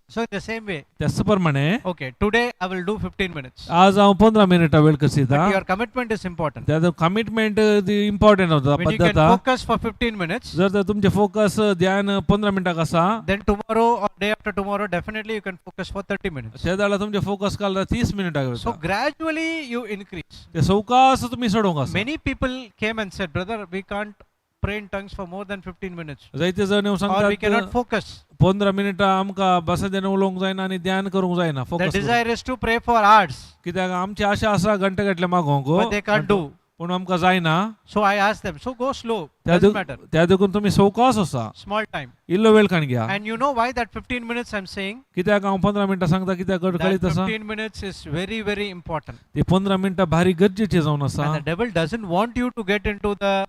So in the same way, त्याच प्रमाणे okay, today I will do 15 minutes. आज हांव 15 मिनटां वेळ कसिता. But your commitment is important. त्या कमिटमेंट इम्पॉर्टंट होता When you can पद्दत. Focus for 15 minutes, जर तर तुमचे फोकस ध्यान 15 मिनटाक आसा, then tomorrow or day after tomorrow, definitely you can focus for 30 minutes. ते जाल्यार तुमचे फोकस काल 30 मिनटाक So वता. Gradually you increase. ते सवकास तुमी चडोवंक आसा. Many people came and said, "Brother, we can't pray in tongues for more than 15 minutes, जायते जाण येवन or we cannot सांगतात focus." 15 मिनटां आमकां बसाचेर उलोवंक जायना आनी ध्यान करूंक जायना The focus. Desire is to pray for hours, कित्याक आमची आशा आसा घंटे घातले मागोवंक, but they can't do. पूण आमकां जायना. So I asked them, so go slow, त्या doesn't matter, त्या देखून तुमी सवकास आसा. Small time. इल्लो वेळ काण घ्या. And you know why that 15 minutes I'm saying? कित्याक हांव 15 मिनटां सांगता कित्याक That कळीत आसा. 15 minutes is very, very important. ती 15 मिनटां भारी गरजेची जावन आसा. And the devil doesn't want you to get into the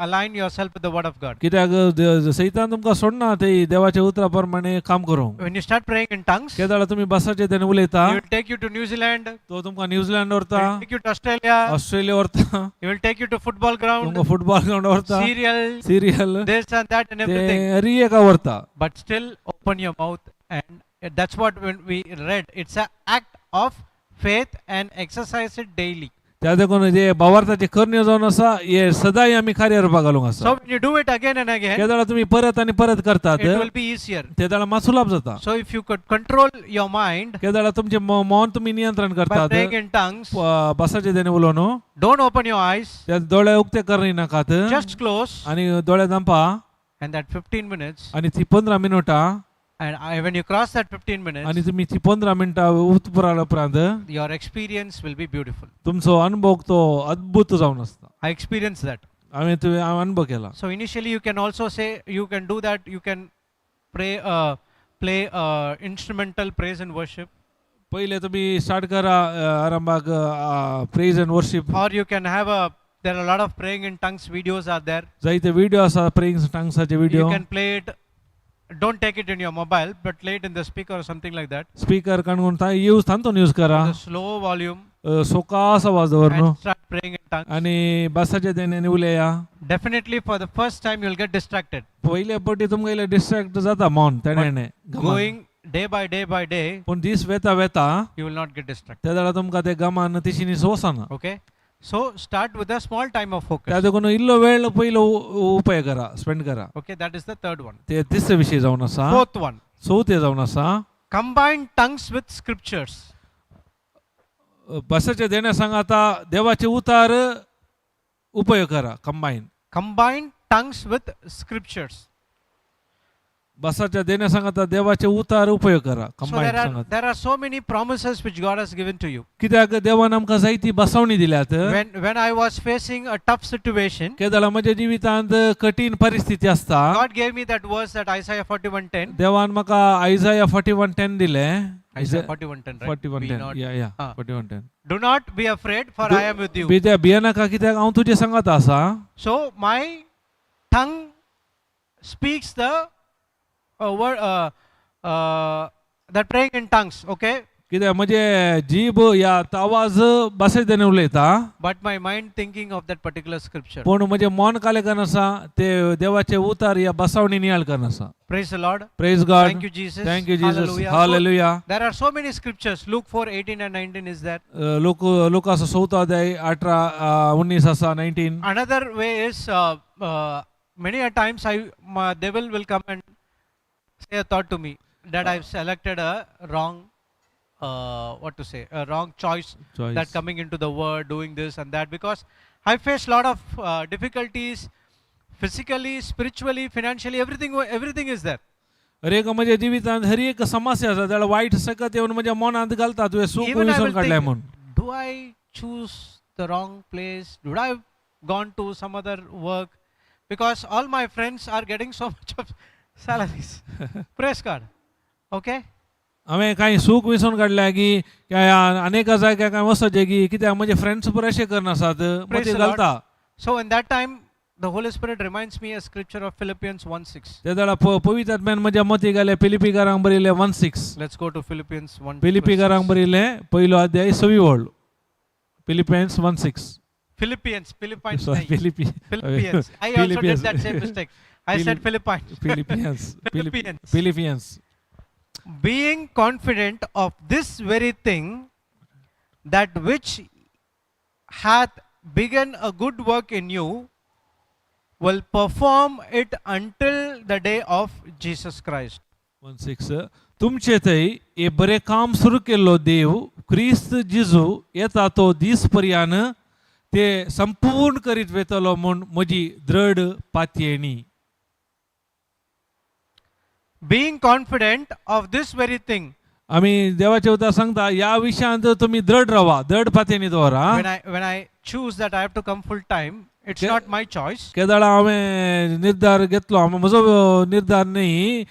align yourself with the word of God. कित्याक सैतान तुमकां सोडना ते देवाच्या उतरा प्रमाणे काम करूंक. When you start praying in tongues, केदाळा तुम्ही बसाचे तेन्ना उलयता, he will take you to New Zealand, तो तुमकां न्यूझीलंड he व्हरता, will take you to Australia, Australia व्हरता, he will take you to football ground, तुमकां फुटबॉल ग्राउंड व्हरता, cereal, serial, this and that and ते everything. हरी एका व्हरता. But still open your mouth, and that's what when we read. It's an act of faith and exercise it daily. त्या देखून जे भावार्थाचे करण्यो जावन आसा हे सदांय आमी कार्य रुपाक घालूंक आसा. So when you do it again and again, केदाळा तुम्ही परत आणि परत करतात, it will be easier. ते दाळा मातसो लाभ जाता. So if you could control your mind केदाळा तुमचे मौन तुम्ही नियंत्रण by करतात praying in tongues, बसाचे देणे उलोवन, don't open your eyes, त्या दोळे उक्ते करणी नाकात just close, आणि दोळे धांपा. And that 15 minutes, आणि ती 15 मिनटां, and when you cross that 15 minutes, आणि तुम्ही ती 15 मिनटां उत्पराला उपरांत your experience will be beautiful. तुमचो अनुभव तो अद्भुत जावन आसता. I experienced that. हांवें तुवें हांवें अनुभव केला. So initially, you can also say you can do that. You can pray, play instrumental praise and worship, पयले तुम्ही स्टार्ट करा आरंभाक praise and worship, or you can have a. There are a lot of praying in tongues videos are there. जायते video आसा praying टंग्साचे You video. can play it. Don't take it in your mobile, but play it in the speaker or something like that. Speaker काडून use तांतून use करा. The slow volume showcase आवाज दवर न्हू and start praying in tongues. आणि बसाचे देणे उलया. Definitely, for the first time, you'll get distracted. पयले पटी तुमकां इल्लें डिस्ट्रॅक्ट जाता मन तेणें. Going day by day by day, पूण दीस वेता वेता you will not get distracted. त्या वेळार तुमकां ते गमान तिशींनी वचना. Okay? So start with a small time of त्या focus. देखून इल्लो वेळ पयलो उपाय करा स्पेंड करा. Okay, that is the third one. ते तिसरे विशय जावन आसा. Fourth one, चवथे जावन आसा, combine tongues with scriptures. बसाचे देण्या सांगाता देवाचे उतार उपयोग करा combine. Combine tongues with scriptures. बसाच्या देण्या सांगाता देवाचे उतार उपयोग करा So combine there are सांगाता. There are so many promises which God has given to you. कित्याक देवान आमकां जायती बसवणी दिल्यात. When I was facing a tough situation, केदळा म्हज्या जिवितांत कठीण परिस्थिती आसता, God gave me that verse, that Isaiah 41:10. देवान म्हाका आयजाया 41:10 दिले. Isaiah 41:10, right? Forty one Be ten not, या या. Ah. 41:10. Do not be afraid, for I am with you. भित्या भियेनाका कित्याक हांव तुजे सांगात आसा. So my tongue speaks the word, that praying in tongues, okay? कित्याक म्हजे जीब या आवाज भाशेंतल्यान उलयता, But my mind thinking of that particular scripture. पूण म्हजें मन कालें करना आसा ते देवाचे उतार या बसावणी नियाळ करना आसा. Praise the Lord. Praise God. Thank you, Jesus. Thank you Jesus. Hallelujah. So, hallelujah. there are so many scriptures. Luke 4 18 and 19 is there. लोक लोकांचो चवथो अध्याय 18 19 आसा 19. Another way is many a times my devil will come and say a thought to me that I've selected a wrong, what to say, a wrong choice, that coming into the world, doing this and that, because I faced a lot of difficulties physically, spiritually, financially, everything, everything is there. हर एक म्हज्या जिवितांत हर एक समस्या आसा जाल्यार वायट सकत येवन म्हज्या मनांत घालता तुवें सूख Even I विसरून will काडलें think, म्हूण. do I choose the wrong place? Would I have gone to some other work? Because all my friends are getting so much of salaries. Praise God. Okay? हांवें कांय सूख विसरून काडल्या की काय अनेक जाग्यार काय वचचें की कित्याक म्हजे फ्रेंड्स पुरे करनासात Praise मती the Lord. घालता. So in that time, the Holy Spirit reminds me a scripture of Philippians 1:6. ते जाल्यार पवित्र आत्म्यान म्हज्या मती घालें फिलिपीकारांक बरयलें 1:6. Let's go to Philippians 1. फिलिपीकारांक verse 6. बरयलें पहिलो अध्याय सवी वळ, Philippines 1:6. Philippians, Philippines. Sorry, nahi. Philippians. I also did Philippians. that same mistake. I said Philippines. Philippians. Philippians. Philippians. Being confident of this very thing, that which hath begun a good work in you will perform it until the day of Jesus Christ. 1:6. तुमचे थंय हे बरें काम सुरू केल्लो देव क्रिस्त जिजू येता तो दीस पर्यान ते संपूर्ण करीत वेतलो म्हूण म्हजी दृढ पातयेणी. Being confident of this very thing. आमी देवाचे उतर सांगता ह्या विशयांत तुमी दृढ रावा, दृढ पातयेणी दवरा. When I choose that I have to come full time, it's not my choice. केदाळा हांवें निर्धार घेतलो, हांवें म्हजो निर्धार न्ही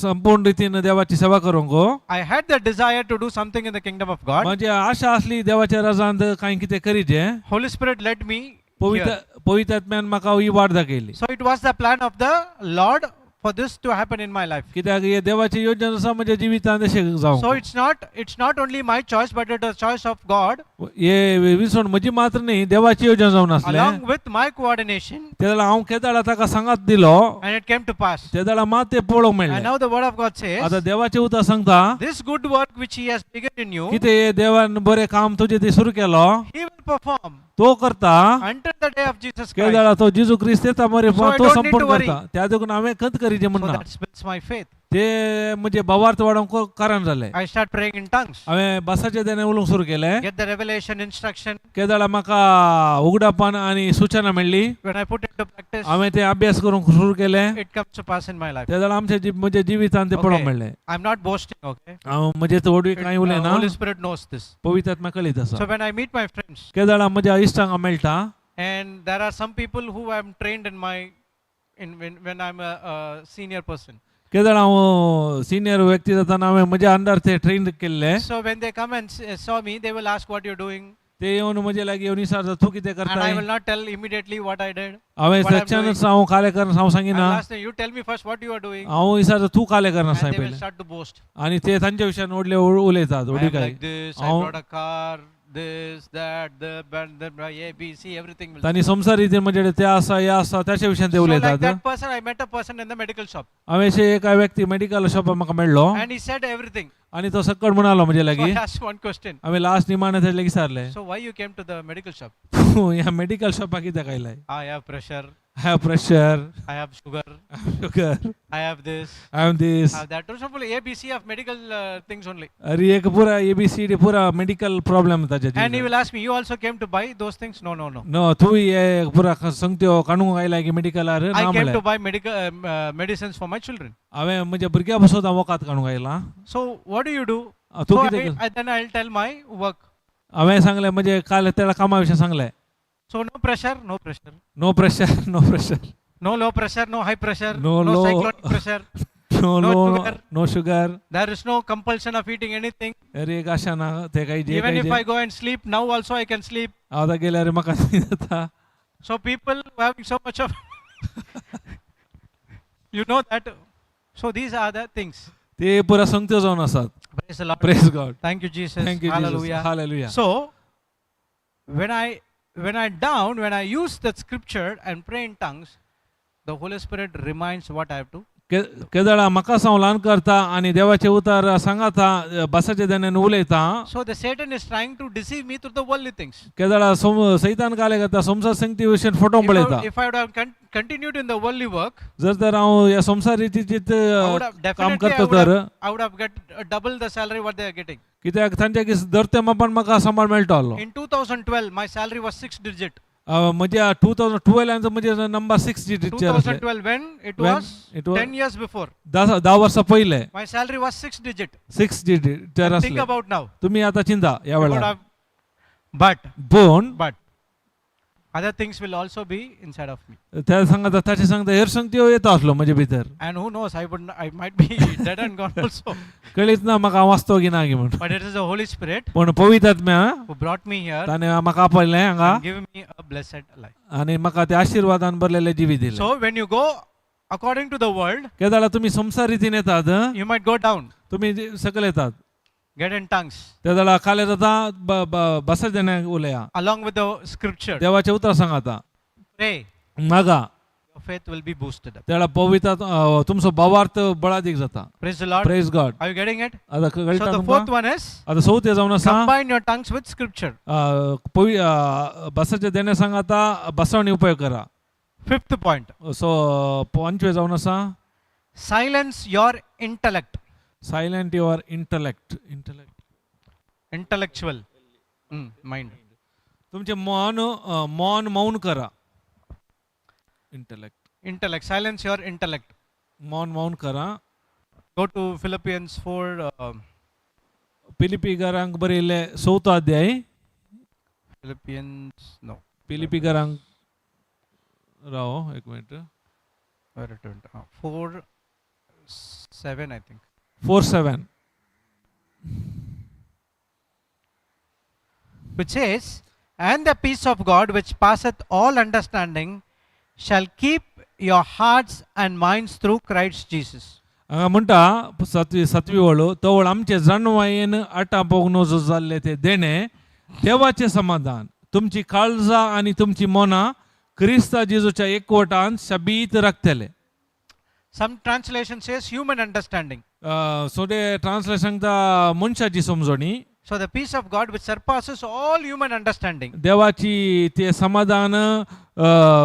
संपूर्ण रितीन देवाची सेवा करूंक. I had the desire to do something in the kingdom of God. म्हजी आशा आसली देवाच्या राजांत कांय कितें करीचें. Holy Spirit led me पवित्र here. पवित्रात्म्यान म्हाका ही वाट दाखयली. So it was the plan of the Lord for this to happen in my life. कित्याक हे देवाची योजना आसा म्हज्या जिवितांत अशें So जावंक. it's not only my choice, but it is choice of God हे विसवण म्हजी मात्र न्ही, देवाची योजना जावन आसलें. along with my coordination, ते जाल्यार हांव केदाळा ताका सांगात दिलो, and it came to pass. ते जाल्यार मात ते पळोवंक And मेळ्ळें. now the word of God says, आतां देवाचें उतर सांगता, this good work which he has begun in you, कितें हे देवान बरें काम तुजें ते सुरू केलो, he will perform तो करता until the day of Jesus Christ. केदाळा तो जेजू क्रिस्त येता मरे So I तो don't need संपूर्ण to worry. करता. त्या देखून हांवें खंत करीचें So म्हणना. that builds my faith. ते म्हणजे भावार्थ वाडोवंक कारण जालें. I start praying in tongues. हांवें भासाचें देणें उलोवंक सुरू केलें. Get the revelation, instruction. केदाळा म्हाका उगडापण आनी सुचना मेळ्ळी. When I put into practice, हांवें ते अभ्यास करूंक सुरू केलें. it comes to pass in my life. ते जाल्यार आमच्या म्हज्या जिवितांत ते पळोवंक Okay. मेळ्ळें. I'm not boasting, okay? हांव म्हजें व्हडवी कांय उलयना. Holy Spirit knows this. पवित्र आत्मा कळीत आसा. So when I meet my friends, केदाळा म्हज्या इश्टांक मेळटा, and there are some people who I'm trained in my, in when I'm a senior person. केदाळा हांव सिनियर व्यक्ती जाताना हांवें म्हज्या अंडर ते ट्रेन केल्ले. So when they come and saw me, they will ask what you're doing, ते येवन म्हजे लागीं येवन विचारता तूं कितें and I करता. will not tell immediately what I did. हांवें what I'm सच्चानच हांव कालें करना हांव I सांगिना. will ask them, you tell me first what you are doing, हांव विचारता तूं कालें करना and सांग they will पयलें. start to boast. आनी ते तांच्या विशयान व्हडले उलयतात I व्हडली am काय like this, I brought a car, this, that, the, band, the, A, B, C, everything will. तांणी संवसार रितीन म्हणजे ते आसा हे आसा त्याच्या विशयान ते So like उलयतात. that person, I met a person in the medical shop, हांवें अशें एका व्यक्ती मेडिकल शॉपार म्हाका मेळ्ळो and he said everything. आनी तो सकट म्हणालो म्हजे So I लागीं. asked one question. हांवें लास्ट निमाणें ताचे लागीं विचारलें, So why you came to the medical shop? तूं ह्या मेडिकल शॉपाक कित्याक आयलाय? I have pressure, I have pressure, I have sugar, sugar, I have this, I have this. I have that. So full A, B, C of medical things only. अरे एक पुरा A B C D पुरा medical problem ताच्या And he जिवितांत. will ask me, you also came to buy those things? No, no, no. No, तूं हे पुरा संगत्यो काडूंक आयलाय की मेडिकलार? I ना came म्हणलें, to buy medical medicines for my children. हांवें म्हज्या भुरग्या पासत हांव वखद काडूंक आयलां. So what do you do? तूं So कितें कर? Then I'll tell my work. हांवें सांगलें म्हणजे काल त्या कामा विशीं सांगलें. So no pressure, no pressure. No pressure, no pressure. No low pressure, no high pressure, No no low. cyclonic pressure. No No low, sugar. No sugar. There is no compulsion of eating anything. अरे एक आशा ना ते काही जे Even काही if J. I go and sleep now also I can sleep. हांव आतां गेल्यार म्हाका न्हीद जाता. So people having so much of you know that. So these are the things. ते पुरा संगत्यो जावन आसात. Praise the Lord. Praise God. Thank you, Jesus. Thank you. Hallelujah. Hallelujah. So when I down, when I use that scripture and pray in tongues, the Holy Spirit reminds what I have to. केदळा म्हाका हांव ल्हान करता आनी देवाचें उतर सांगाता भासाच्या देण्यान उलयता. So the Satan is trying to deceive me through the worldly things. केदळा सैतान काले करता संवसार संगती विशयन फोटो If पळयता. I, if I would have continued in the worldly work, जर तर हांव ह्या संवसार रितीचीत I would have काम definitely I करता would तर have, I would have get double the salary what they are getting. कित्याक तांच्या धरते मापान म्हाका सांबाळ मेळटलो. In 2012, my salary was 6 digit. म्हज्या 2012 म्हजे नंबर 6 डिजिटचेर आसले. 2012 when it When was it was 10 years before. 10 वर्सां पयले. My salary was 6 digit. 6 डिजिटचेर Think आसले. about now. तुमी आतां चिंता ह्या You would वेळार. have, but पूण but other things will also be inside of me. त्या सांगता ताचे सांगता हेर संगत्यो येता आसलो म्हजे भितर. And who knows, I might be dead and gone also. कळीत ना म्हाका हांव वाचतो की ना की म्हूण. But it is the Holy Spirit पूण पवित्र आत्म्या who brought me here ताणें म्हाका आपयलें हांगा and given me a blessed life. आनी म्हाका ते आशिर्वादान भरलेले जिवीत दिलें. So when you go according to the world, केदाळा तुमी संवसार रितीन येतात, you might go down. तुमी सकयल येतात. Get in tongues. त्या जाल्यार काले जाता बसा देण्याक उलया. Along with the scripture. देवाचे उतर सांगाता. Pray. मागा. Your faith will be boosted up. त्याला पवित्र तुमचो भावार्थ बळादीक जाता. Praise the Lord. Praise God. Are you getting it? आता So कळटा the तुमकां? fourth one is आता चवथें जावन आसा combine your tongues with scripture. बसाचे देणे सांगाता बसावणी उपयोग करा. Fifth point. सो पंचवे जावन आसा Silence your intellect. Silent your intellect. Intellect. Intellectual. Mind. तुमचे मौन मौन मौन करा. Intellect. Intellect. Silence your intellect. मौन मौन करा. Go to Philippians 4. पिलिपीकारांक बरयल्ले चवथो अध्याय. Philippians, no. पिलिपीकारांक राव एक minute. Where it went? 4:7, I think. 4:7. Which says, and the peace of God which passeth all understanding shall keep your hearts and minds through Christ Jesus. हांगा म्हणटा सातवी सातवी वळू तवळ आमचे जाणवायेन आटा पोगनो जो जाल्ले ते देणे देवाचें समाधान तुमची काळजां आनी तुमची मनां क्रिस्ता जेजूच्या एकवटान शबीत राखतले. Some translation says human understanding. So ते ट्रान्सलेशन सांगता मनशाची समजणी. So the peace of God which surpasses all human understanding देवाची ते समाधान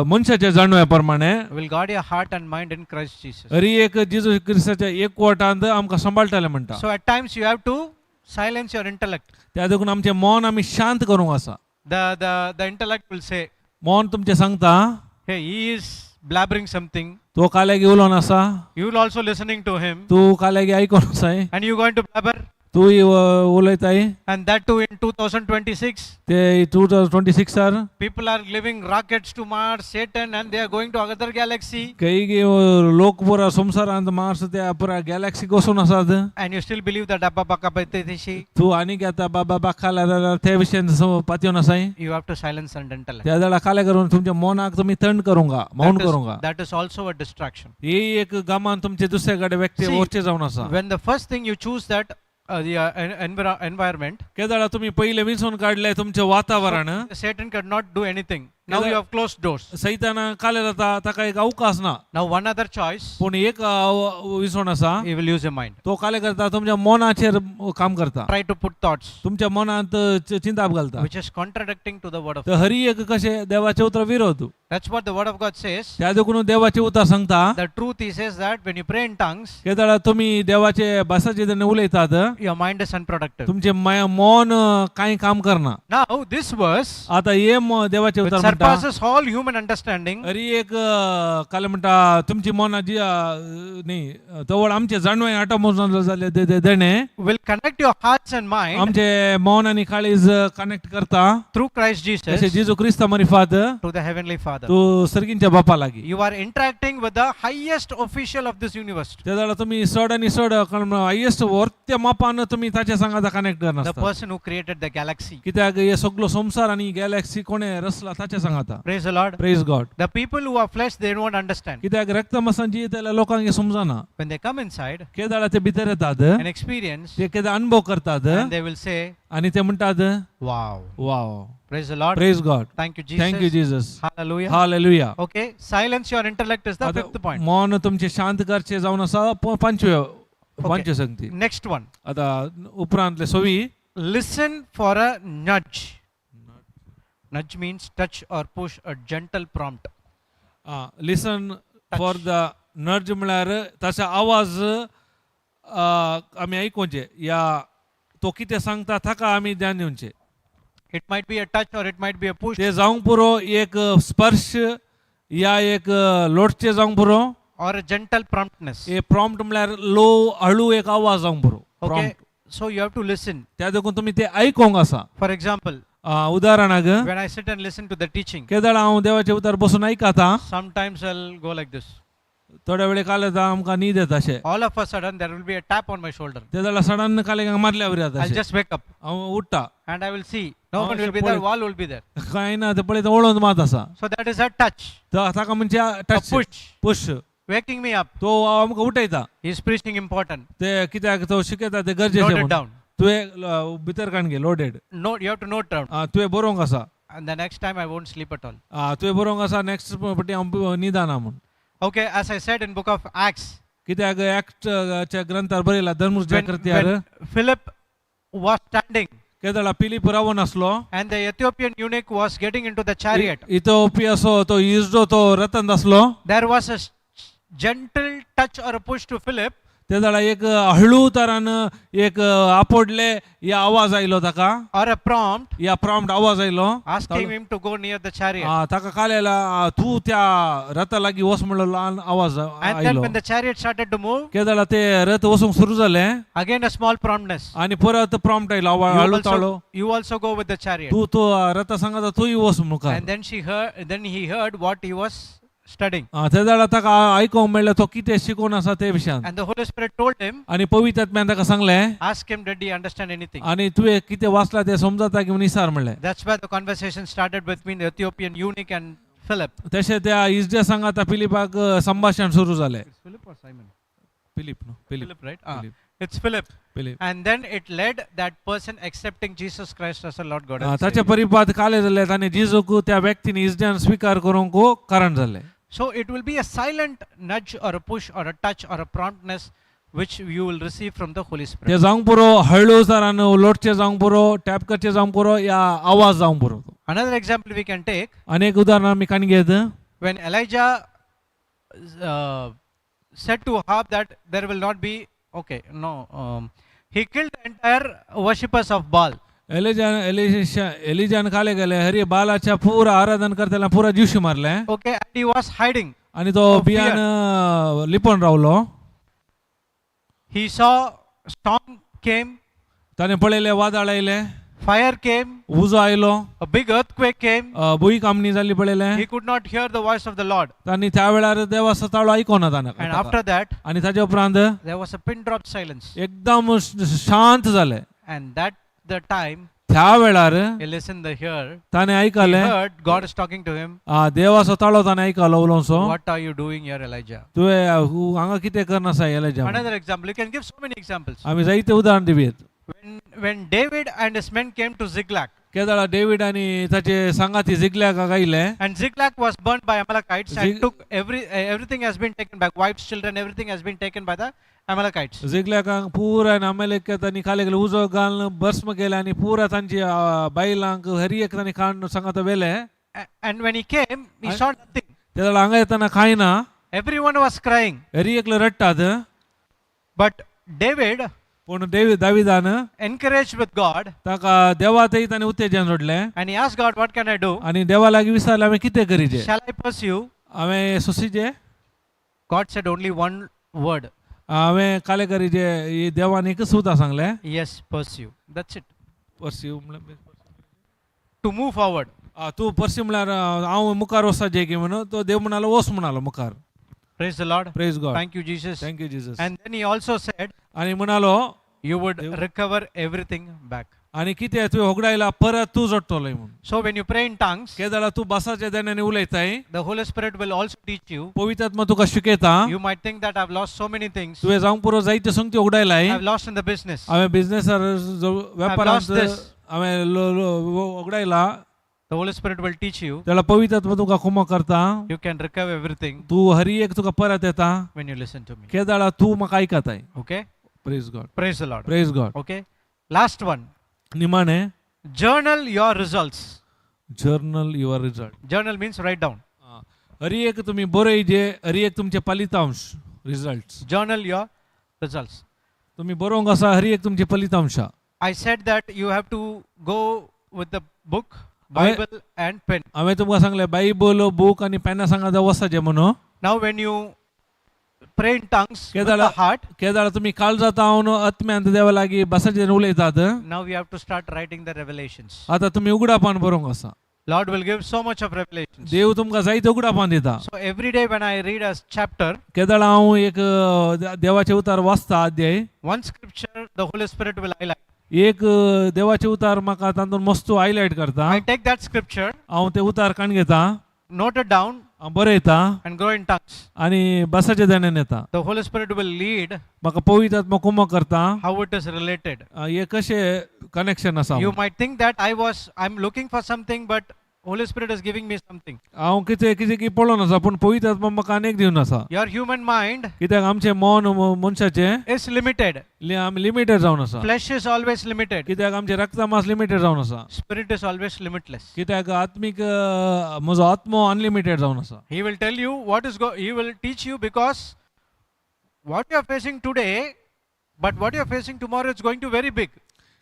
मनशाच्या जाणव्या प्रमाणे will guard your heart and mind in Christ Jesus. Hari एक जेजू क्रिस्ताच्या एकवटांत आमकां सांबाळटले म्हणटा. So at times you have to silence your intellect. त्या देखून आमचें मन आमी शांत करूंक आसा. The intellect will say, मन तुमचें सांगता, hey, he is blabbering something. तो काल्यागी उलोवन आसा. You will also listening to him. तूं काल्यागी आयकोन आसाय. And you going to blabber. तूं उलयताय. And that too in 2026. ते 2026 People are living rockets to Mars, Saturn, and they are going to another galaxy. काही लोक पुरा संवसारांत मार्स त्या पुरा गॅलॅक्सी वचून आसात. And you still believe that Abba Baka Baiteshi. तूं आनीक आतां बाबा बाकाला ते विशयान पातयेवन आसाय. You have to silence and intellect. त्या जाल्यार काले करून तुमच्या मनाक तुमी थंड करूंक मौन करूंक. That is also a distraction. ही एक गामान तुमचे दुसरे कडेन व्यक्ती वचचे जावन आसा. When the first thing you choose that the environment, केदाळा तुम्ही पहिले विंचून काढले तुमचे वातावरण. Satan could not do anything. Now you have closed doors. सैताना काले जाता ताका एक अवकाश ना. Now one other choice. पूण एक विसवण आसा. He will use your mind. तो काले करता तुमच्या मनाचेर काम करता. Try to put thoughts. तुमच्या मनांत चिंताप घालता. Which is contradicting to the word of God. Hari एक कशे देवाचे उतर विरोध. That's what the word of God says. त्या देखून देवाचे उतर सांगता. The truth he says that when you pray in tongues, केदाळा तुम्ही देवाचे भासाचे जेन्ना उलयतात, your mind is unproductive. तुमचे मन कांय काम करना. Now this verse, आता हे देवाचे उतर म्हणता, surpasses all human understanding. Hari एक काल म्हणटा तुमची मनां जी न्ही तवळ आमचे जाणवय आटो मोजून जाल्ले देणे will connect your hearts and mind आमचे मन आनी काळीज कनेक्ट करता through Christ Jesus जशें जेजू क्रिस्ता मारिफात to the heavenly Father. तूं सर्गींच्या बापा लागीं. You are interacting with the highest official of this universe. ते जाल्यार तुमी चड आनी चड हायेस्ट वर्त्या मापान तुमी ताच्या सांगाता कनेक्ट करना. The person who created the galaxy. कित्याक हे सगलो संवसार आनी गॅलॅक्सी कोणे रचला ताच्या सांगाता. Praise the Lord. Praise God. The people who are flesh, they don't understand. कित्याक रक्तमासान जियेतल्या लोकांक हें समजना. When they come inside केदाळा ते भितर येतात and experience, ते केदा अनुभव करतात and they will say, आनी ते म्हणटात, wow. Wow. Praise the Lord. Praise God. Thank you, Jesus. Thank you, Jesus. Hallelujah. Hallelujah. Okay, silence your intellect is the fifth point. मौन तुमचे शांत करचे जावन आसा पंचवे संगती. Next one. आता उपरांतले सवी. Listen for a nudge. Nudge means touch or push, a gentle prompt. Listen for the nudge म्हळ्यार ताचो आवाज आमी आयकुचे या तो कितें सांगता ताका आमी ध्यान दिवचें. It might be a touch or it might be a push. ते जावंक पुरो एक स्पर्श या एक लोटचें जावंक पुरो. Or a gentle promptness. A prompt म्हळ्यार लो हळू एक आवाज जावंक पुरो. Okay, so you have to listen. त्या देखून तुमी ते आयकोंक आसा. For example, उदाहरणाक when I sit and listen to the teaching, केदळ हांव देवाचे उतर बसून आयकता. Sometimes I'll go like this. थोड्या वेळे काल येता आमकां न्हीद येता अशें. All of a sudden there will be a tap on my shoulder. ते जाल्यार सडन काल मारल्या वरी जाता. I'll just wake up. हांव उठ्ठा. And I will see no one will be there, wall will be there. कांय ना ते पळयता ओळोन मात आसा. So that is a touch. ताका म्हणजे touch. Push. Push. Waking me up. तो आमकां उठयता. He is preaching important. ते कित्याक तो शिकयता ते गरजेचें. Note it down. तुवें भितर काण घे loaded. No, you have to note down. तुवें बरोवंक आसा. And the next time I won't sleep at all. तुवें बरोवंक आसा नेक्स्ट फावटी हांव निदाना म्हूण. Okay, as I said in book of Acts, कित्याक ऍक्टच्या ग्रंथार बरयला धर्मच्या when, कृत्यार when Philip was standing केदळा पिलीप रावन आसलो and the Ethiopian eunuch was getting into the chariot, इथोपियाचो तो इजडो तो रथांत आसलो. There was a gentle touch or a push to Philip. ते जाल्यार एक हळू तरान एक आपोडले या आवाज आयलो ताका or a prompt या प्रॉम्प्ट आवाज आयलो asking him to go near the chariot. ताका कालेला तूं त्या रथा लागीं वच म्हणलो ल्हान आवाज And then आयलो. when the chariot started to move, केदळा ते रथ वचूंक सुरू जालें again a small promptness. आनी परत प्रॉम्प्ट आयलो आवाज You हळू ताळो also, you also go with the chariot. तूं तूं रथा सांगाता तूंय वच मुखार. And then she heard. Then he heard what he was studying. ते जाल्यार ताका आयकोंक मेळ्ळें तो कितें शिकोवन आसा ते विशयान. And the Holy Spirit told him, आनी पवित्र आत्म्यान ताका सांगलें, ask him, did he understand anything? आनी तुवें कितें वाचलां तें समजता की म्हूण विचार म्हणलें. That's where the conversation started between the Ethiopian eunuch and Philip. तशें त्या इजड्या सांगाता फिलिपाक संभाशण सुरू जालें. It's Philip or Simon? Philip न्हू Philip. Philip, right? Philip. It's Philip. Philip. And then it led that person accepting Jesus Christ as a Lord God and ताचे Savior. परिपात काले जाले ताणें जेजूक त्या व्यक्तीन इजड्यान स्विकार करूंक कारण जालें. So it will be a silent nudge or a push or a touch or a promptness which you will receive from the Holy Spirit. ते जावंक पुरो हळू तरान लोटचें जावंक पुरो टॅप करचें जावंक पुरो या आवाज जावंक पुरो. Another example we can take, आनी एक उदाहरण आमी काणी घेत. when Elijah said to Ahab that there will not be, okay, no, he killed the entire worshippers of Baal. एलिजान एलिशा एलिजान काले गेले हरी बालाच्या पुरा आराधन करताना पुरा जीवशी मारले. Okay, and he was hiding. आणि तो Oh, बियान लिपून रावलो. He saw storm came, ताणें पळयलें वादळ आयलें, fire came, उजो आयलो, a big earthquake came. भुंयकांपणी जाली पळयलें. He could not hear the voice of the Lord. तांणी त्या वेळार देवाचो ताळो आयकोना And ताणें. after that, आनी ताच्या उपरांत there was a pin drop silence. एकदम शांत जालें. And that the time त्या वेळार he listened the hear, ताणें he आयकलें heard God is talking to him. देवाचो ताळो ताणें आयकलो उलोवचो. What are you doing here, Elijah? तुवें हांगा कितें करना Elijah? Another example. You can give so many examples. आमी जायते उदाहरण दिवयेत. When David and his men came to Ziklag, केदळा David आनी ताचे सांगाती जिगल्याक आयले. and Ziklag was burnt by Amalekites and took everything has been taken back. Wives, children, everything has been taken by the Amalekites. जिगल्याक पुराय अमेलेक तांणी खाले गेले उजो घालून भस्म केले आनी पुरा तांची बायलांक हरी एक तांणी काडून सांगाता वेले. And when he came, he saw nothing. तेदळा हांगा येतना कांय ना. Everyone was crying. हरी एकले रडटात. But David, पूण डेवीड दाविदान encouraged with God, ताका देवा थंय ताणें उत्तेजन जोडलें. and he asked God, what can I do? आनी देवा लागीं विचारलें हांवें कितें करीचें? Shall I pursue? हांवें सोसीचें? God said only one word. हांवें काले करीचें देवान एकच सुद्दां सांगलें. Yes, pursue. That's it. Pursue म्हणल्यार To move forward. तूं पर्स्यू म्हणल्यार हांव मुखार वचपाचें की म्हणून तो देव म्हणालो वच म्हणालो मुखार. Praise the Lord. Praise God. Thank you, Jesus. Thank you Jesus. And then he also said, आनी म्हणालो you would recover everything back. आनी कितें तुवें होगडायला परत तूं जोडटलो म्हणून. So when you pray in tongues, केदळा तूं भासाच्या देण्याने उलयताय, the Holy Spirit will also teach you. पवित्र आत्मा तुका शिकयता. You might think that I've lost so many things. तुवें जावंक पुरो जायते संगती होगडायलाय. I've lost in the business. हांवें बिजनेसार वेपारांत lost this. हांवें होगडायला. The Holy Spirit will teach you. त्याला पवित्र आत्मा तुका कुमक करता. You can recover everything तूं हरी एक तुका परत येता when you listen to me. केदळा तूं म्हाका आयकताय. Okay? Praise God. Praise the Lord. Praise God. Okay? Last one. निमाणें Journal your results. Journal your result. Journal means write down. Hari एक तुम्ही बरय जे हरी एक तुमचे फलितांश results. Journal your results. तुम्ही बरोवंक आसा हरी एक तुमचे फलितांश. I said that you have to go with the book, Bible and pen. हांवें तुमकां सांगलें बायबल बूक आनी पेनां सांगाता वचपाचें म्हणून. Now when you pray in tongues with केदाळा the heart, केदाळा तुमी काळजांत हांव आत्म्यांत देवा लागीं भासाचेर उलयतात. now you have to start writing the revelations. आतां तुमी उगडापान बरोवंक आसा. Lord will give so much of revelations. देव तुमकां जायते उगडापान दिता. So every day when I read a chapter, केदाळा हांव एक देवाचें उतार वाचता अध्याय, one scripture the Holy Spirit will highlight. एक देवाचें उतार म्हाका तातूंत मस्तू हायलायट करता. I take that scripture हांव तें उतार काण घेता. Note it down हांव बरयता and grow in tongues. आनी भासाच्या देण्यान येता. The Holy Spirit will lead म्हाका पवित्र आत्मा कुमक करता how it is related. हे कशें कनेक्शन आसा. You might think that I'm looking for something, but Holy Spirit is giving me something. हांव कितें कितें की पळोवन आसा पूण पवित्र आत्मा म्हाका आनीक दिवन आसा. Your human mind कित्याक आमचें मन मनशाचें is limited. आमी लिमिटेड जावन आसा. Flesh is always limited. कित्याक आमचें रक्त मास लिमिटेड जावन आसा. Spirit is always limitless. कित्याक आत्मीक म्हजो आत्मो अनलिमिटेड जावन आसा. He will tell you what is he will teach you, because what you are facing today, but what you are facing tomorrow is going to very big.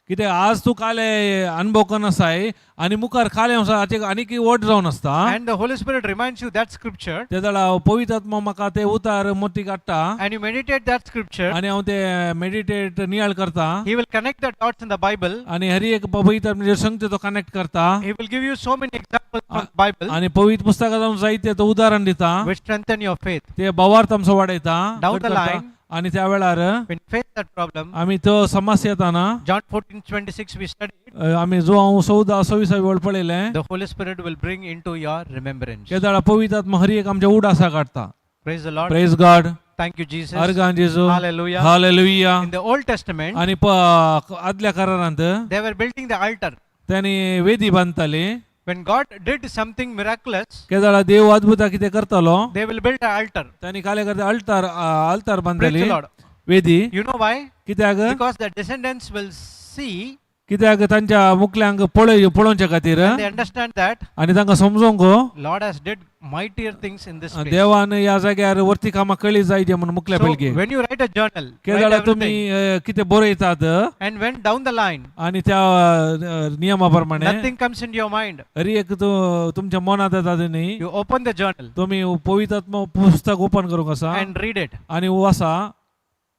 कित्याक आज तूं काले अनुभव करून आसाय आनी मुखार काले आसा हाचे आनीक व्हड जावन आसता. And the Holy Spirit reminds you that scripture, ते जाल्यार पवित्र आत्मा म्हाका ते उतार मोती काडटा and you meditate that scripture. आनी हांव ते मेडिटेट नियाळ करता. He will connect the dots in the Bible. आनी हर एक पवित्र आत्म्याचेर संगते तो कनेक्ट करता. He will give you so many examples from the Bible आनी पवित्र पुस्तकां जावन जायते तो उदाहरण दिता which strengthen your faith. ते भावार्थ आमचो वाडयता Down घट the करता. line, आनी त्या वेळार when you face that problem, आमी तो समस्या येताना John 14:26 we studied, आमी जो हांव 14 26 वेळ पळयलें, the Holy Spirit will bring into your remembrance. ते जाल्यार पवित्र आत्मा हर एक आमच्या उडासा काडटा. Praise the Lord. Praise God. Thank you, Jesus. Organ जेजू. Hallelujah. Hallelujah. In the Old Testament, आनी आदल्या करारांत they were building the altar. त्यांनी वेदी बांदताली. When God did something miraculous, केदाळा देव अद्भुत कितें करतालो they will build an altar. त्यांनी काले करता अल्तार अल्तार Praise बांदताली the Lord. वेदी. You know why? कित्याक? Because the descendants will see कित्याक तांच्या मुकल्यांक पळय पळोवच्या खातीर and they understand that आनी तांकां समजोंक Lord has did mightier things in this place. देवान ह्या जाग्यार वरती कामां कळी जायचे म्हणून मुकल्या So पिळगे. when you write a journal, write केदाळा तुमी everything, कितें बरयतात and when down the line, आनी त्या नियमा प्रमाणे nothing comes into your mind, Hari एक तुमच्या मनांत येता ते न्ही, you open the journal तुमी पवित्र पुस्तक ओपन करूंक आसा and read it. आनी वासा.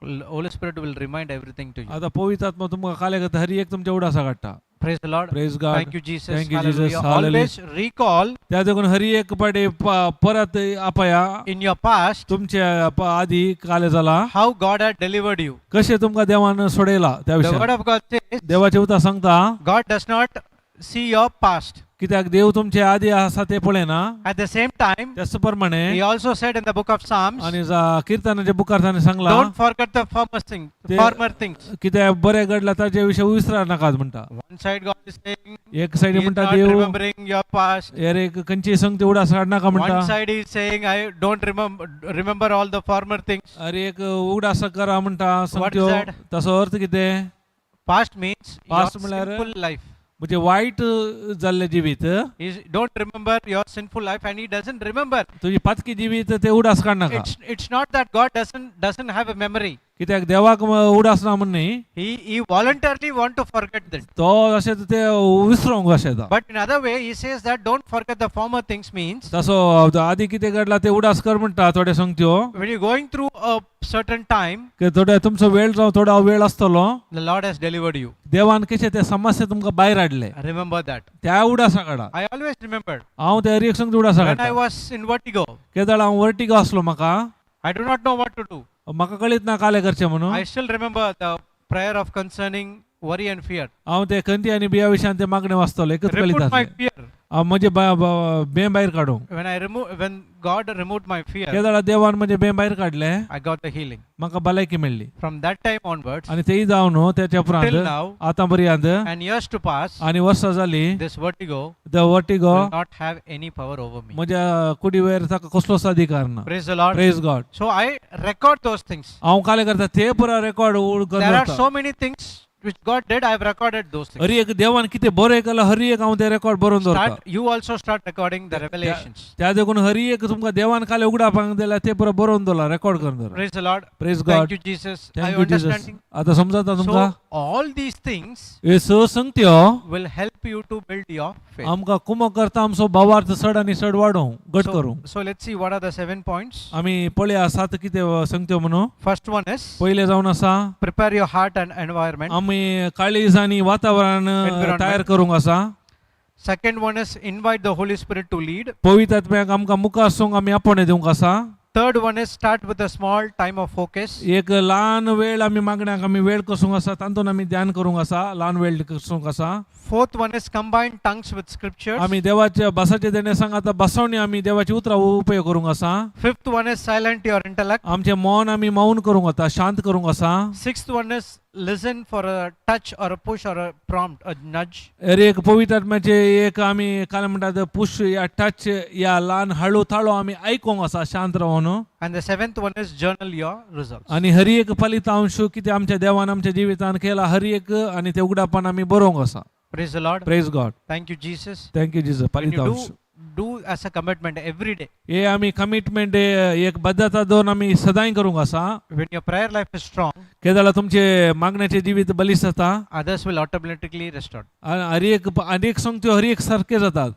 Holy Spirit will remind everything to you. आता पवित्र आत्मा तुमकां काले करता हरी एक तुमच्या उडासा काडटा. Praise the Lord. Praise God. Thank you, Jesus. Thank you, Hallelujah. Jesus. Hallelujah. Always recall त्या देखून हरी एक पाटी परत आपया in your past तुमच्या आदी काले जाला how God had delivered you. कशें तुमकां देवान सोडयला त्या The विशयान. word of God says देवाचें उतर सांगता God does not see your past. कित्याक देव तुमचे आदी आसा ते पळयना. At the same time, त्याच प्रमाणे he also said in the book of Psalms, आनी किर्तनाच्या बुकार ताणें सांगला don't forget the former things, former things. कित्याक बरें घडलां ताजे विशय विसरा नाकात म्हणटा. One side God is saying, एक सायडी he is म्हणटा not देव remembering your past. अरे खंयची संगती उडास काडनाका म्हणटा. One side he is saying, I don't remember all the former things. अरे एक उडास करा म्हणटा What is संगत्यो. that? ताचो अर्थ कितें? Past means your Past म्हणल्यार sinful life. म्हणजे वायट जाल्लें जिवीत. He don't remember your sinful life, and he doesn't remember. तुजी पातकी जिवीत ते उडास काडनाका. It's not that God doesn't have a memory. कित्याक देवाक उडास ना म्हण न्ही. He voluntarily want to forget that. तो अशें ते विसरोंक अशें येता. But in other way, he says that don't forget the former things means तसो आदी कितें घडला ते उडास कर म्हणटा थोडे संगत्यो. when you're going through a certain time, की थोडे तुमचो वेळ जावं थोडो वेळ आसतलो, the Lord has delivered you. देवान कशें ते समस्या तुमकां भायर हाडले Remember that. त्या उडासा काडा. I always remember हांव त्या एक संगती उडासा when I काडटा. was in vertigo, केदळ हांव वर्टिगो आसलो म्हाका, I do not know what to do. म्हाका कळीत ना कालें करचें म्हणून. I still remember the prayer of concerning worry and fear. हांव ते खंती आनी बिया विशयान ते मागणें वाचतलो एकच कळीत Remove my आसलें. fear. हांव म्हजें बें भायर काडूंक. When God removed my fear, केदळा देवान म्हजें बें भायर काडलें, I got the healing. म्हाका भलायकी मेळ्ळी. From that time onwards आनी तेय जावन न्हू तेच्या till उपरांत now आतां पर्यंत and years to pass, आनी वर्सां जाली this vertigo the vertigo will not have any power over me. म्हज्या कुडी वयर ताका कसलोच अधिकार ना. Praise the Lord. Praise God. So I record those things. हांव कालें करता ते पुरा रेकॉर्ड करून There are दवरता. so many things which God did. I have recorded those things. Hari एक देवान कितें बरें केलां हरी एक हांव ते रेकॉर्ड बरोवन दवरता. You also start recording the revelations. त्या देखून हरी एक तुमकां देवान काल उगडापाक दिल्या ते पुरा बरोवन दवरला, रेकॉर्ड करून दवरला. Praise the Lord. Praise Thank God. you, Jesus. Are thank you you Jesus. understanding? आतां समजता तुमकां? So all these things हे स संगत्यो will help you to build your faith. आमकां कुमक करता आमचो भावार्थ चड आनी चड वाडोवंक घट करूंक. So let's see what are the 7 points. आमी पळया सात कितें संगत्यो म्हणून. First one is पयलें जावन आसा prepare your heart and environment. आमी काळीज आनी वातावरण Environment. तयार करूंक आसा. Second one is invite the Holy Spirit to lead. पवित्र आत्म्याक आमकां मुखार सूंक आमी आपोवणें दिवंक आसा. Third one is start with a small time of focus. एक ल्हान वेळ आमी मागण्याक आमी वेळ कसूंक आसा, तातूंत आमी ध्यान करूंक आसा, ल्हान वेळ कसूंक आसा. Fourth one is combine tongues with scriptures. आमी देवाच्या भासाचे देणे सांगाता बसवणी आमी देवाची उतरां उपयोग करूंक आसा. Fifth one is silent your intellect. आमचें मौन आमी मौन करूंक वता, शांत करूंक आसा. Sixth one is listen for a touch or a push or a prompt, a nudge. अरे एक पवित्र आत्म्याचे एक आमी काय म्हणटात पुश या टच या ल्हान हळू थाळो आमी आयकूंक आसा शांत रावन. And the seventh one is journal your results. आनी हर एक फलितांश कितें आमच्या देवान आमच्या जिवितान केला हर एक आनी ते उगडापण आमी बरोवंक आसा. Praise the Lord. Praise God. Thank you, Jesus. Thank you Jesus. When you फलितांश do as a commitment every day. हे आमी कमिटमेंट एक बद्धता दवरून आमी सदांय करूंक आसा. When your prayer life is strong, केदाळा तुमचे मागण्याचे जिवीत बलिश्ट जाता. Others will automatically restore. हर एक अनेक संगत्यो हर एक सारके जातात.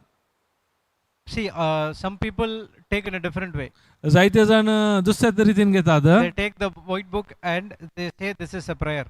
See, some people take in a different way. जायते जाण दुसऱ्या रितीन घेतात. They take the white book and they say this is a prayer.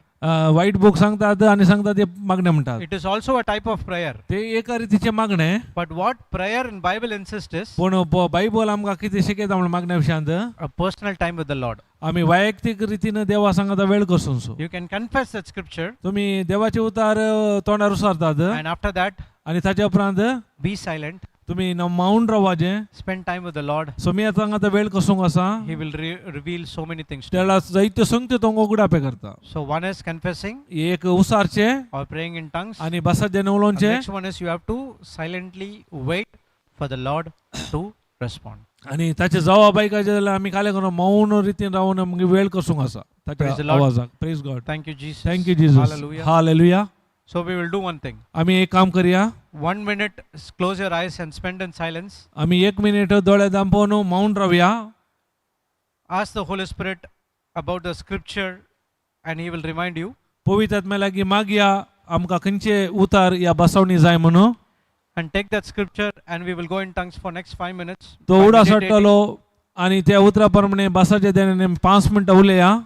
White book सांगतात आणि सांगतात ते मागणे म्हणतात. It is also a type of prayer. ते एका रितीचे मागणे. But what prayer in Bible insists is पूण बायबल आमकां कितें शिकयता म्हण मागण्या विशयांत a personal time with the Lord. आमी वैयक्तीक रितीन देवा सांगाता वेळ करसून. You can confess that scripture तुमी देवाचे उतार तोंडार उसारतात and after that आनी ताच्या उपरांत be silent, तुमी मौन रावपाचें. Spend time with the Lord. सोमिया सांगाता वेळ कसूंक आसा. He will reveal so many things to you. त्याला जायत्यो संगत्यो तो उगडापे करता. So one is confessing एक उसारचे or praying in tongues. आनी बसाचें And उलोवचें. Next one is you have to silently wait for the Lord to respond. आनी ताचे जवाब आयकाचे जाल्यार आमी काले करून मौन रितीन रावन मागीर वेळ कसूंक आसा Praise ताच्या the Lord. आवाजाक. Praise God. Thank you, Jesus. Thank you Jesus. Hallelujah. Hallelujah. So we will do one thing. आमी एक काम करया. 1 minute, close your eyes and spend in silence. आमी एक मिनिट दोळे दांपोवन मौन रावया. Ask the Holy Spirit about the scripture and He will remind you. पवित्र आत्म्या लागीं मागया आमकां खंयचे उतार या बसवणी जाय म्हणून. And take that scripture and we will go in tongues for next 5 minutes. तो By उडा meditating, सोडटलो आनी त्या उतरा प्रमाणे बसाचे देणे 5 मिनटां उलया.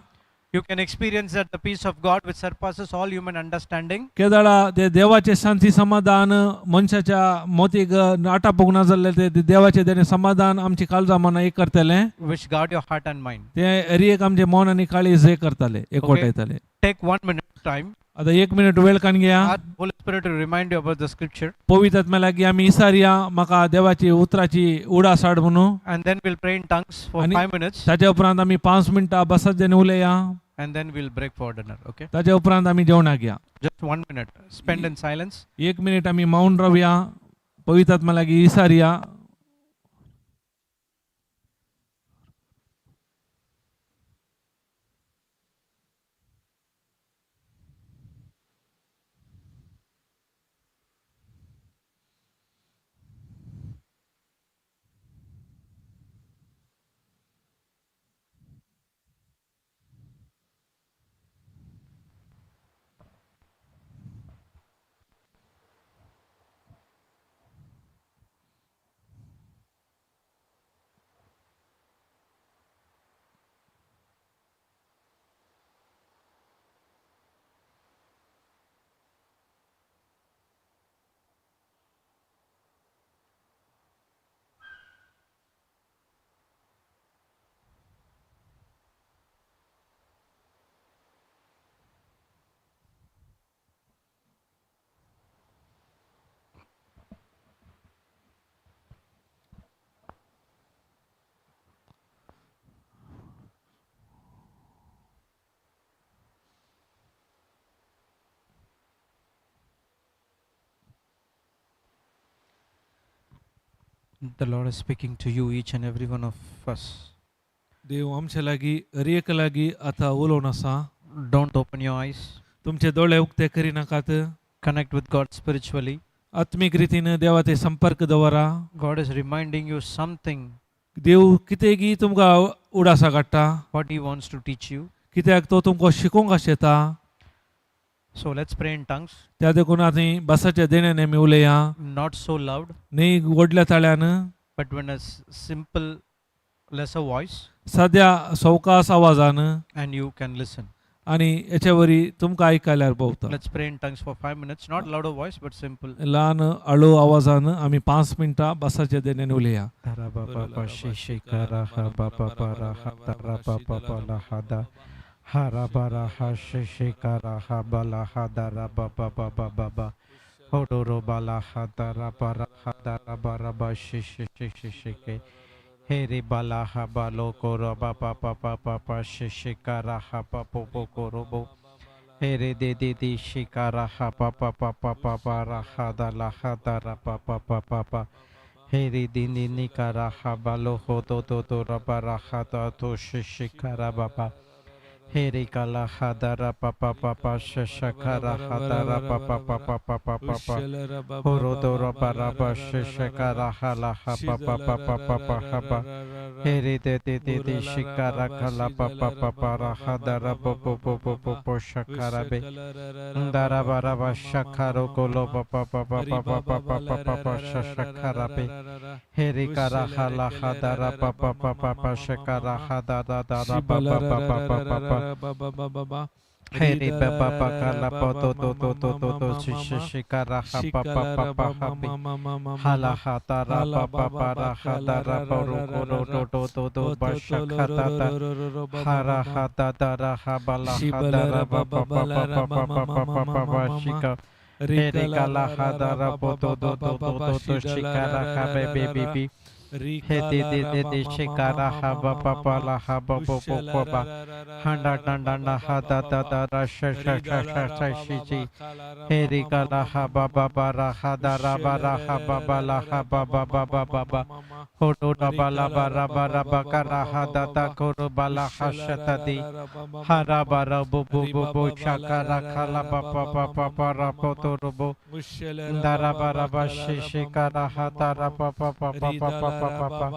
You can experience that the peace of God which surpasses all human understanding केदाळा ते देवाचे शांती समाधान मनशाच्या मोतीक आटापूंक ना जाल्लें ते देवाचे देणे समाधान आमची काळजां मनां एक करतलें. Which guard your heart and mind. ते हरी एक आमचे मन आनी काळीज हे करताले एकवटायताले. Take 1 minute time. आता एक मिनिट वेळ काडून घेया. Ask the Holy Spirit to remind you about the scripture पवित्र आत्म्या लागीं आमी इसारया म्हाका देवाची उतराची उडा साड म्हणून. And then we'll pray in tongues for Ani- 5 minutes ताच्या उपरांत आमी 5 मिनटां बसात जेणे उलया. And then we'll break for dinner. Okay? ताच्या उपरांत आमी जेवणाक या. Just 1 minute. Spend in silence. एक मिनिट आमी मौन रावया, पवित्र आत्म्या लागीं इसारया. The Lord is speaking to you, each and every one of us. देव आमच्या लागीं हर एक लागीं आतां उलोवन आसा. Don't open your eyes. तुमचे दोळे उक्ते करिनाकात. Connect with God spiritually. आत्मीक रितीन देवा ते संपर्क दवरा. God is reminding you something देव कितें तुमकां उडासा काडटा what He wants to teach you. कित्याक तो तुमकां शिकोवंक आशेता. So let's pray in tongues. त्या देखून आमी बसाच्या देण्यान आमी उलया. Not so loud, न्ही व्हडल्या ताळ्यान, but when a simple, lesser voice, साद्या सवकास आवाजान and you can listen. आनी हेचे वरी तुमकां आयकल्यार पावता. Let's pray in tongues for 5 minutes, not louder voice, but simple. ल्हान हळू आवाजान आमी 5 मिनटां भासाच्या देण्यान उलया. Ra ba ba ba shi shi ka ra ha ba ba ba ra ha ta ra ba ba ba la ha da ha ra ba ra ha shi shi ka ra ha ba la ha da ra ba ba ba ba ba ba ho do ro ba la ha da ra ba ra ha da ra ba ra ba shi shi shi shi shi ke he re ba la ha ba lo ko ra ba ba ba ba ba ba shi shi ka ra ha ba bo bo ko ro bo he re de de de shi ka ra ha ba ba ba ba ba ba ra ha da la ha da ra ba ba ba ba ba he re di ni ni ka ra ha ba lo ho do do do ra ba ra ha da to shi shi ka ra ba ba he re ka la ha da ra pa pa pa pa sh sh ka ra ha da ra pa pa pa pa pa pa pa pa ho ro do ra ba ra ba sh sh ka ra ha la ha pa pa pa pa pa pa ha ba he re de de de de shi ka ra ka la pa pa pa pa ra ha da ra bo bo bo bo bo bo sh ka ra be da ra ba ra ba sh ka ro ko lo pa pa pa pa pa pa pa pa pa pa pa sh sh ka ra be he re ka ra ha la ha da ra pa pa pa pa pa sh ka ra ha da da da ra pa pa pa pa pa pa pa he re pa pa pa ka la pa to to to to to to shi shi shi ka ra ha pa pa pa pa ha be ha la ha ta ra pa pa pa ra ha da ra pa ro ko ro to to to to ba sha kha ta ta ha ra ha ta ta ra ha ba la ha da ra pa pa pa pa pa pa pa pa pa pa pa shi ka he re ka la ha da ra po to to to to to to shi ka ra ha be be be be he de de de de shi ka ra ha ba pa pa la ha ba bo bo ko ba ha da da da da ha da da da ra sha sha sha sha sha shi ji he re ka la ha ba ba ba ra ha da ra ba ra ha ba ba la ha ba ba ba ba ba ba ho do da ba la ba ra ba ra ba ka ra ha da da ko ro ba la ha sha ta di ha ra ba ra bo bo bo bo sha ka ra kha la ba pa pa pa pa ra po to ro bo da ra ba ra ba shi shi ka ra ha ta ra pa pa pa pa pa pa pa pa pa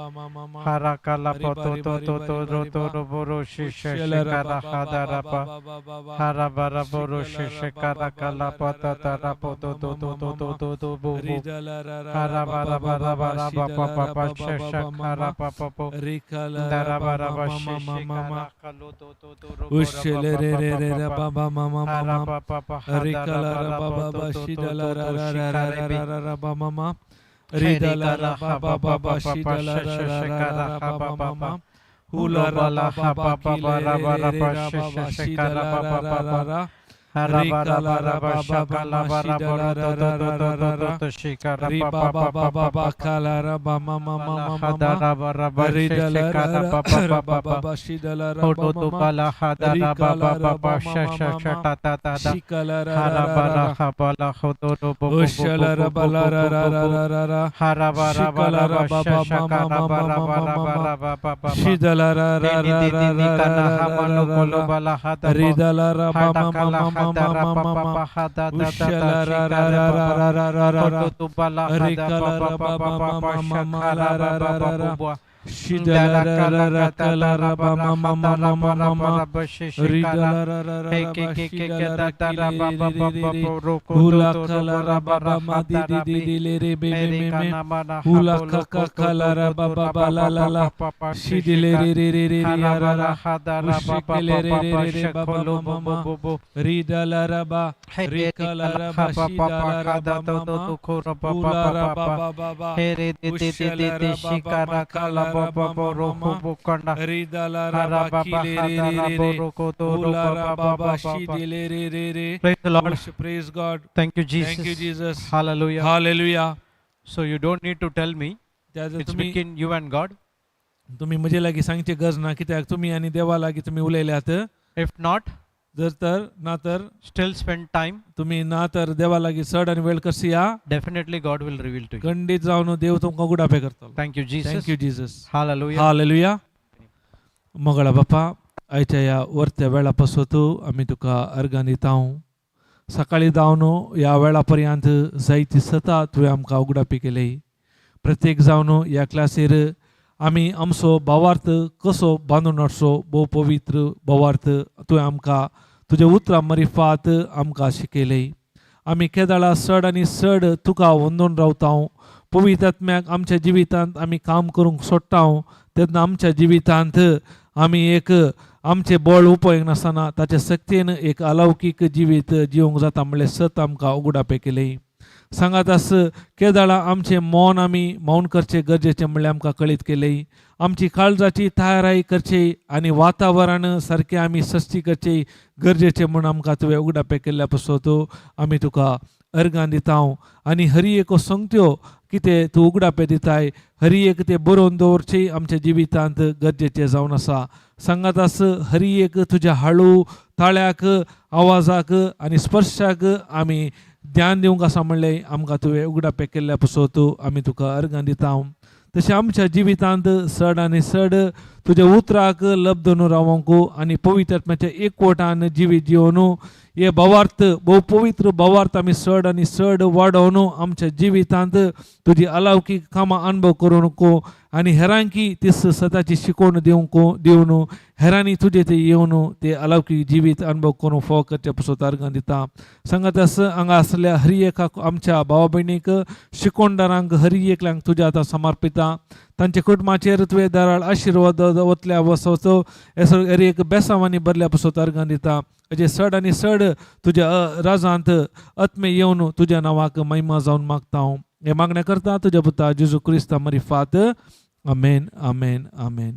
ha ra ka la po to to to to ro to ro bo ro shi shi shi ka ra ha da ra pa ha ra ba ra bo ro shi shi ka ra ka la pa ta ta ra po to to to to to to to bo bo ha ra ba ra ba ra ba ra ba pa pa pa sha sha ka ra pa pa po da ra ba ra ba shi shi ka ra ka lo to to to ro bo ra ba pa pa pa pa pa ha ra pa pa pa ha da ra ba ra po to to to to to shi ka re be he re ka ra ha ba ba ba pa pa sha sha sha ka ra ha ba ba ba hu lo ba la ha ba ba ba ra ba ra ba sha sha sha ka ra ba ba ba ba ha ra ba ra ba ra ba sha ka la ba ra ba ro to to to to to to to shi ka ra pa pa pa pa pa pa la ha da ra ba ra ba shi shi ka ra pa pa pa pa pa ho to to ba la ha da ra ba ba ba ba sha sha sha ta ta ta da ha ra ba ra ha ba la ho to ro bo bo bo bo bo bo bo bo bo ha ra ba ra ba ra ba sha sha ka ra ba ra ba ra ba ra ba ba ba ba ni ni di di ni ka na ha ma lo ko lo ba la ha da bo ha ta ka la ha da ra pa pa pa ha da da da da shi ka ra ba ba ho to to ba la ha da pa pa pa pa pa pa sha ka ra ba ba ba bo bo da ra ka la ka ta la ra ba ra ha da ra ba ra ba ra ba shi shi ka ra he ke ke ke ke da da ra ba ba ba ba bo ro ko to to ro bo ra ba ra ha da ra be he re ka na ma na ha bo lo ko to to to to ra ba ba ba ba pa pa shi shi ka ha ra ba ra ha da ra ba ba ba ba ba sha ko lo bo bo bo bo he re ka la ha ba pa pa ka da to to to ko ra ba ba ba ba ba he re de de de de de shi ka ra ka la ba ba bo ro ko bo ka na ha ra ba ba ha da ra bo ro ko to ro ba ba ba ba ba ba. Praise the Lord. Praise God. Thank you, Jesus. Thank you, Jesus. Hallelujah. Hallelujah. So you don't need to tell me. त्याचं It's तुम्ही between you and God. तुम्ही म्हजे लागीं सांगची गरज ना, कित्याक तुमी आनी देवा लागीं तुमी उलयल्यात. If not, जर तर ना तर still spend time. तुम्ही ना तर देवा लागीं चड आनी वेळ करसिया. Definitely God will reveal to you. खंडीत जावन देव तुमकां उगडापे करतलो. Thank you, Jesus. Thank you, Jesus. Hallelujah. Hallelujah. मोगळा बापा, आयच्या ह्या वर्त्या वेळा पासत आमी तुका अर्गां दिता. सकाळीं जावन ह्या वेळा पर्यंत जायती सता तुवें आमकां उगडापी केली. प्रत्येक जावन ह्या क्लासीर आमी आमचो भावार्थ कसो बांदून हाडचो, भोव पवित्र भावार्थ तुवें आमकां तुज्या उतरां मरिफात आमकां शिकयलें. आमी केदळा चड आनी चड तुका वंदून रावता, पवित्र आत्म्याक आमच्या जिवितांत आमी काम करूंक सोडटा, तेन्ना आमच्या जिवितांत आमी एक आमचें बळ उपयोग नासतना ताच्या शक्तीन एक अलौकीक जिवीत जिवंक जाता म्हणलें सत आमकां उगडापें केलें. सांगात आस केदाळा आमचें मौन आमी मौन करचें गरजेचें म्हणल्यार आमकां कळीत केलें. आमची काळजाची तयाराय करची आनी वातावरण सारकें आमी सस्ती करची गरजेचें म्हूण आमकां तुवें उगडापें केल्ल्या पासत आमी तुका अर्गां दिता. आनी हरी एक संगत्यो कितें तूं उगडापें दिताय, हरी एक तें बरोवन दवरचें आमच्या जिवितांत गरजेचें जावन आसा. सांगात आस हरी एक तुज्या हाळू ताळ्याक, आवाजाक आनी स्पर्शाक आमी ध्यान दिवंक आसा म्हणलें आमकां तुवें उगडापें केल्ल्या पासत आमी तुका अर्गां दिता. तशें आमच्या जिवितांत चड आनी चड तुज्या उतराक लब्धून रावंक आनी पवित्र आत्म्याच्या एकवटान जिवीत जिवन हे भावार्थ, भोव पवित्र भावार्थ आमी चड आनी चड वाडोवन आमच्या जिवितांत तुजी अलौकीक कामां अनुभव करूंक आनी हेरांकी तीस सताची शिकवण दिवंक दिवन हेरांनी तुजे ते येवन ते अलौकीक जिवीत अनुभव करूंक फावो करचे पासत अर्गां दिता. सांगात आस हांगा आसल्या हरी एका आमच्या भावा भयणीक, शिकोणदारांक, हरी एकल्यांक तुज्या आतां समर्पिता. तांच्या कुटुंबाचेर तुवें दराळ आशिर्वाद वतल्या वसवचो, हरी एक बेसांवांनी भरल्या पासत अर्गां दिता. अजे चड आनी चड तुज्या राजांत आत्मे येवन तुज्या नांवाक महिमा जावन मागता हांव. हे मागणें करता तुज्या पुता जेजू क्रिस्ता मरिफात. आमेन, आमेन, आमेन.